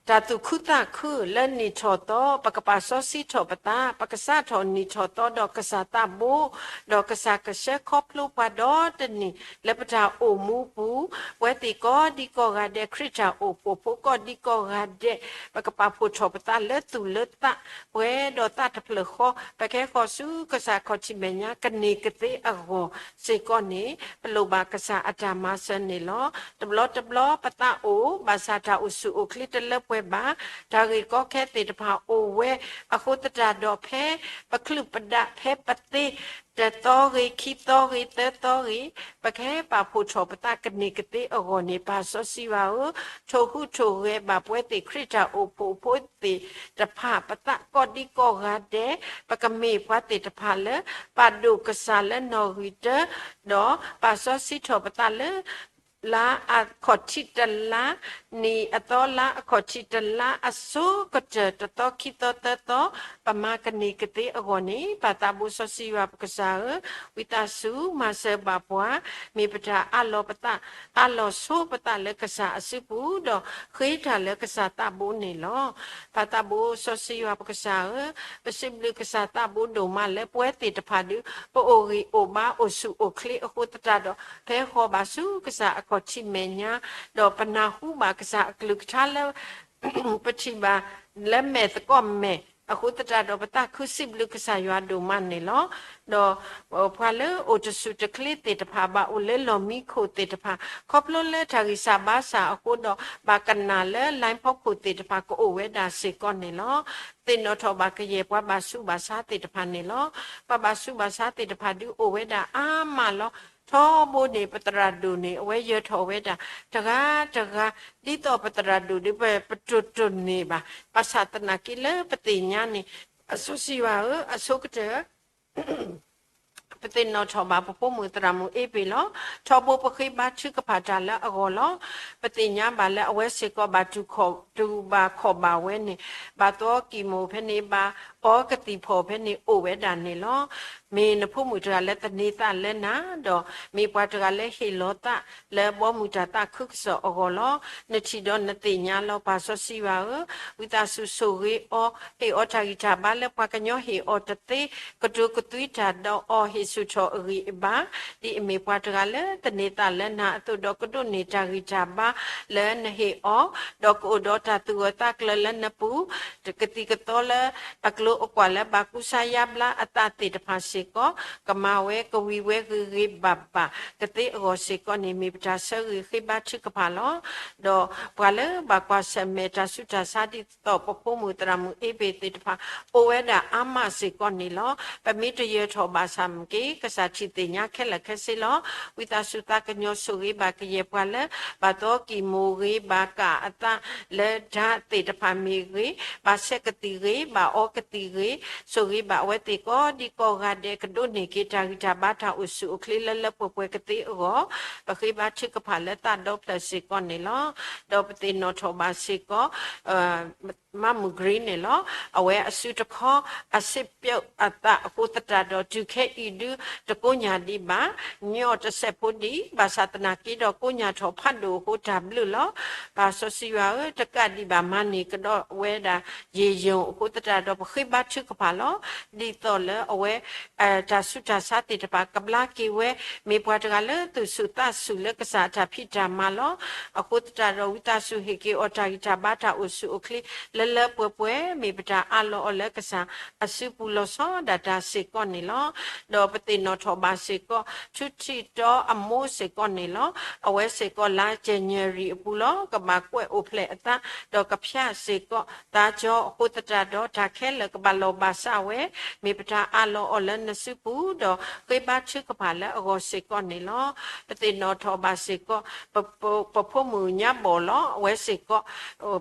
တၢ်သူၣ်ခုသးခုလၢနံၣ်ထီၣ်သီ ပကပာ်စီဆှံထီၣ်ပသး, ပကစးထီၣ်နံၣ်ထီၣ်သီဒီးကစၢ်သးဘိ, ဒီးကစၢ်ကဆှၢခီဖျိပှၤဒီတနံၣ် လၢပတၢ်အိၣ်မူပူၤ, ပဝဲသ့ၣ်ကိးဒံကိးဂၤဒဲး ခရံာ်တၢ်အိၣ်ဖှိၣ်ဖိကိးဒံကိးဂၤဒဲး ပကပာ်ဖှိၣ်ထီၣ်ပသးလၢသူၣ်လၢသး ပှဲၤဒီးသးတဖျၢၣ်ဃီ, ပကဟဲဃီၤဆူကစၢ်အခီၣ်ထံးမဲာ်ညါ ကန့ၢ်ကသ့အဂီၢ်စ့ၢ်ကီးန့ၣ် ပလိၣ်ဘၣ်ကစၢ်အတၢ်မၤစၢၤန့ၣ်လီၤ. တဘျီတဘျီပသးအိၣ် ဘၣ်ဆၣ်တၢ်အိၣ်ဆူၣ်အိၣ်ချ့တလၢပှဲၤဘၣ်, တၢ်ဂ့ၢ်ကီခဲသ့ၣ်တဖၣ်အိၣ်ဝဲ, အဃိသတးဒီးဖဲပချုးပဒါ ဖဲပသ့ တသီဂ့ၤ ခံသီဂ့ၤ သၢသီဂ့ၤ, ပကဟဲပာ်ဖှိၣ်ထီၣ်ပသးကန့ၢ်ကသ့အဂီၢ်န့ၣ် ပၢ်စီဆှံယွၤဧၢ, ထိၣ်ဟူးထိၣ်ဂဲၤဘၣ်ပဝဲသ့ၣ်ခရံာ်တၢ်အိၣ်ဖှိၣ်ဖိသ့ၣ်တဖၣ် ပသးကိးဒံကိးဂၤဒဲး, ပကမ့ၢ်ပှၤသ့ၣ်တဖၣ်လၢ ပာ်ဒိၣ်ကစၢ်လၢနီၣ်ဂံၢ်တၢ, ဒီးပာ်စီဆှံထီၣ်ပသးလၢ လါအခီၣ်ထံးတလါ, နံၣ်အသီလါအခီၣ်ထံးတလါ အဆိကတၢၢ် တသီ ခံသီ သၢသီ, ပမၤကန့ၢ်ကသ့အဂီၢ်န့ၣ် ပၢ်သးဘိစီဆှံယွၤပကစၢ်ဧၢ, ဝံသးစူၤမၤစၢၤဘၣ်ပှၤ, မ့ၢ်ပတၢ်အးလီၤပသး အးလီၤဆိပသးလၢကစၢ်အစုပူၤ ဒီးဃ့တၢ်လၢကစၢ်သးဘိန့ၣ်လီၤ. ပၢ်သးဘိစီဆှံယွၤပကစၢ်ဧၢ, ပစံးဘျုးကစၢ်သးဘိဒိၣ်မးလၢပဝဲသ့ၣ်တဖၣ်ဒုး ပအိၣ်ဂံၢ်အိၣ်ဘါ အိၣ်ဆူၣ်အိၣ်ချ့အဃိသတးဒီး ဖဲဃီၤဘၣ်ဆူကစၢ်အခီၣ်ထံးမဲာ်ညါ, ဒီးပနၢ်ဟူဘၣ်ကစၢ်အကလုၢ်ကထါလၢ ပထံၣ်ဘၣ်လၢမဲာ်သကိးမဲာ် အဃိသတးဒီးပသးခုစံးဘျုးကစၢ်ယွၤဒိၣ်မးန့ၣ်လီၤ. ဒီးပှၤလၢအိၣ်တဆူၣ်တချ့သ့ၣ်တဖၣ် ဘၣ်အိၣ်လၢလီၢ်မံခိၣ်သ့ၣ်တဖၣ် ခီဖျိလၢတၢ်ဂံၢ်စၢ်ဘါစၢ်အဃိဒီး ဘၣ်ကနၣ်လၢ line ဖီခိၣ်သ့ၣ်တဖၣ် ကအိၣ်ဝဲဒၣ်စ့ၢ်ကီးန့ၣ်လီၤ. သ့ၣ်နီၣ်ထီၣ်ဘၣ်ကယဲၢ်ပှၤဘၣ်ဆူးဘၣ်ဆါသ့ၣ်တဖၣ်န့ၣ်လီၤ. ပှၤဘၣ်ဆူးဘၣ်ဆါသ့ၣ်တဖၣ်ဒုးအိၣ်ဝဲဒၣ်အါမးလီၤ. ထီဘိန့ၣ် ပသရၣ်ဒိၣ်န့ၣ် အဝဲယၢၤထီၣ်ဝဲဒၣ် တဂၤတဂၤ ဒ်သိးပသရၣ်ဒိၣ်ဒုး ပ ပတိၢ်တိၢ်န့ၢ်ဘၣ်. ဘၣ်ဆၣ်သနာ်က့လၢပသ့ၣ်ညါန့ၣ် အစီဆှံယွၤဧၢ, အဆိကတၢၢ် ပသ့ၣ်နီၣ်ထီၣ်ဘၣ်ပဖိမုၣ်သရၣ်မုၣ်အ့ဘ့ၣ်လီၤ. ထီဘိပဃ့ဘါထုကဖၣ်တၢ်လၢအဂီၢ်လီၤ. ပသ့ၣ်ညါဘၣ်လၢအဝဲစ့ၢ်ကီးဘၣ်တူၢ်ဘၣ်ခီၣ်ဘၣ်ဝဲန့ၣ်, ဘၣ်သီကံၢ်မိၣ်ဖဲန့ၣ်, ဘၣ်အီကသံၣ်ဖီၣ်ဖဲန့ၣ် အိၣ်ဝဲဒၣ်န့ၣ်လီၤ. မ့ၢ်နဖိမုၣ်တဂၤလၢသန့ၤသးလၢနၤ, ဒီးမ့ၢ်ပှၤတဂၤလၢဟ့ၣ်လီၤသးလၢဘီမုၢ်တၢ်သးခုကစီၣ်အဂီၢ်လီၤ. နထံၣ်ဒီးနသ့ၣ်ညါလီၤ. ပၢ်စီဆှံယွၤဧၢ, ဝံသးစူၤဆိၣ်ဂ့ၤအီၤ, ဟ့ၣ်အီၤတၢ်ဂံၢ်တၢ်ဘါလၢပှၤကညီဟ့ၣ်အီၤတသ့, ကတိၤကသွံတၢ်ဒီးအီၤ ဟ့ၣ်ဆူၣ်ထီၣ်အဂံၢ်အဘါ, ဒ်အမ့ၢ်ပှၤတဂၤလၢသန့ၤသးလၢနၤအသိးဒီး ကဒိးန့ၢ်တၢ်ဂံၢ်တၢ်ဘါလၢနဟ့ၣ်အီၤ, ဒီးကအိၣ်ဒီးတၢ်သူၣ်ဂၢၢ်သးကျၢၤလၢနပူၤ, ကသံၣ်ကသီလၢအကျိၤအကွာ်လၢဘၣ်ကူစါယါဘျါအသးသ့ၣ်တဖၣ်စ့ၢ်ကီး, ကမၤဝဲကဝံၤဝဲဂ့ၤဂ့ၤဘၣ်ဘၣ်ကသ့အဂီၢ်စ့ၢ်ကီးန့ၣ် မ့ၢ်ပတၢ်ဆၢဂ့ၤဃ့ဘါထုကဖၣ်လီၤ. ဒီးပှၤလၢဘၣ်ကွၢ်ဆၢၣ်မဲာ်တၢ်ဆူးတၢ်ဆါဒ်သိး ပဖိမုၣ်သရၣ်မုၣ်အ့ဘ့ၣ်သ့ၣ်တဖၣ် အိၣ်ဝဲဒၣ်အါမးစ့ၢ်ကီးန့ၣ်လီၤ. ပမ့ၢ်တယၢၤထီၣ်ဘၣ်ဆၣ် ကစၢ်ဆိၣ်ဂ့ၤဘၣ်ပှၤလၢအအိၣ်လၢကီၢ်ချၢကီၢ်ချၢက့ၤ ကစၢ်ထံၣ်သ့ၣ်ညါခဲလၢာ်ခဲဆ့လီၤ. ဝံသးစူၤသးကညီၤဆိၣ်ဂ့ၤဘၣ်ကယဲၢ်ပှၤလၢ ဘၣ်သီကံၢ်မူၤဂ့ၤ ဘၣ်ကၣ်အသးလၢဒၢးသ့ၣ်တဖၣ်မ့ၢ်ဂ့ၤ, ဘၣ်ဆဲးကသံၣ်ဂ့ၤ, ဘၣ်အီကသံၣ်ဂ့ၤ, ဆိၣ်ဂ့ၤဘၣ်အဝဲသ့ၣ်ကိးဒံကိးဂၤဒဲး ကဒိးန့ၢ်က့ၤတၢ်ဂံၢ်တၢ်ဘါတၢ်အိၣ်ဆူၣ်အိၣ်ချ့လၢလၢပှဲၤပှဲၤကသ့အဂီၢ်, ပဃ့ဘါထုကဖၣ်လၢသးဒီဖျၢၣ်စ့ၢ်ကီးန့ၣ်လီၤ. ဒီးပသ့ၣ်နီၣ်ထီၣ်ဘၣ်စ့ၢ်ကီး မၣ်မုၢ် Green န့ၣ်လီၤ. အဝဲအစုတခီ အစ့ပျိအသးအဃိသတးဒီး တုၤခဲအံၤဒု တကိညၢ်ဒံးဘၣ်, ညီတစဲးဖိဒံး, ဘၣ်ဆၣ်သနာ်က့ဒီး ကိညၢ်ထီၣ်ဖးဒိၣ်အဃိတၢ်ဘျုးလီၤ. ပၢ်စီဆှံယွၤဧၢ, တကးဒံးဘၣ် မၤန့ၢ်ကဒီးဝဲဒၣ် ယံာ်ယုၢ်အဃိသတးဒီး ပဃ့ဘါထုကဖၣ်လီၤ. ဒ်သိးလၢအဝဲ တၢ်ဆူးတၢ်ဆါသ့ၣ်တဖၣ် ကဘျါက့ၤဝဲ, မ့ၢ်ပှၤတဂၤလၢသူၣ်ဆူၣ်သးဆူၣ်လၢကစၢ်အတၢ်ဖံးတၢ်မၤလီၤ. အဃိသတးဒီး ဝံသးစူၤဟ့ၣ်က့ၤအီၤတၢ်ဂံၢ်တၢ်ဘါတၢ်အိၣ်ဆူၣ်အိၣ်ချ့ လၢလၢပှဲၤပှဲၤ, မ့ၢ်ပတၢ်အးလီၤအီၤလၢကစၢ်အစုပူၤလီၤဆီဒၣ်တၢ်စ့ၢ်ကီးန့ၣ်လီၤ. ဒီးပသ့ၣ်နီၣ်ထီၣ်ဘၣ်စ့ၢ်ကီး ထူထံၣ်တီအမိၢ်စ့ၢ်ကီးန့ၣ်လီၤ. အဝဲစ့ၢ်ကီးလါ January အပူၤလီၤ ကဘၣ်ကွဲးအိၣ်ဖျဲၣ်အသး ဒီးကဖၠးစ့ၢ်ကီးသးကၠီအဃိသတးဒီး တၢ်ခဲလၢာ်ကဘၣ်လီၤဘၣ်စးဝဲ, မ့ၢ်ပတၢ်အးလီၤအီၤလၢနစုပူၤ ဒီးဃ့ဘါထုကဖၣ်လၢအဂီၢ်စ့ၢ်ကီးန့ၣ်လီၤ. ပသ့ၣ်နီၣ်ထီၣ်ဘၣ်စ့ၢ်ကီး ပဖိမုၣ်ညါဘီၣ်လီၤ. အဝဲစ့ၢ်ကီး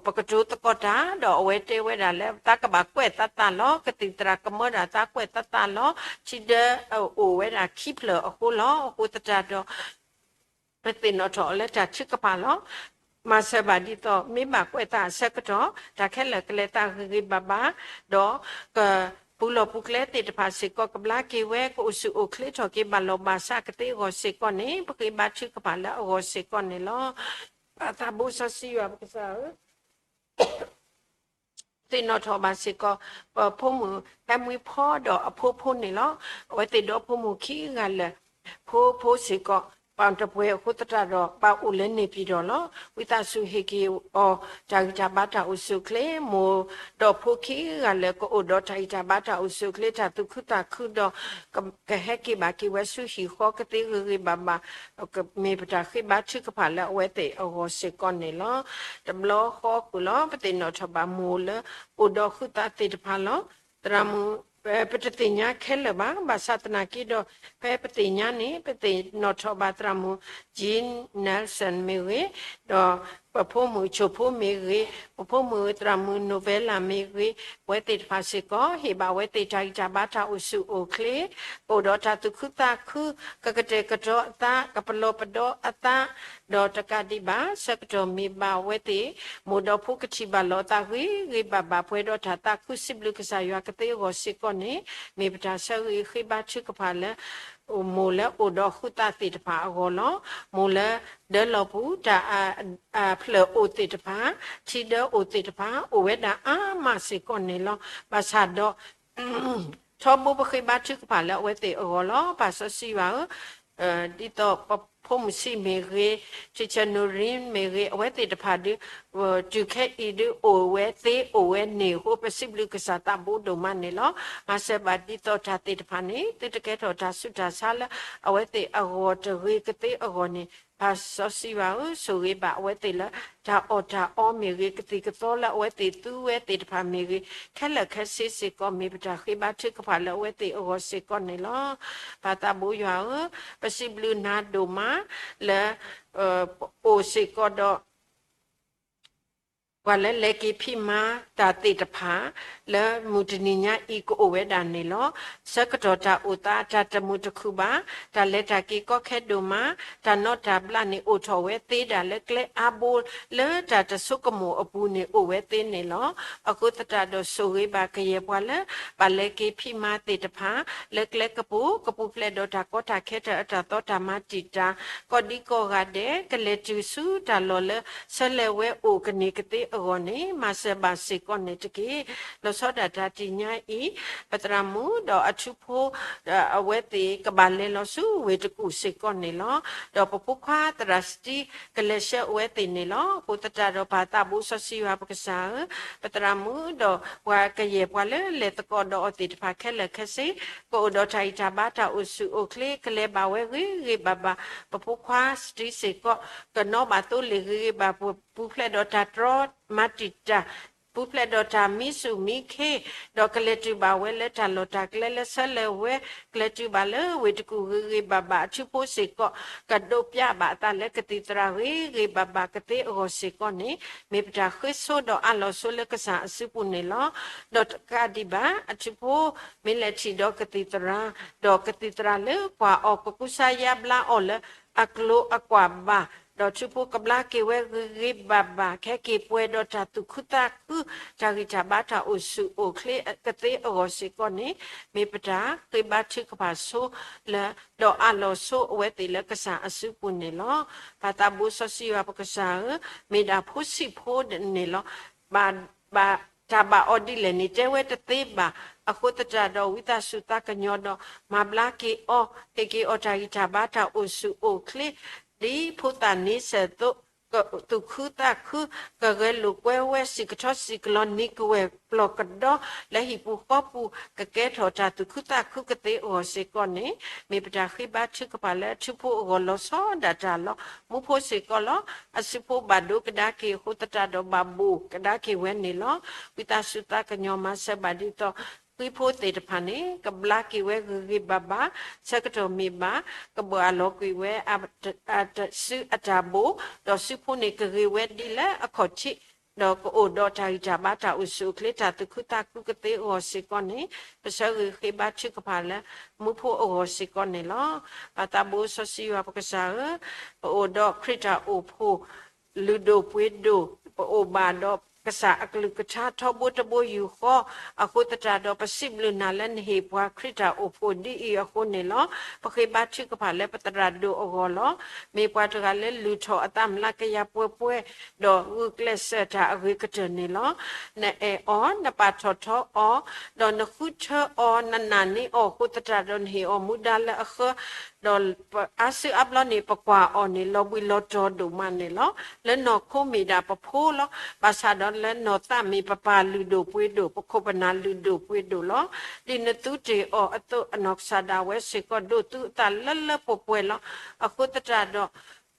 ပကတိၤသကိးတၢ် ဒီးအဝဲတဲဝဲဒၣ်လၢ သးကဘၣ်ကွဲးသးသးလီၤ. ကသံၣ်သရၣ်ကမၢဒၣ်သးကွဲးသးသးလီၤ. ထံဒၢအိၣ်ဝဲဒၣ်ခံဖျၢၣ်အဃိလီၤ. အဃိသတးဒီး ပသ့ၣ်နီၣ်ထီၣ်အီၤလၢတၢ်ထုကဖၣ်လီၤ. မၤစၢၤဘၣ်ဒ်သိး မ့ၢ်ဘၣ်ကွဲးသးအဆၢကတီၢ် တၢ်ခဲလၢာ်ကလဲၤသးဂ့ၤဂ့ၤဘၣ်ဘၣ်, ဒီးကပူၤလီၢ်ပူၤကျဲသ့ၣ်တဖၣ်စ့ၢ်ကီး ကဘျါက့ၤဝဲ ကအိၣ်ဆူၣ်အိၣ်ချ့ထီၣ်က့ၤ ဘၣ်လီၤဘၣ်စးကသ့အဂီၢ်စ့ၢ်ကီးန့ၣ် ပဃ့ဘါထုကဖၣ်လၢအဂီၢ်စ့ၢ်ကီးန့ၣ်လီၤ. ပၢ်သးဘိစီဆှံယွၤပကစၢ်ဧၢ သ့ၣ်နီၣ်ထီၣ်ဘၣ်စ့ၢ်ကီး ပဖိမုၣ်ဟဲမွံဖီဒီးအဖိဖိန့ၣ်လီၤ. အဝဲသ့ၣ်ဒီဖိမုၣ်ခံဂၤလၢာ် ဖိဖိစ့ၢ်ကီး ပှၤတပှဲၤအဃိသတးဒီး ပှၤအိၣ်လၢန့ၣ်ပံၤဒီးလီၤ. ဝံသးစူၤဟ့ၣ်က့ၤအီၤ တၢ်ဂံၢ်တၢ်ဘါတၢ်အိၣ်ဆူၣ်အိၣ်ချ့ မိၢ်ဒီးဖိခံဂၤလၢာ် ကအိၣ်ဒီးတၢ်ဂံၢ်တၢ်ဘါတၢ်အိၣ်ဆူၣ်အိၣ်ချ့ တၢ်သူၣ်ခုသးခုဒီး ကဟဲက့ၤဘၣ်က့ၤဝဲဆူဟံၣ်ဃီကသ့ဂ့ၤဂ့ၤဘၣ်ဘၣ် မ့ၢ်ပတၢ်ဃ့ဘါထုကဖၣ်လၢအဝဲသ့ၣ်အဂီၢ်စ့ၢ်ကီးန့ၣ်လီၤ. တဘျီဃီဃုာ်လီၤ ပသ့ၣ်နီၣ်ထီၣ်ဘၣ်မိၢ်လၢအိၣ်ဒီးဃုသးသ့ၣ်တဖၣ်လီၤ. သရၣ်မုၣ် ပတသ့ၣ်ညါခဲလၢာ်ဘၣ်, ဘၣ်ဆၣ်သနာ်က့ဒီး ဖဲပသ့ၣ်ညါန့ၣ် ပသ့ၣ်နီၣ်ထီၣ်ဘၣ်သရၣ်မုၣ် Jean Nelson မ့ၢ်ဂ့ၤ, ဒီးပဖိမုၣ်ဆိၣ်ဖိမ့ၢ်ဂ့ၤ, ပဖိမုၣ်သရၣ်မုၣ် Novella မ့ၢ်ဂ့ၤ, အဝဲသ့ၣ်တဖၣ်စ့ၢ်ကီး ဟ့ၣ်ဘၣ်အဝဲသ့ၣ်တၢ်ဂံၢ်တၢ်ဘါတၢ်အိၣ်ဆူၣ်အိၣ်ချ့, ကအိၣ်ဒီးတၢ်သူၣ်ခုသးခု, ကကတဲာ်ကတီၤအသး, ကပလီၢ်ပဒီအသး, ဒီးတကးဒံးဘၣ် ဆၢကတီၢ်မ့ၢ်ဘၣ်အဝဲသ့ၣ် မိၢ်ဒီးဖိကထံၣ်ဘၣ်လီၤအသးဂ့ၤဂ့ၤဘၣ်ဘၣ် ပှဲၤဒီးတၢ်သးခုစံးဘျုးကစၢ်ယွၤကသ့အဂီၢ်စ့ၢ်ကီးန့ၣ် မ့ၢ်ပတၢ်ဆၢဂ့ၤဃ့ဘါထုကဖၣ်လၢ မိၢ်လၢအိၣ်ဒီးဃုသးသ့ၣ်တဖၣ်အဂီၢ်လီၤ. မိၢ်လၢဒၢလီၢ်ပူၤ တၢ်ဖျၢၣ်အိၣ်သ့ၣ်တဖၣ်, ထံဒၢအိၣ်သ့ၣ်တဖၣ် အိၣ်ဝဲဒၣ်အါမးစ့ၢ်ကီးန့ၣ်လီၤ. ဘၣ်ဆၣ်ဒီး ထီဘိပဃ့ဘါထုကဖၣ်လၢအဝဲသ့ၣ်အဂီၢ်လီၤ. ပၢ်စီဆှံယွၤဧၢ, ဒ်သိးပဖိမုၣ်ဆံးမ့ၢ်ဂ့ၤ, ထံဆၢနိရံမ့ၢ်ဂ့ၤ, အဝဲသ့ၣ်တဖၣ်ဒုး တုၤခဲအံၤဒုးအိ၁်ဝဲသ့အိ၁်ဝဲန့ၣ်အဃိ ပစံးဘျုးကစၢ်သးဘိဒိၣ်မးန့ၣ်လီၤ. မၤစၢၤဘၣ်ဒ်သိးတၢ်သ့ၣ်တဖၣ်န့ၣ် သုတကဲထီၣ်တၢ်ဆူးတၢ်ဆါလၢအဝဲသ့ၣ်အဂီၢ်တဂ့ၤကသ့အဂီၢ်န့ၣ် ပၢ်စီဆှံယွၤဧၢ, ဆိၣ်ဂ့ၤဘၣ်အဝဲသ့ၣ်လၢ တၢ်အီၣ်တၢ်အီမ့ၢ်ဂ့ၤ, ကသံၣ်ကသီလၢအဝဲသ့ၣ်သူဝဲသ့ၣ်တဖၣ်မ့ၢ်ဂ့ၤ, ခဲလၢာ်ခဲဆ့စ့ၢ်ကီး မ့ၢ်ပတၢ်ဃ့ဘါထုကဖၣ်လၢအဝဲသ့ၣ်အဂီၢ်စ့ၢ်ကီးန့ၣ်လီၤ. ပၢ်သးဘိယွၤဧၢ, ပစံးဘျုးနၤဒိၣ်မးလၢ ပအိၣ်စ့ၢ်ကီးဒီး ပှၤလၢလဲၤက့ၤဖံးမၤတၢ်သ့ၣ်တဖၣ် လၢမုၢ်တနံၤညါအံၤကအိၣ်ဝဲဒၣ်န့ၣ်လီၤ. ဆၢကတီၢ်တၢ်အိၣ်သး တၢ်တမုာ်တခုၣ်ဘၣ်, တၢ်လဲၤတၢ်က့ၤကီခဲဒိၣ်မး, တၢ်နီၣ်တၢ်ဘျးန့ၣ်အိၣ်ထီၣ်ဝဲသ့ဒၣ်လၢကျဲအါဘိ လၢတၢ်တဆိကမိၣ်အပူၤန့ၣ်အိၣ်ဝဲသ့န့ၣ်လီၤ. အဃိသတးဒီးဆိၣ်ဂ့ၤဘၣ်ကယဲၢ်ပှၤလၢ ဘၣ်လဲၤက့ၤဖံးမၤသ့ၣ်တဖၣ် လၢကျဲကပူၤ ကပူၤဖျဲးဒီးတၢ်ကီတၢ်ခဲတၢ်အၢတၢ်သီတၢ်မၤတံာ်တာ် ကိးဒံကိးဂၤဒဲး ကလဲၤတုၤဆူတၢ်လီၢ်လၢ ဆၢလဲၤဝဲအိၣ်ကန့ၢ်ကသ့အဂီၢ်န့ၣ် မၤစၢၤဘၣ်စ့ၢ်ကီးန့ၣ်တက့ၢ်. လီၤဆီဒၣ်တၢ်တနံၤညါအံၤ ပသရၣ်မုၣ်ဒီးအထူဖိ အဝဲသ့ၣ်ကဘၣ်လဲၤလီၤဆူဝ့ၢ်တကူၣ်စ့ၢ်ကီးန့ၣ်လီၤ. ဒီးပဖိခွါသရၣ်စတံ ကလဲၤဆှၢအဝဲသ့ၣ်န့ၣ်လီၤ. အဃိသတးဒီးပၢ်သးဘိစီဆှံယွၤပကစၢ်ဧၢ, ပသရၣ်မုၣ်ဒီးပှၤကယဲၢ်ပှၤလၢလဲၤသကိးဒီးအီၤသ့ၣ်တဖၣ်ခဲလၢာ်ခဲဆ့ ကအိၣ်ဒီးတၢ်ဂံၢ်တၢ်ဘါတၢ်အိၣ်ဆူၣ်အိၣ်ချ့ ကလဲၤဘၣ်ဝဲဂ့ၤဂ့ၤဘၣ်ဘၣ် ပဖိခွါစတံစ့ၢ်ကီး ကနီၣ်ဘၣ်သိလ့ၣ်ဂ့ၤဂ့ၤဘၣ်ဘၣ် ပူၤဖျဲးဒီးတၢ်တြီမၤတံာ်တာ် ပူၤဖျဲးဒီးတၢ်မံစူၣ်မံခ့, ဒီးကလဲၤတုၤဘၣ်ဝဲလၢတၢ်လီၢ်တၢ်ကျဲလၢဆၢလၢဝဲ, ကလဲၤတုၤဘၣ်လၢဝ့ၢ်တကူၣ်ဂ့ၤဂ့ၤဘၣ်ဘၣ်, အထူဖိစ့ၢ်ကီး ကဒိးပျၢ်ဘၣ်အသးလၢကသံၣ်သရၣ်ဂ့ၤဂ့ၤဘၣ်ဘၣ်ကသ့အဂီၢ်စ့ၢ်ကီးန့ၣ်, မ့ၢ်ပတၢ်ဃ့ဆိဒီးအးလီၤဆိလၢကစၢ်အစုပူၤန့ၣ်လီၤ. ဒီးတကးဒံးဘၣ် အထူဖိမ့ၢ်လဲၤထံၣ်ဒီးကသံၣ်သရၣ်, ဒီးကသံၣ်သရၣ်လၢကွၢ်အီၤ ကကူစါယါဘျါအီၤလၢအကျိၤအကွာ်ဘၣ်, ဒီးထူဖိကဘျါက့ၤဝဲဂ့ၤဂ့ၤဘၣ်ဘၣ်, ကဟဲက့ၤပှဲၤဒီးတၢ်သူၣ်ခုသးခု, တၢ်ဂံၢ်တၢ်ဘါတၢ်အိၣ်ဆူၣ်အိၣ်ချ့ကသ့အဂီၢ်စ့ၢ်ကီးန့ၣ်, မ့ၢ်ပတၢ်ဃ့ဘါထုကဖၣ်ဆိလၢ ဒီးအးလီၤဆိအဝဲသ့ၣ်လၢကစၢ်အစုပူၤန့ၣ်လီၤ. ပၢ်သးဘိစီဆှံယွၤပကစၢ်ဧၢ, မ့ၢ်ဒၣ်ဖိဆံးဖိန့ၣ်လီၤ. ဘၣ် ဘၣ်တၢ်ဘၣ်အီၤဒ်လဲၣ်န့ၣ် တဲဝဲတသ့ဘၣ်. အဃိသတးဒီးဝံသးစူၤသးကညီၤဒီး မၤဘျါက့ၤအီၤ, ဟ့ၣ်က့ၤအီၤတၢ်ဂံၢ်တၢ်ဘါတၢ်အိၣ်ဆူၣ်အိၣ်ချ့ ဒ်ဖိသၣ်န့ဆၢၣ်အသိး, သူၣ်ခုသးခု, ကဂဲၤလိာ်ကွဲဝဲ စံၣ်ကထီစံၣ်ကလီနံၤကဝဲၢ်ပျီၢ်ကဒီ လၢဟံၣ်ပူၤဃီပူၤ ကကဲထီၣ်တၢ်သူၣ်ခုသးခုကသ့အဂီၢ်စ့ၢ်ကီးန့ၣ်, မ့ၢ်ပတၢ်ဃ့ဘါထုကဖၣ်လၢအထူဖိအဂီၢ်လီၤဆီဒၣ်တၢ်လီၤ. မူဖိစ့ၢ်ကီးလီၤ. အစုဖိဘၣ်ဒိကဒါက့ၤအဃိသတးဒီးဘၣ်ဘိၣ်ကဒါက့ၤဝဲန့ၣ်လီၤ. ဝံသးစူၤသးကညီၤမၤစၢၤဘၣ်ဒ်သိး ဃံဖိသ့ၣ်တဖၣ်န့ၣ် ကဘျါက့ၤဝဲဂ့ၤဂ့ၤဘၣ်ဘၣ်, ဆၢကတီၢ်မ့ၢ်ဘၣ် ကဘၣ်အးလီၤကွံာ်ဝဲ စုအတၢ်ဘိၣ်, ဒီးစုဖိန့ၣ်ကဂ့ၤဝဲဒ်လၢအခီၣ်ထံး, ဒီးကအိၣ်ဒီးတၢ်ဂံၢ်တၢ်ဘါတၢ်အိၣ်ဆူၣ်အိၣ်ချ့ တၢ်သူၣ်ခုသးခုကသ့အဂီၢ်စ့ၢ်ကီးန့ၣ်, ပဆၢဂ့ၤဃ့ဘါထုကဖၣ်လၢ မူဖိအဂီၢ်စ့ၢ်ကီးန့ၣ်လီၤ. ပၢ်သးဘိစီဆှံယွၤပကစၢ်ဧၢ, ပအိၣ်ဒီးခရံာ်တၢ်အိၣ်ဖှိၣ် လုၢ်ဒိၣ်ပှ့ၤဒိၣ်, ပအိၣ်ဘၣ်ဒီးကစၢ်အကလုၢ်ကထါထီဘိတဘိယူၢ်ဃီ, အဃိသတးဒီး ပစံးဘျုးနၤလၢနဟ့ၣ်ပှၤခရံာ်တၢ်အိၣ်ဖှိၣ်ဒ်အံၤအဃိန့ၣ်လီၤ. ပဃ့ဘါထုကဖၣ်လၢပသရၣ်ဒိၣ်အဂီၢ်လီၤ. မ့ၢ်ပှၤတဂၤလၢလုၢ်ထီၣ်အသးမျးကယၤပှဲၤပှဲၤ, ဒီးဂုာ်ကျဲးစၢးတၢ်အဂ့ၤကတၢၢ်န့ၣ်လီၤ. နအဲၣ်အီၤ, နပာ်ထီၣ်ထီအီၤ, ဒီးနဃုထၢအီၤ, နနာ်န့ၢ်အီၤအဃိသတးဒီး နဟ့ၣ်အီၤမူဒါလၢအဃၢ, ဒီးအါစုအါဘျီန့ၣ် ပကွၢ်အီၤန့ၣ် လီၤဘှံးလီၤတီၤဒိၣ်မးန့ၣ်လီၤ. လၢနီၢ်ခိမ့ၢ်ဒၣ်ပဖိလီၤ. ဘၣ်ဆၣ်ဒီးလၢနီၢ်သးမ့ၢ်ပပၢ်လုၢ်ဒိၣ်ပှ့ၤဒိၣ်, ပခိၣ်ပနၢ်လုၢ်ဒိၣ်ပှ့ၤဒိၣ်လီၤ. ဒ်နသုတ့ၢ်အီၤအသိး အနီၢ်ကစၢ်ဒၣ်ဝဲစ့ၢ်ကီး ဒိးသူအသးလၢလၢပှဲၤပှဲၤလီၤ. အဃိသတးဒီး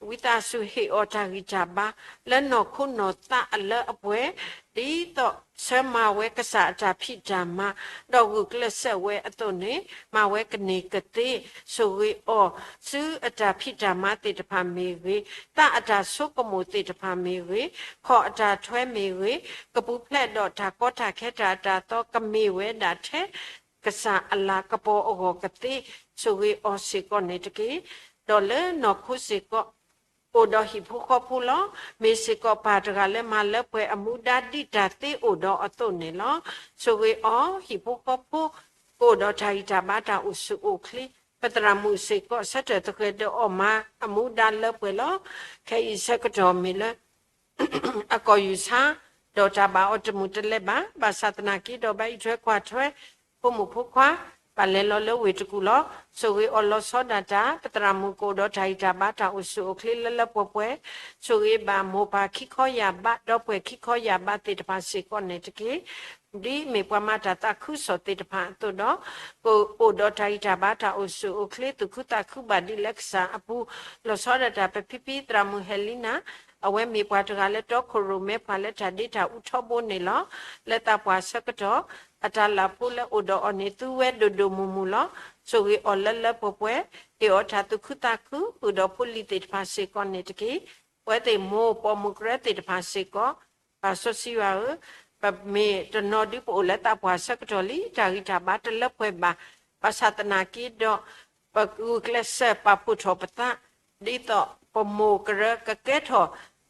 ဝံသးစူၤဟ့ၣ်အီၤတၢ်ဂံၢ်တၢ်ဘါ လၢနီၢ်ခိနီၢ်သးအလၢအပှဲၤ, ဒ်သိးဆၢမၤဝဲကစၢ်အတၢ်ဖံးတၢ်မၤ, ဒီးဂုာ်ကျဲးစၢးဝဲအသိးန့ၣ် မၤဝဲကန့ၢ်ကသ့, ဆိၣ်ဂ့ၤအီၤ စုအတၢ်ဖံးတၢ်မၤသ့ၣ်တဖၣ်မ့ၢ်ဂ့ၤ, သးအတၢ်ဆိကမိၣ်သ့ၣ်တဖၣ်မ့ၢ်ဂ့ၤ, ခီၣ်အတၢ်ထွဲမ့ၢ်ဂ့ၤ, ကပူၤဖျဲးဒီးတၢ်ကီတၢ်ခဲတၢ်အတၢ်သီ ကမ့ၢ်ဝဲဒၣ်ထဲ ကစၢ်အလၤကပီၤအဂီၢ်ကသ့, ဆိၣ်ဂ့ၤအီၤစ့ၢ်ကီးန့ၣ်တက့ၢ်. ဒီးလၢနီၢ်ခိစ့ၢ်ကီး အိၣ်ဒီးဟံၣ်ဖိဃီဖိလီၤ. မ့ၢ်စ့ၢ်ကီးပၢ်တဂၤလၢမၤလၢပှဲၤအမူဒါဒ်တၢ်သ့အိၣ်ဒီးအသိးန့ၣ်လီၤ. ဆိၣ်ဂ့ၤအီၤ ဟံၣ်ဖိဃီဖိ ကအိၣ်ဒီးတၢ်ဂံၢ်တၢ်ဘါတၢ်အိၣ်ဆူၣ်အိၣ်ချ့, ပသရၣ်မုၣ်စ့ၢ်ကီး ဆၢထၢၣ်သဃဲၤဒီးအီၣ်မၤအမူဒါလၢပှဲၤလီၤ. ခဲအံၤဆၢကတီၢ်မ့ၢ်လၢ အကီၢ်ယူၢ်ဆါ, ဒီးတၢ်ဘၣ်အီၤတမုာ်တလဲဘၣ်, ဘၣ်ဆၣ်သနာ်က့ဒီး ဘၣ်အံးထွဲကွၢ်ထွဲ ဖိမုၣ်ဖိခွါ ဘၣ်လဲၤလီၤလၢဝ့ၢ်တကူၣ်လီၤ. ဆိၣ်ဂ့ၤအီၤလီၤဆီဒၣ်တၢ်, ပသရၣ်မုၣ်ကအိၣ်ဒီးတၢ်ဂံၢ်တၢ်ဘါတၢ်အိၣ်ဆူၣ်အိၣ်ချ့လၢလၢပှဲၤပှဲၤ, ဆိၣ်ဂ့ၤဘၣ်မိၢ်ပၢ်ခံခီယၢ်ဘး, ဒီပုၢ်ဝဲၢ်ခံခီယၢ်ဘးသ့ၣ်တဖၣ်စ့ၢ်ကီးန့ၣ်တက့ၢ်. ဒ်မ့ၢ်ပှၤမၤတၢ်သးခုကစီၣ်သ့ၣ်တဖၣ်အသိးဒီး, ကအိၣ်ဒီးတၢ်ဂံၢ်တၢ်ဘါတၢ်အိၣ်ဆူၣ်အိၣ်ချ့ သူၣ်ခုသးခုဘၣ်ဒ်လၢကစၢ်အပူၤ, လီၤဆီဒၣ်တၢ်ပဖံဖံသရၣ်မုၣ်ဟဲလံနၤ, အဝဲမ့ၢ်ပှၤတဂၤလၢတီခိၣ်ရိၣ်မဲ ပှၤလၢတၢ်ဒ့တၢ်အူထီဘိန့ၣ်လီၤ. လၢသးပှၢ်ဆၢကတီၢ် အတၢ်လၢ်ဖိလၢအိၣ်ဒီးအီၤန့ၣ် သူဝဲဒိၣ်ဒိၣ်မုၢ်မုၢ်လီၤ. ဆိၣ်ဂ့ၤအီၤလၢလၢပှဲၤပှဲၤ, ဟ့ၣ်အီၤတၢ်သူၣ်ခုသးခု, ဃုာ်ဒီးဖိလံၤသ့ၣ်တဖၣ်စ့ၢ်ကီးန့ၣ်တက့ၢ်. ပဝဲသ့ၣ်မိၢ်ပိာ်မုၣ်ကရၢသ့ၣ်တဖၣ်စ့ၢ်ကီး, ပၢ်စီဆှံယွၤဧၢ, ပမ့ၢ်တနီၤဒုးပအိၣ်လၢသးပှၢ်ဆၢကတီၢ်လံ, တၢ်ဂံၢ်တၢ်ဘါတလၢပှဲၤဘၣ်, ဘၣ်ဆၣ်သနာ်က့ဒီး ပဂုာ်ကျဲးစၢးပာ်ဖှိၣ်ထီၣ်ပသး, ဒ်သိးပမိၢ်ကရၢကကဲထီၣ်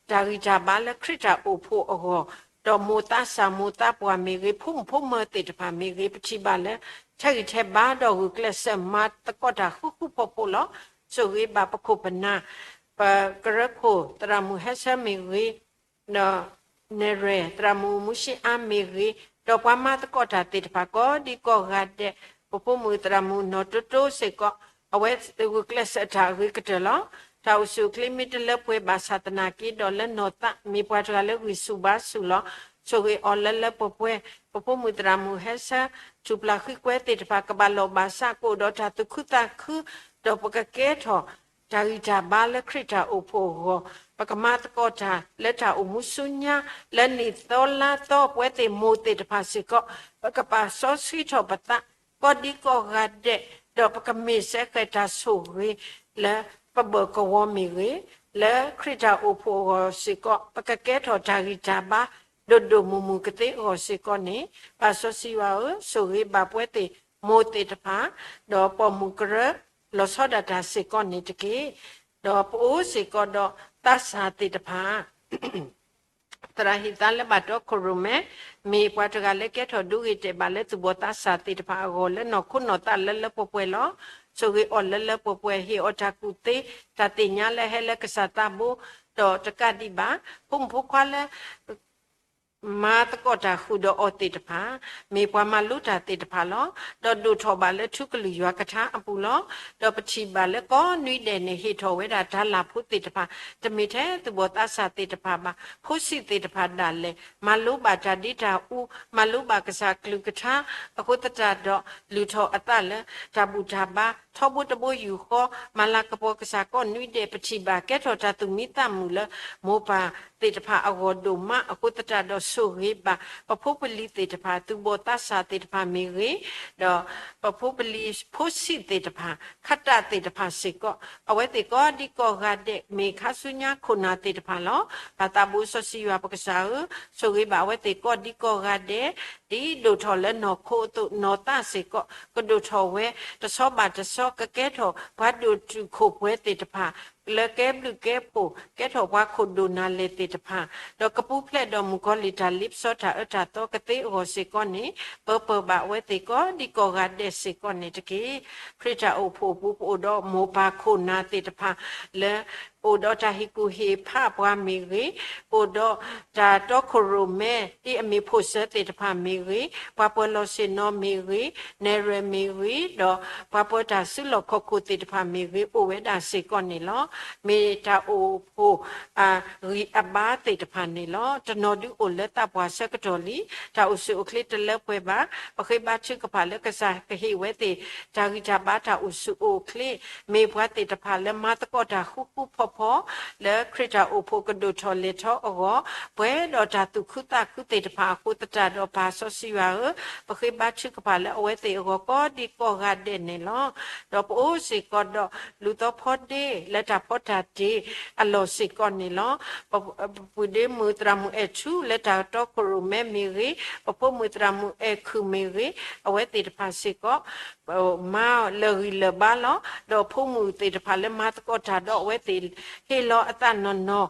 တၢ်ဂံၢ်တၢ်ဘါလၢခရံာ်တၢ်အိၣ်ဖှိၣ်အဂီၢ်, ဒီးမိၢ်သးစၢ်မိၢ်သးပှၢ်မ့ၢ်ဂ့ၤ, ဖိမုၣ်ဖိမၢၤသ့ၣ်တဖၣ်မ့ၢ်ဂ့ၤ, ပထံၣ်ဘၣ်လၢ ထဲဂံၢ်ထဲဘါဒီးဂုာ်ကျဲးစၢးမၤသကိးတၢ်ဃူဃူဖိးဖိးလီၤ. ဆိၣ်ဂ့ၤဘၣ်ပခိၣ်ပနၢ်, ပကရၢခိၣ်သရၣ်မုၣ်ဟဲဆၢမ့ၢ်ဂ့ၤ, ဒီး နဲၣ်ရွဲၣ် သရၣ်မုၣ်မူၡ့အါမ့ၢ်ဂ့ၤ, ဒီးပှၤမၤသကိးတၢ်သ့ၣ်တဖၣ်ကိးဒံကိးဂၤဒဲး, ပဖိမုၣ်သရၣ်မုၣ်နီၢ်တိတိစ့ၢ်ကီး, အဝဲဂုာ်ကျဲးစၢးတၢ်အဂ့ၤကတၢၢ်လီၤ. တၢ်အိၣ်ဆူၣ်အိၣ်ချ့မ့ၢ်တလၢပှဲၤဘၣ်ဆၣ်သနာ်က့ဒီး လၢနီၢ်သးမ့ၢ်ပှၤတဂၤလၢဂံၢ်ဆူၣ်ဘါဆူၣ်လီၤ. ဆိၣ်ဂ့ၤအီၤလၢလၢပှဲၤပှဲၤ, ပဖိမုၣ်သရၣ်မုၣ်ဟဲဆၢ ထူၣ်ပျၢ်ဃံကွဲသ့ၣ်တဖၣ် ကဘၣ်လီၢ်ဘၣ်စး ကအိၣ်ဒီးတၢ်သူၣ်ခုသးခု, ဒီးပကကဲထီၣ် တၢ်ဂံၢ်တၢ်ဘါလၢခရံာ်တၢ်အိၣ်ဖှိၣ်အဂီၢ် ပကမၤသကိးတၢ်လၢတၢ်အိၣ်မူဆူညါ လၢနံၣ်သီလါသီ ပဝဲသ့ၣ်မိၢ်သ့ၣ်တဖၣ်စ့ၢ်ကီး ပကပာ်စီဆှံထီၣ်ပသး ကီၢ်ဒံကီၢ်ဂၤဒဲး ဒီးပကမ့ၢ်စဲဃဲၤတၢ်ဆိၣ်ဂ့ၤ လၢပဘၢၣ်ကဝီၤမ့ၢ်ဂ့ၤ, လၢခရံာ်တၢ်အိၣ်ဖှိၣ်အဂီၢ်စ့ၢ်ကီး ပကကဲထီၣ်တၢ်ဂံၢ်တၢ်ဘါ ဒိၣ်ဒိၣ်မုၢ်မုၢ်ကသ့အဂီၢ်စ့ၢ်ကီးန့ၣ်, ပၢ်စီဆှံယွၤဧၢ, ဆိၣ်ဂ့ၤဘၣ်ပဝဲသ့ၣ်မိၢ်သ့ၣ်တဖၣ် ဒီးပိာ်မုၣ်ကရၢ လီၤဆီဒၣ်တၢ်စ့ၢ်ကီးန့ၣ်တက့ၢ်. ဒီးပအိၣ်စ့ၢ်ကီးဒီးသးစၢ်သ့ၣ်တဖၣ် သရၣ်ဟ့ၣ်သါလၢဘၣ်တီခိၣ်ရိၣ်မဲ မ့ၢ်ပှၤတဂၤလၢကဲထီၣ်ဒိဂ့ၤတဲာ်ဘၣ်လၢသူၣ်ဘီၣ်သးစၢ်သ့ၣ်တဖၣ်အဂီၢ် လၢနီၢ်ခိနီၢ်သးလၢလၢပှဲၤပှဲၤလီၤ. ဆိၣ်ဂ့ၤအီၤလၢလၢပှဲၤပှဲၤ ဟ့ၣ်အီၤတၢ်ကူၣ်သ့ တၢ်သ့ၣ်ညါလၢဟဲလၢကစၢ်သးဘိ, ဒီးတကးဒံးဘၣ် ဖိမုၣ်ဖိခွါလၢ မၤသကိးတၢ်ဃုာ်ဒီးအီၤသ့ၣ်တဖၣ် မ့ၢ်ပှၤမၤလိတၢ်သ့ၣ်တဖၣ်လီၤ. ဒီးဒိၣ်ထီၣ်ဘၣ်လၢထူကလုၢ်ယွၤကထါအပူၤလီၤ. ဒီးပထံၣ်ဘၣ်လၢကိးနွံဒဲးန့ၣ် ဟ့ၣ်ထီၣ်ဝဲဒၣ်တၢ်လၢ်ဖိသ့ၣ်တဖၣ် တမ့ၢ်ထဲသူၣ်ဘီၣ်သးစၢ်သ့ၣ်တဖၣ်ဘၣ်, ဖိဆံးသ့ၣ်တဖၣ်ဒၣ်လဲာ် မၤလိဘၣ်တၢ်ဒ့တၢ်အူ, မၤလိဘၣ်ကစၢ်ကလုၢ်ကထါ အဃိသတးဒီး လုၢ်ထီၣ်အသးလၢတၢ်ဘူၣ်တၢ်ဘါ ထီဘိတဘိယူၢ်ဃီ မၤလၤကပီၤကစၢ်ကိးနွံဒဲး ပထံၣ်ဘၣ်ကဲထီၣ်တၢ်သူၣ်မံသးမုာ်လၢ မိၢ်ပၢ်သ့ၣ်တဖၣ်အဂီၢ်ဒိၣ်မး အဃိသတးဒီးဆိၣ်ဂ့ၤဘၣ် ပဖိပလံၤသ့ၣ်တဖၣ် သူၣ်ဘီၣ်သးစၢ်သ့ၣ်တဖၣ်မ့ၢ်ဂ့ၤ, ဒီးပဖိပလံၤဖိဆံးသ့ၣ်တဖၣ် ခးတၢ်သ့ၣ်တဖၣ်စ့ၢ်ကီး အဝဲသ့ၣ်ကိးဒံကိးဂၤဒဲး မ့ၢ်ခါဆူညါခိၣ်နၢ်သ့ၣ်တဖၣ်လီၤ. ပၢ်သးဘိစီဆှံယွၤပကစၢ်ဧၢ, ဆိၣ်ဂ့ၤဘၣ်အဝဲသ့ၣ်ကိးဒံကိးဂၤဒဲး ဒ်ဒိၣ်ထီၣ်လၢနီၢ်ခိအသိး နီၢ်သးစ့ၢ်ကီး ကဒိၣ်ထီၣ်ဝဲ တဆီဘၣ်တဆီ ကကဲထီၣ်ပှၤဒိၣ်တုာ်ခိၣ်ပှဲၤသ့ၣ်တဖၣ် လၢကဲဘျုးကဲဖှိၣ် ကဲထီၣ်ပှၤခိၣ်ဒိၣ်နၤလဲၢ်သ့ၣ်တဖၣ်, ဒီးကပူၤဖျဲးဒီးမုၣ်ကီၤလံၢ်တၢ်လ့ပစီတၢ်အၢတၢ်သီကသ့အဂီၢ်စ့ၢ်ကီးန့ၣ်, ပၢၤပၢၤဘၣ်အဝဲသ့ၣ်ကိးဒံကိးဂၤဒဲးစ့ၢ်ကီးန့ၣ်တက့ၢ်. ခရံာ်တၢ်အိၣ်ဖှိၣ်အပူၤ ပအိၣ်ဒီးမိၢ်ပၢ်ခိၣ်နၢ်သ့ၣ်တဖၣ် လၢ အိၣ်ဒီးတၢ်ဟ့ၣ်ကူၣ်ဟ့ၣ်ဖးပှၤမ့ၢ်ဂ့ၤ, အိၣ်ဒီးတၢ်တီခိၣ်ရိၣ်မဲ ဒ်အမ့ၢ်ဖိၣ်စၢၤသ့ၣ်တဖၣ်မ့ၢ်ဂ့ၤ, ပှၤပၢၤလီၢ်ဆ့ၣ်နီၤမ့ၢ်ဂ့ၤ, နဲၣ်ရွဲၣ်မ့ၢ်ဂ့ၤ, ဒီးပှၤပၢၤတၢ်စုလီၢ်ခီၣ်ခိၣ်သ့ၣ်တဖၣ်မ့ၢ်ဂ့ၤ အိၣ်ဝဲဒၣ်စ့ၢ်ကီးန့ၣ်လီၤ. မ့ၢ်တၢ်အိၣ်ဖှိၣ်အဂံၢ်အဘါသ့ၣ်တဖၣ်န့ၣ်လီၤ. တနီၤဒုးအိၣ်လၢသးပှၢ်ဆၢကတီၢ်လံ, တၢ်အိၣ်ဆူၣ်အိၣ်ချ့တလၢပှဲၤဘၣ်. ပဃ့ဘါထုကဖၣ်လၢကစၢ်ကဟ့ၣ်ဝဲသ့ၣ် တၢ်ဂံၢ်တၢ်ဘါတၢ်အိၣ်ဆူၣ်အိၣ်ချ့, မ့ၢ်ပှၤသ့ၣ်တဖၣ်လၢမၤသကိးတၢ်ဃူဃူဖိးဖိး လၢခရံာ်တၢ်အိၣ်ဖှိၣ်ကဒိၣ်ထီၣ်လဲၤထီၣ်အဂီၢ်, ပှဲၤဒီးတၢ်သူၣ်ခုသးခုသ့ၣ်တဖၣ်အဃိသတးဒီး ပၢ်စီဆှံယွၤဧၢ, ပဃ့ဘါထုကဖၣ်လၢအဝဲသ့ၣ်အဂီၢ်ကိးဒံကိးဂၤဒဲးန့ၣ်လီၤ. ဒီးပအိၣ်စ့ၢ်ကီးဒီးလူၤသီဖီဒ့လၢတၢ်ဖီတၢ်တ့အလီၢ်စ့ၢ်ကီးန့ၣ်လီၤ. ပပုၢ်ဒ့မုၣ်သရၣ်မုၣ်အဲၣ်ထူလၢတၢ်တီခိၣ်ရိၣ်မဲမ့ၢ်ဂ့ၤ, ပဖိမုၣ်သရၣ်မုၣ်အဲၣ်ခုၣ်မ့ၢ်ဂ့ၤ, အဝဲသ့ၣ်တဖၣ်စ့ၢ်ကီး မၤလၢာ်ဂံၢ်လၢာ်ဘါလီၤ. ဒီးဖိမုၣ်သ့ၣ်တဖၣ်လၢမၤသကိးတၢ်ဒီးအဝဲသ့ၣ် ဟ့ၣ်လီၤအသးနီၢ်နီၢ်,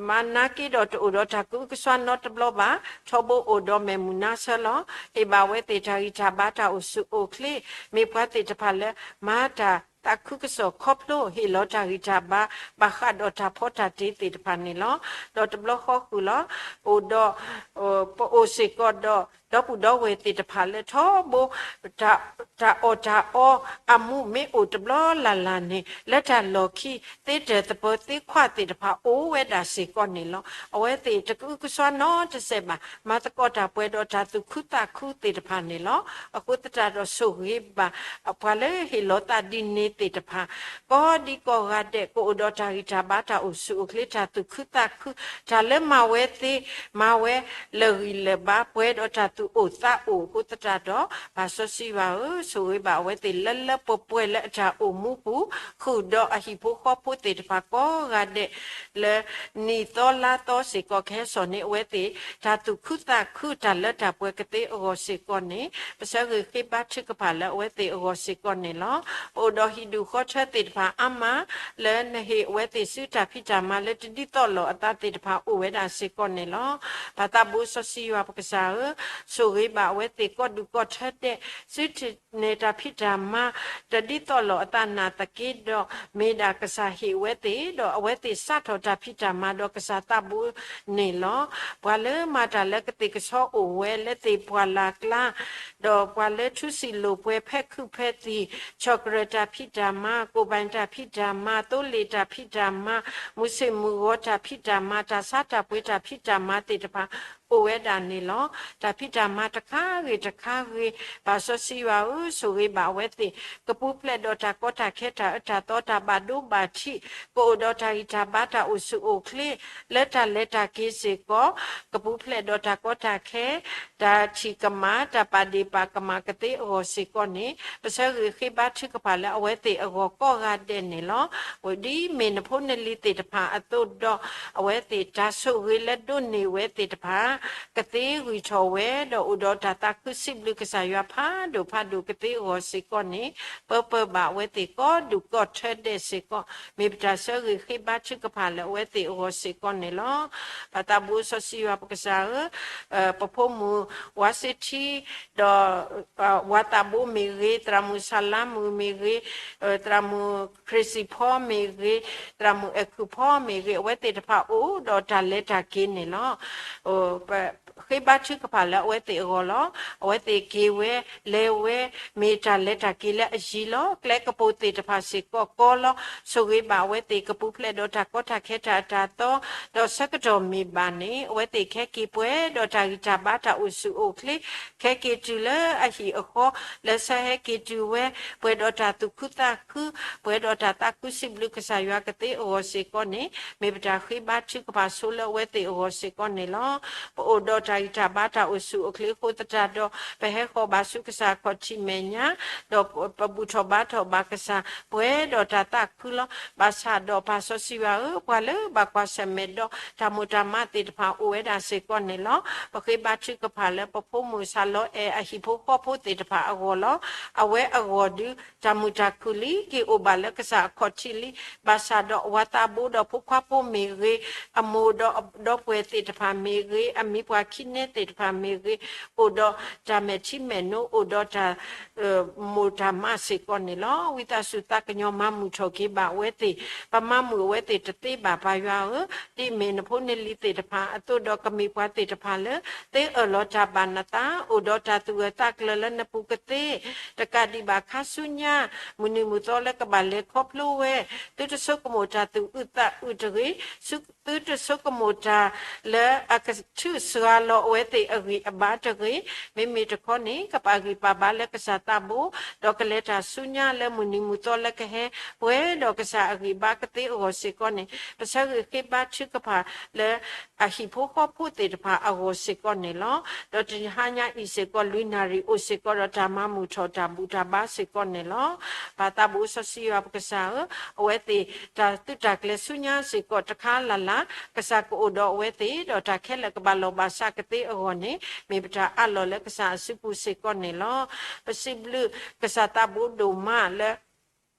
မၤနာ်က့ဒီးတအိၣ်ဒီးတၢ်ကအုကစွါနီတဘျီဘၣ်, ထီဘိအိၣ်ဒီးမဲာ်မုာ်နါဆၢလီၤ. ဟ့ၣ်ဘၣ်အဝဲသ့ၣ်တၢ်ဂံၢ်တၢ်ဘါတၢ်အိၣ်ဆူၣ်အိၣ်ချ့, မ့ၢ်ပှၤသ့ၣ်တဖၣ်လၢမၤတၢ်သးခုကစီၣ်ခီဖျိ ဟ့ၣ်လီၤတၢ်ဂံၢ်တၢ်ဘါ ဘၣ်ဃးဒီးတၢ်ဖီတၢ်တ့သ့ၣ်တဖၣ်န့ၣ်လီၤ. ဒီးတဘျီဃီဃုာ်လီၤ, အိၣ်ဒီး ပအိၣ်စ့ၢ်ကီးဒီး ဒီပုၢ်ဒီဝဲၢ်သ့ၣ်တဖၣ်လၢထီဘိ တၢ်အီၣ်တၢ်အီအမူးမ့ၢ်အိၣ်တဘျီလၢ်လၢ်န့ၣ် လၢတၢ်လီၢ်ခံ သ့တၢၢ်သပၢၤသ့ခွါသ့ၣ်တဖၣ်အိၣ်ဝဲဒၣ်စ့ၢ်ကီးန့ၣ်လီၤ. အဝဲသ့ၣ်တကအုကစွါနီတစဲးဘၣ်, မၤသကိးတၢ်ပှဲၤဒီးတၢ်သူၣ်ခုသးခုသ့ၣ်တဖၣ်န့ၣ်လီၤ. အဃိသတးဒီးဆိၣ်ဂ့ၤဘၣ် ပှၤလၢဟ့ၣ်လီၤသးဒ်န့ၣ်သ့ၣ်တဖၣ် ကိးဒံကိးဂၤဒဲး ကအိၣ်ဒီးတၢ်ဂံၢ်တၢ်ဘါတၢ်အိၣ်ဆူၣ်အိၣ်ချ့တၢ်သူၣ်ခုသးခု တၢ်လၢမၤဝဲသ့ မၤဝဲလၢာ်ဂံၢ်လၢာ်ဘါ ပှဲၤဒီးတၢ်သူၣ်အိၣ်သးအိၣ်အဃိသတးဒီး ပၢ်စီဆှံယွၤဧၢ, ဆိၣ်ဂ့ၤဘၣ်အဝဲသ့ၣ်လၢလၢပှဲၤပှဲၤလၢအတၢ်အိၣ်မူပူၤ ဃုာ်ဒီးအဟံၣ်ဖိဃီဖိသ့ၣ်တဖၣ်ကိးဂၤဒဲး လၢနံၣ်သီလါသီစ့ၢ်ကီး ကဟဲစိာ်န့ၢ်အဝဲသ့ၣ် တၢ်သူၣ်ခုသးခုတၢ်လၢတၢ်ပှဲၤကသ့အဂီၢ်စ့ၢ်ကီးန့ၣ် ပဆၢဂ့ၤဃ့ဘါထုကဖၣ်လၢအဝဲသ့ၣ်အဂီၢ်စ့ၢ်ကီးန့ၣ်လီၤ. ပအိၣ်ဒီးဟံၣ်ဒူၣ်ဃီထၢသ့ၣ်တဖၣ်အါမး လၢနဟ့ၣ်အဝဲသ့ၣ်ဆူတၢ်ဖံးတၢ်မၤလၢတဒ်သိးလိာ်အသးသ့ၣ်တဖၣ်အိၣ်ဝဲဒၣ်စ့ၢ်ကီးန့ၣ်လီၤ. ပၢ်သးဘိစီဆှံယွၤပကစၢ်ဧၢ, ဆိၣ်ဂ့ၤဘၣ်အဝဲသ့ၣ်ကိးဒူၣ်ကိးထၢဒဲး ဆူန့ၣ်တၢ်ဖံးတၢ်မၤ တဒ်သိးလိာ်အသးနာ်သက့ဒီး မ့ၢ်ဒၣ်ကစၢ်ဟ့ၣ်အဝဲသ့ၣ် ဒီးအဝဲသ့ၣ်စးထီၣ်တၢ်ဖံးတၢ်မၤဒီးကစၢ်သးဘိန့ၣ်လီၤ. ပှၤလၢမၤတၢ်လၢကသ့ၣ်ကဆီအိၣ်ဝဲလၢသ့ၣ်ပှၢ်လၢ်ကျါ ဒီးပှၤလၢထူစံာ်လိာ်ပှဲၤဖဲခုးဖဲသံၣ် ဆီၣ်ကရၢၢ်တၢ်ဖံးတၢ်မၤ ကိၣ်ဘၣ်တၢ်ဖံးတၢ်မၤ သိလ့ၣ်တၢ်ဖံးတၢ်မၤ မုၢ်ဆ့ၣ်မုၢ်ဂီၤတၢ်ဖံးတၢ်မၤ တၢ်ဆါတၢ်ပှ့ၤတၢ်ဖံးတၢ်မၤသ့ၣ်တဖၣ် အိၣ်ဝဲဒၣ်န့ၣ်လီၤ. တၢ်ဖံးတၢ်မၤတခါဂ့ၤတခါဂ့ၤ, ပၢ်စီဆှံယွၤဧၢ, ဆိၣ်ဂ့ၤဘၣ်အဝဲသ့ၣ်, ကပူၤဖျဲးဒီးတၢ်ကီတၢ်ခဲ တၢ်အၢတၢ်သီ တၢ်ဘၣ်ဒိဘၣ်ထံး, ကအိၣ်ဒီးတၢ်ဂံၢ်တၢ်ဘါ တၢ်အိၣ်ဆူၣ်အိၣ်ချ့ လၢတၢ်လဲၤတၢ်က့ၤစ့ၢ်ကီး, ကပူၤဖျဲးဒီးတၢ်ကီတၢ်ခဲ တၢ်ထံၣ်ကမၣ် တၢ်ပာ်ဒ့ၣ်ပာ်ကမၣ်ကသ့အဂီၢ်စ့ၢ်ကီးန့ၣ်, ပဆၢဂ့ၤဃ့ဘါထုကဖၣ်လၢအဝဲသ့ၣ်အဂီၢ်ကိးဂၤဒဲးန့ၣ်လီၤ. ဒ်မ့ၢ်နဖိနလံၤသ့ၣ်တဖၣ်အသိးဒီး အဝဲသ့ၣ်တၢ်ဆိၣ်ဂ့ၤလၢဒိးန့ၢ်ဝဲသ့ၣ်တဖၣ် ကသ့ဂံၢ်ထီၣ်ဝဲ ဒီးအိၣ်ဒီးတၢ်သးခုစံးဘျုးကစၢ်ယွၤဖးဒိၣ်ဖးဒိၣ်ကသ့အဂီၢ်စ့ၢ်ကီးန့ၣ်, ပၢပၢဘၣ်အဝဲသ့ၣ်ကိးဒူၣ်ကိးထၢဒဲးစ့ၢ်ကီး, မ့ၢ်ပတၢ်ဆၢဂ့ၤဃ့ဘါထုကဖၣ်လၢအဝဲသ့ၣ်အဂီၢ်စ့ၢ်ကီးန့ၣ်လီၤ. ပၢ်သးဘိစီဆှံယွၤပကစၢ်ဧၢ, ပဖိမုၣ်ဝါစ့ထံ ဒီး ဝၤသးဘိမ့ၢ်ဂ့ၤ, သရၣ်မုၣ်ဆၣ်လါမုၣ်မ့ၢ်ဂ့ၤ, သရၣ်မုၣ်ခရံစံၣ်ဖီမ့ၢ်ဂ့ၤ, သရၣ်မုၣ်အဲၣ်ခုၣ်ဖီမ့ၢ်ဂ့ၤ, အဝဲသ့ၣ်တဖၣ်အိၣ်ဒီးတၢ်လဲၤတၢ်က့ၤန့ၣ်လီၤ. ဃ့ဘါထုကဖၣ်လၢအဝဲသ့ၣ်အဂီၢ်လီၤ. အဝဲသ့ၣ်က့ၤဝဲ, လဲၤဝဲ, မ့ၢ်တၢ်လဲၤတၢ်က့ၤလၢအယံၤလီၤ. ကျဲကပိာ်သ့ၣ်တဖၣ်စ့ၢ်ကီးကီလီၤ. ဆိၣ်ဂ့ၤဘၣ်အဝဲသ့ၣ် ကပူၤဖျဲးဒီးတၢ်ကီတၢ်ခဲ တၢ်အၢတၢ်သီ, ဒီးဆၢကတီၢ်မ့ၢ်ဘၣ်န့ၣ် အဝဲသ့ၣ်ခဲက့ၤပှဲၤဒီးတၢ်ဂံၢ်တၢ်ဘါ တၢ်အိၣ်ဆူၣ်အိၣ်ချ့, ခဲက့ၤတုၤလၢအဟံၣ်အဃီ, လၢဆၢဟဲက့ၤတုၤဝဲ, ပှဲၤဒီးတၢ်သူၣ်ခုသးခု, ပှဲၤဒီးတၢ်သးခုစံးဘျုးကစၢ်ယွၤကသ့အဂီၢ်စ့ၢ်ကီးန့ၣ်, မ့ၢ်ပတၢ်ဃ့ဘါထုကဖၣ်ဆိလၢအဝဲသ့ၣ်အဂီၢ်စ့ၢ်ကီးန့ၣ်လီၤ. ပအိၣ်ဒီးတၢ်ဂံၢ်တၢ်ဘါ တၢ်အိၣ်ဆူၣ်အိၣ်ချ့အဃိသတးဒီး ပဟဲဃီၤဘၣ်ဆူကစၢ်အခီၣ်ထံးမဲာ်ညါ, ဒီးပဘူၣ်ထီၣ်ဘါထီၣ်ဘၣ်ကစၢ် ပှဲၤဒီးတၢ်သးခုလီၤ. ဘၣ်ဆၣ်ဒီးပၢ်စီဆှံယွၤဧၢ, ပှၤလၢဘၣ်ကွၢ်ဆၢၣ်မဲာ်ဒီးတၢ်မိၣ်တၢ်မးသ့ၣ်တဖၣ်အိၣ်ဝဲဒၣ်စ့ၢ်ကီးန့ၣ်လီၤ. ပဃ့ဘါထုကဖၣ်လၢပဖိမုၣ်စၢ်လီအဲၣ်အဟံၣ်ဖိဃီဖိသ့ၣ်တဖၣ်အဂီၢ်လီၤ. အဝဲအဂီၢ်ဒုး တၢ်မုာ်တၢ်ခုၣ်လံ က့ၤအိၣ်ဘၣ်လၢကစၢ်အခီၣ်ထံးလံ. ဘၣ်ဆၣ်ဒီးအဝၤသးဘိဒီးဖိခွါဖိမ့ၢ်ဂ့ၤ, အမိၢ်ဒီးဒီပုၢ်ဝဲၢ်သ့ၣ်တဖၣ်မ့ၢ်ဂ့ၤ, အမံၤပှၢ်ခံနဲသ့ၣ်တဖၣ်မ့ၢ်ဂ့ၤ, အိၣ်ဒီးတၢ်မဲာ်ထံမဲာ်နိ, အိၣ်ဒီးတၢ် မိၢ်တၢ်မးစ့ၢ်ကီးန့ၣ်လီၤ. ဝံသးစူၤသးကညီၤမၤမုာ်ထီၣ်က့ၤဘၣ်အဝဲသ့ၣ်, ပမၤမုာ်အဝဲသ့ၣ်တသ့ဘၣ်ပၢ်ယွၤဧၢ, ဒ်မ့ၢ်နဖိနလံၤသ့ၣ်တဖၣ်အသိးဒီးကမ့ၢ်ပှၤသ့ၣ်တဖၣ်လၢ သ့အၢၣ်လီၤတၢ်ဘၣ်နသး, အိၣ်ဒီးတၢ်သူၣ်အၢသးကျၢၤလၢနပူၤကသ့, တကးဒံးဘၣ်ခါဆူညါ, မုၢ်နံၤမုၢ်သီလၢကဘၣ်လဲၤခီဖျိဝဲ, သုတဆိကမိၣ်တၢ်သူၣ်အုးသးအုးတဂ့ၤ, သုတဆိကမိၣ်တၢ်လၢအကထုးစှၤလီၤအဝဲသ့ၣ်အဂံၢ်အဘါတဂ့ၤ. မ့မ့ၢ်တခီန့ၣ် ကပာ်ဂံၢ်ပာ်ဘါလၢကစၢ်သးဘိ, ဒီးကလဲၤတၢ်ဆူညါလၢမုၢ်နံၤမုၢ်သီလၢကဟဲပှဲၤဒီးကစၢ်အဂံၢ်ဘါကသ့အဂီၢ်စ့ၢ်ကီးန့ၣ်, ပဆၢဂ့ၤဃ့ဘါထုကဖၣ်လၢအဟံၣ်ဖိဃီဖိသ့ၣ်တဖၣ်အဂီၢ်စ့ၢ်ကီးန့ၣ်လီၤ. ဒီးတနံၤဟါညါအံၤစ့ၢ်ကီး လွံၢ်နၣ်ရံၣ်အိၣ်စ့ၢ်ကီးဒီးတၢ်မၤမုာ်ထီၣ် တၢ်ဘူၣ်တၢ်ဘါစ့ၢ်ကီးန့ၣ်လီၤ. ပၢ်သးဘိစီဆှံယွၤပကစၢ်ဧၢ, အဝဲသ့ၣ်တၢ်သုးတၢ်ကျဲၤဆူညါစ့ၢ်ကီးတခါလၢ်လၢ်, ကစၢ်ကအိၣ်ဒီးအဝဲသ့ၣ်, ဒီးတၢ်ခဲလၢာ်ကဘၣ်လီၤဘၣ်စးကသ့အဂီၢ်န့ၣ်, မ့ၢ်ပတၢ်အးလီၢ်လၢကစၢ်အစုပူၤစ့ၢ်ကီးန့ၣ်လီၤ. ပစံးဘျုးကစၢ်သးဘိဒိၣ်မးလၢ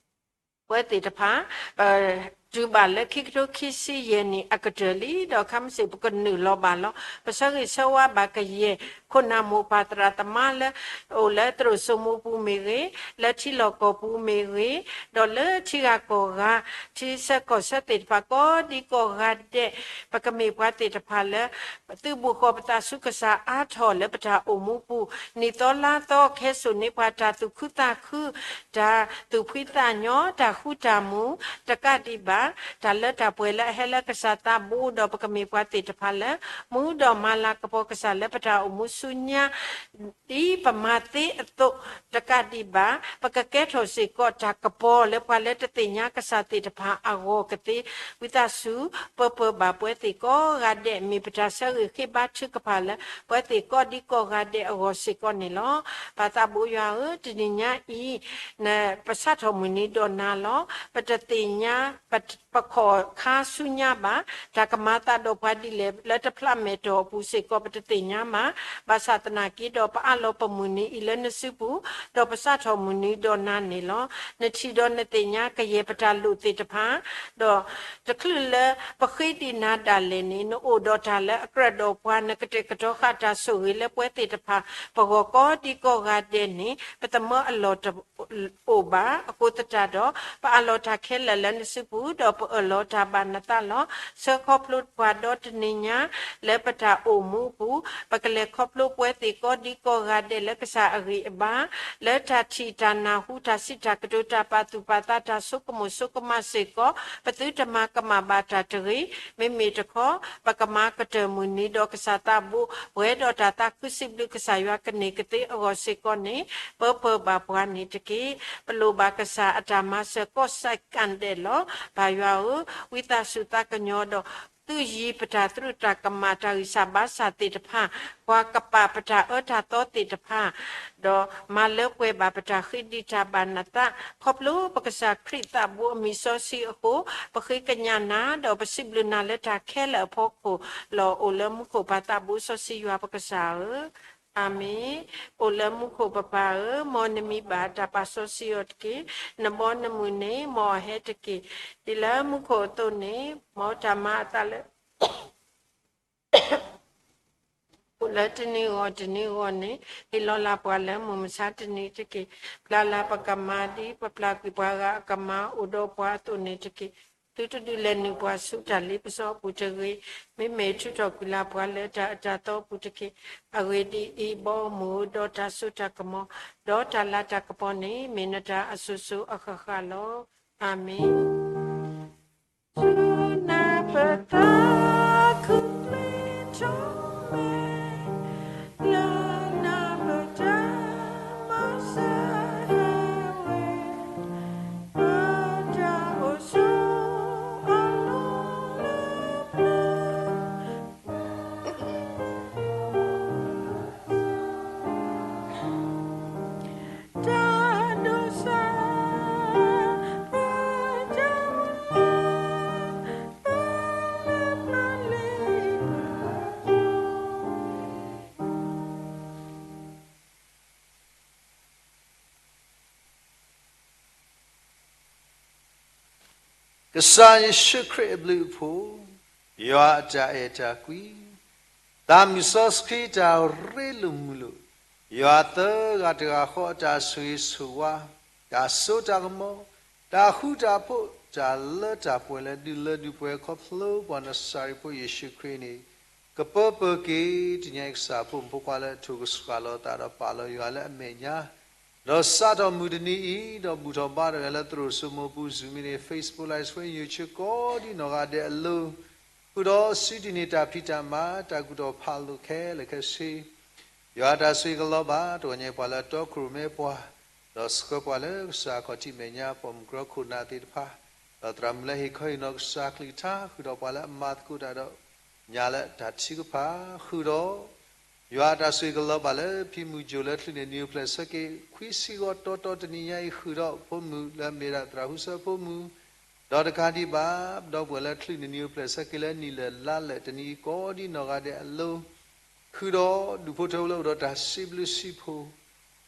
အဝဲသ့ၣ်တဖၣ် တုၤဘၣ်လၢခံကထိခံဆံယဲၢ်နံၣ်အကတၢၢ်လံ, ဒီးခဲမုၢ်ဆ့ၣ်ပကနုာ်လီၤဘၣ်လီၤ. ပဆၢဂ့ၤဆၢဝါဘၣ်ကယဲၢ် ခိၣ်နၢ်မိၢ်ပၢ်သရၣ်သမါလၢ အိၣ်လၢသရိာ်စိမိပူၤမ့ၢ်ဂ့ၤ, လၢထံလီၢ်ကီၢ်ပူၤမ့ၢ်ဂ့ၤ, ဒီးလၢထံဂၤကီၢ်ဂၤ, ထံဆၢကီၢ်ဆၢသ့ၣ်တဖၣ်ကိးဒံကိးဂၤဒဲး, ပကမ့ၢ်ပှၤသ့ၣ်တဖၣ်လၢ သုးဘူးဃီၤပသးဆူကစၢ်အါထီၣ်လၢပတၢ်အိၣ်မူပူၤ, နံၣ်သီလါသီကဟဲစိာ်န့ၢ်ပှၤတၢ်သူၣ်ခုသးခု, တၢ်သူၣ်ဖှံသးညီ, တၢ်ဃူတၢ်မုာ်, တကးဒံးဘၣ် တၢ်လၢတၢ်ပှဲၤလၢအဟဲလၢကစၢ်သးဘိဒီးပကမ့ၢ်ပှၤသ့ၣ်တဖၣ်လၢ မူဒီးမၤလၤကပီၤကစၢ်လၢပတၢ်အိၣ်မူဆူညါ ဒ်ပမၤသ့အသိး, တကးဒံးဘၣ် ပကကဲထီၣ်စ့ၢ်ကီးတၢ်ကပီၤလၢပှၤလၢတသ့ၣ်ညါကစၢ်သ့ၣ်တဖၣ်အဂီၢ်ကသ့, ဝံသးစူၤ ပၢပၢဘၣ်ပဝဲသ့ၣ်ကိးဂၤဒဲး မ့ၢ်ပတၢ်ဆၢဂ့ၤဃ့ဘါထုကဖၣ်လၢ ပဝဲသ့ၣ်ကိးဒံကိးဂၤဒဲးအဂီၢ်စ့ၢ်ကီးန့ၣ်လီၤ. ပၢ်သးဘိယွၤဧၢ, တနံၤညါအံၤ ပဆၣ်ထီၣ်မုၢ်နံၤဒီးနၤလီၤ. ပတသ့ၣ်ညါ ပခီၣ်ခါဆူညါဘၣ်, တၢ်ကမၤသးဒီးပှၤဒ်လဲၣ် လၢတဖျးမဲာ်တီၢ်အပူၤစ့ၢ်ကီး ပတသ့ၣ်ညါဘၣ်. ဘၣ်ဆၣ်သနာ်က့ဒီး ပအးလီၤပမုၢ်နံၤအံၤလၢနစုပူၤ, ဒီးပစးထီၣ်မုၢ်နံၤဒီးနၤန့ၣ်လီၤ. နထံၣ်ဒီးနသ့ၣ်ညါကယဲၢ်ပတၢ်လိၣ်သ့ၣ်တဖၣ်, ဒီးတချုးလၢပဃ့ဒံးနၤဒၣ်လဲာ်န့ၣ် နအိၣ်ဒီးတၢ်လၢအကြၢးဒီးပှၤ, နကတဲာ်ကတီၤဃာ်တၢ်ဆိၣ်ဂ့ၤလၢပဝဲသ့ၣ်တဖၣ် ပဂီၢ်ကိးဒံကိးဂၤဒဲးန့ၣ် ပသမၢအလီၢ်တအိၣ်ဘၣ်. အဃိသတးဒီး ပအးလီၤတၢ်ခဲလၢာ်လၢနစုပူၤ, ဒီးပ အၢၣ်လီၤတၢ်ဘၣ်နသးလီၤ. ဆှၢခီဖျိပှၤဒီတနံၤညါ လၢပတၢ်အိၣ်မူအပူၤ, ပကလဲၤခီဖျိပဝဲသ့ၣ်ကိးဒံကိးဂၤဒဲးလၢကစၢ်အဂံၢ်အဘါ, လၢတၢ်ထံၣ်တၢ်နၢ်ဟူ တၢ်စံးတၢ်ကတိၤ တၢ်ပာ်သူၣ်ပာ်သး တၢ်ဆိကမိၣ်ဆိကမးစ့ၢ်ကီး, ပသုတမၤကမၣ်ဘၣ်တၢ်တဂ့ၤ. မ့မ့ၢ်တခီ ပကမၤကတၢၢ်မုၢ်နံၤဒီးကစၢ်သးဘိ, ပှဲၤဒီးတၢ်သးခုစံးဘျုးကစၢ်ယွၤကန့ၢ်ကသ့အဂီၢ်စ့ၢ်ကီးန့ၣ်, ပၢပၢၢ်ဘၣ်ပှၤန့ၣ်တက့ၢ်. ပလိၣ်ဘၣ်ကစၢ်အတၢ်မၤစၢၤကိးစဲးကၣ်ဒဲးလီၤ. ပၢ်ယွၤဧၢ, ဝံသးစူၤသးကညီၤဒီး သုးယံၤပတၢ်သရူးတၢ်ကမၣ် တၢ်ဂံၢ်စၢ်ဘါစၢ်သ့ၣ်တဖၣ်, ကွၢ်ကပာ်ပတၢ်အၢတၢ်သီသ့ၣ်တဖၣ်, ဒီးမၤလၢပှဲၤဘၣ်ပတၢ်ဃ့ဒံးတၢ်ဘၣ်နသး, ခီဖျိပကစၢ်ခရံာ်သးဘိအမံၤစီဆှံအဃိ, ပဃ့ကညးနၤ ဒီးပစံးဘျုးနၤလၢတၢ်ခဲလၢာ်အဖီခိၣ်, လီၤအိၣ်လၢမူခိၣ်ပၢ်သးဘိစီဆှံယွၤပကစၢ်ဧၢ, အၤမ့ၣ်. အိၣ်လၢမူခိၣ်ပပၢ်ဧၢ, မ်နမံၤဘၣ်တၢ်ပာ်စီဆှံအီၤတက့ၢ်. နဘီနမုၢ်န့ၣ် မ်အဟဲတက့ၢ်. ဒ်လၢမူခိၣ်အသိးန့ၣ်, မ်တၢ်မၤအသးလၢ အိၣ်လၢတနံၤဂီၢ်တနံၤဂီၢ်န့ၣ်, ဟ့ၣ်လီၤလၢ်ပှၤလၢမုၢ်မဆါတနံၤတက့ၢ်. ပျၢ်လၢ်ပကမၤဒ်ပပျၢ်ကွံာ်ပှၤဂၤအကမၤအိၣ်ဒီးပှၤအသိးန့ၣ်တက့ၢ်. သုတဒုးလဲၤနုာ်ပှၤဆူတၢ်လ့ပစီအပူၤတဂ့ၤ. မ့မ့ၢ်ထုးထီၣ်ကွံာ်လၢ်ပှၤလၢတၢ်အၢတၢ်သီအပူၤတက့ၢ်. အဂ့ၢ်ဒ်အံၤ, ဘီမုၢ်ဧၢ, ဒီးတၢ်စိတၢ်ကမီၤ, ဒီးတၢ်လၤတၢ်ကပီၤန့ၣ် မ့ၢ်နတၢ်အစိၤစိၤအဃၣ်ဃၣ်လီၤ. အၤမ့ၣ်. ကစၢ်ယ့ၣ်ၡူးခရံာ်အဘျုးအဖှိၣ်, ယွၤအတၢ်အဲၣ်တၢ်ကွံ, သးမုၣ်စီဆှံတၢ်ရ့လိာ်မုာ်လိာ်, ယွၤသၢဂၤတဂၤဃီအတၢ်ဆိၣ်ဂ့ၤဆိၣ်ဝါ, တၢ်စိတၢ်ကမီၤ, တၢ်ဃူတၢ်ဖိး, တၢ်လၢတၢ်ပှဲၤလၢဒုးလၢဒုးပှဲၤခီဖျိပှၤနစၤရ့းဖိယ့ၣ်ၡူးခရံာ်န့ၣ်, ကပၢပၢၢ်က့ၤ တနံၤအံၤကစၢ်ဖိမုၣ်ဖိခွါလၢအထိၣ်ကစှၤလီၤအသးဒီးပာ်လီၤယွၤလၢအမဲာ်ညါ ဒီးစးထီၣ်မုၢ်တနံၤအံၤ ဒီးဘူၣ်ထီၣ်ဘါထီၣ်ယွၤလၢသရိာ်စိမိၤပူၤ Zoom မ့ၢ်န့ၣ် Facebook Live ဆွဲ YouTube ကိးဒံနီၢ်ဂၤဒဲးအလိၤ, ဃုာ်ဒီးစုတံၢ်န့ၢ်တၢ်ဖံးတၢ်မၤ တၢ်ကူၣ်ထီၣ်ဖးလိာ်ခဲလၢာ်ခဲဆ့, ယွၤအတၢ်ဆိၣ်ဂ့ၤကလီၤဘၣ် တဂီၤညါအံၤပှၤလၢအတီခိၣ်ရိၣ်မဲပှၤ, ဒီးဆှၢပှၤလၢကစၢ်ခီၣ်ထံးမဲာ်ညါ ပိာ်မုၣ်ကရၢခိၣ်နၢ်သ့ၣ်တဖၣ်, ဒီးသရၣ်မုၣ်လၢဟ့ၣ်ခီဟ့ၣ်နီၤကစၢ်ကလုၢ်ကထါ ဃုာ်ဒီးပှၤလၢအမၤသကိးတၢ်ဒီး ညါလၢတၢ်ထုကဖၣ် ဃုာ်ဒီး ယွၤအတၢ်ဆိၣ်ဂ့ၤကလီၤဘၣ်လၢဖံမုၢ်ကၠိလၢချုးန့ၣ် နံၣ်အိၣ်ဖျဲၣ်ဆၢက့ၤ ခွံဆံဂီၤတီတီတနံၤညါအံၤ ဃုာ်ဒီးဖိမုၣ်လၢအမ့ၢ်ဒၣ်သရၣ်ဟူစၢဖိမုၣ်, ဒီးတကးဒံးဘၣ် ပဒီပုၢ်ဝဲၢ်လၢချုးန့ၣ် နံၣ်အိၣ်ဖျဲၣ်ဆၢက့ၤလၢနံၣ်လၢာ်လါလၢာ်တနံၤအံၤ ကိးဒံနီၢ်ဂၤဒဲးအလိၤ ဃုာ်ဒီးဒူၣ်ဖိထၢဖိလၢအိၣ်ဒီးတၢ်စံးဘျုးစံးဖှိၣ်,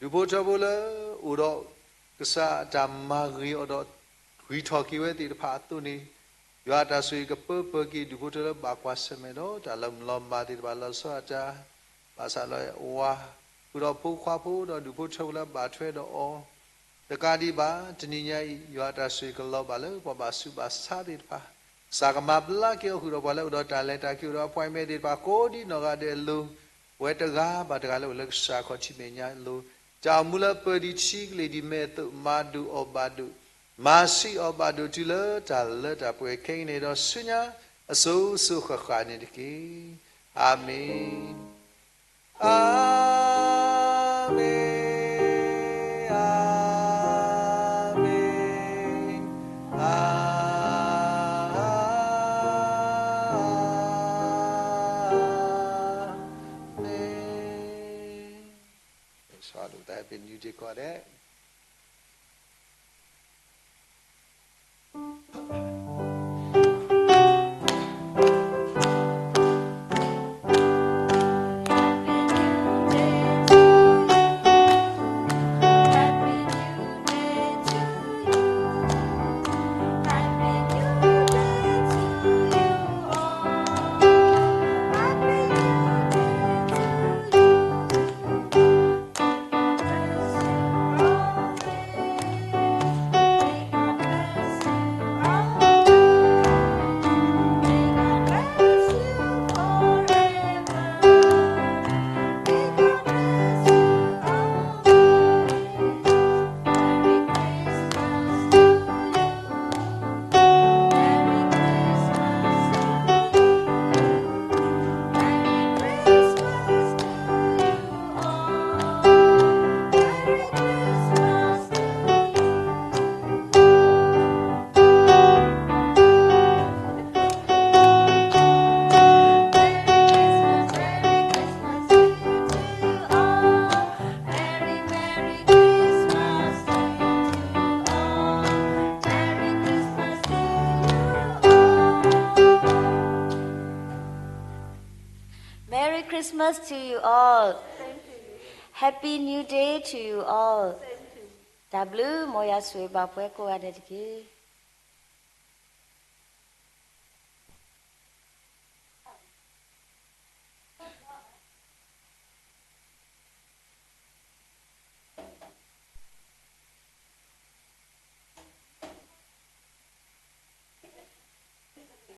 ဒူၣ်ဖိထၢဖိလၢအိၣ်ဒီး ကစၢ်အတၢ်မၤဂ့ၤအီၤဒီး ဂံၢ်ထီၣ်က့ၤဝဲသ့ၣ်တဖၣ်အသိးန့ၣ်, ယွၤအတၢ်ဆိၣ်ဂ့ၤကပၢပၢၢ်က့ၤဒူၣ်ဖိထၢလၢဘၣ်ကွၢ်ဆၢၣ်မဲာ်ဒီးတၢ်လီၤမုၢ်လီၤမၢ်သ့ၣ်တဖၣ် လီၤဆီအတၢ် ဘၣ်ဆၣ်လၢအဝၤ, ဃုာ်ဒီးဖိခွါဖိဒီးဒူၣ်ဖိထၢဖိလၢဘၣ်ထွဲဒီးအီၤ, တကးဒံးဘၣ် တနံၤညါအံၤ ယွၤအတၢ်ဆိၣ်ဂ့ၤကလီၤဘၣ်လၢပှၤဘၣ်ဆူးဘၣ်ဆါသ့ၣ်တဖၣ်, ကစၢ်ကမၤဘျါက့ၤအီၤဃုာ်ဒီးပှၤလၢအိၣ်ဒီးတၢ်လဲၤတၢ်က့ၤအိၣ်ဒီး appointment သ့ၣ်တဖၣ် ကိးဒံနီၢ်ဂၤဒဲးအလိၤ, ပဝဲတဂၤဘၣ်တဂၤလၢအိၣ်လၢကစၢ်ခီၣ်ထံးမဲာ်ညါအလိၤ, တၢ်အိၣ်မူလၢပၢၢ်ဒံးထံကလ့ၢ်ဒံးမဲာ်အသိး မၤဒိၣ်အီၣ်ဘၣ်ဒိၣ်, မၤဆံးအီၣ်ဘၣ်ဒိၣ်တုၤလၢတၢ်လၢတၢ်ပှဲၤခဲအံၤန့ၣ်ဒီးဆူညါ အစိၤစိၤဃၣ်ဃၣ်န့ၣ်တက့ၢ်. အၤမ့ၣ်. အၤမ့ၣ်, အၤမ့ၣ်, အၤမ့ၣ်. Happy New Day ကိးဂၤဒဲး. Christmas to you all. Happy New Day to you all. တၢ်ဘျုး မ်ယွၤဆိၣ်ဂ့ၤဘၣ်ပှၤကိးဂၤဒဲးတက့ၢ်.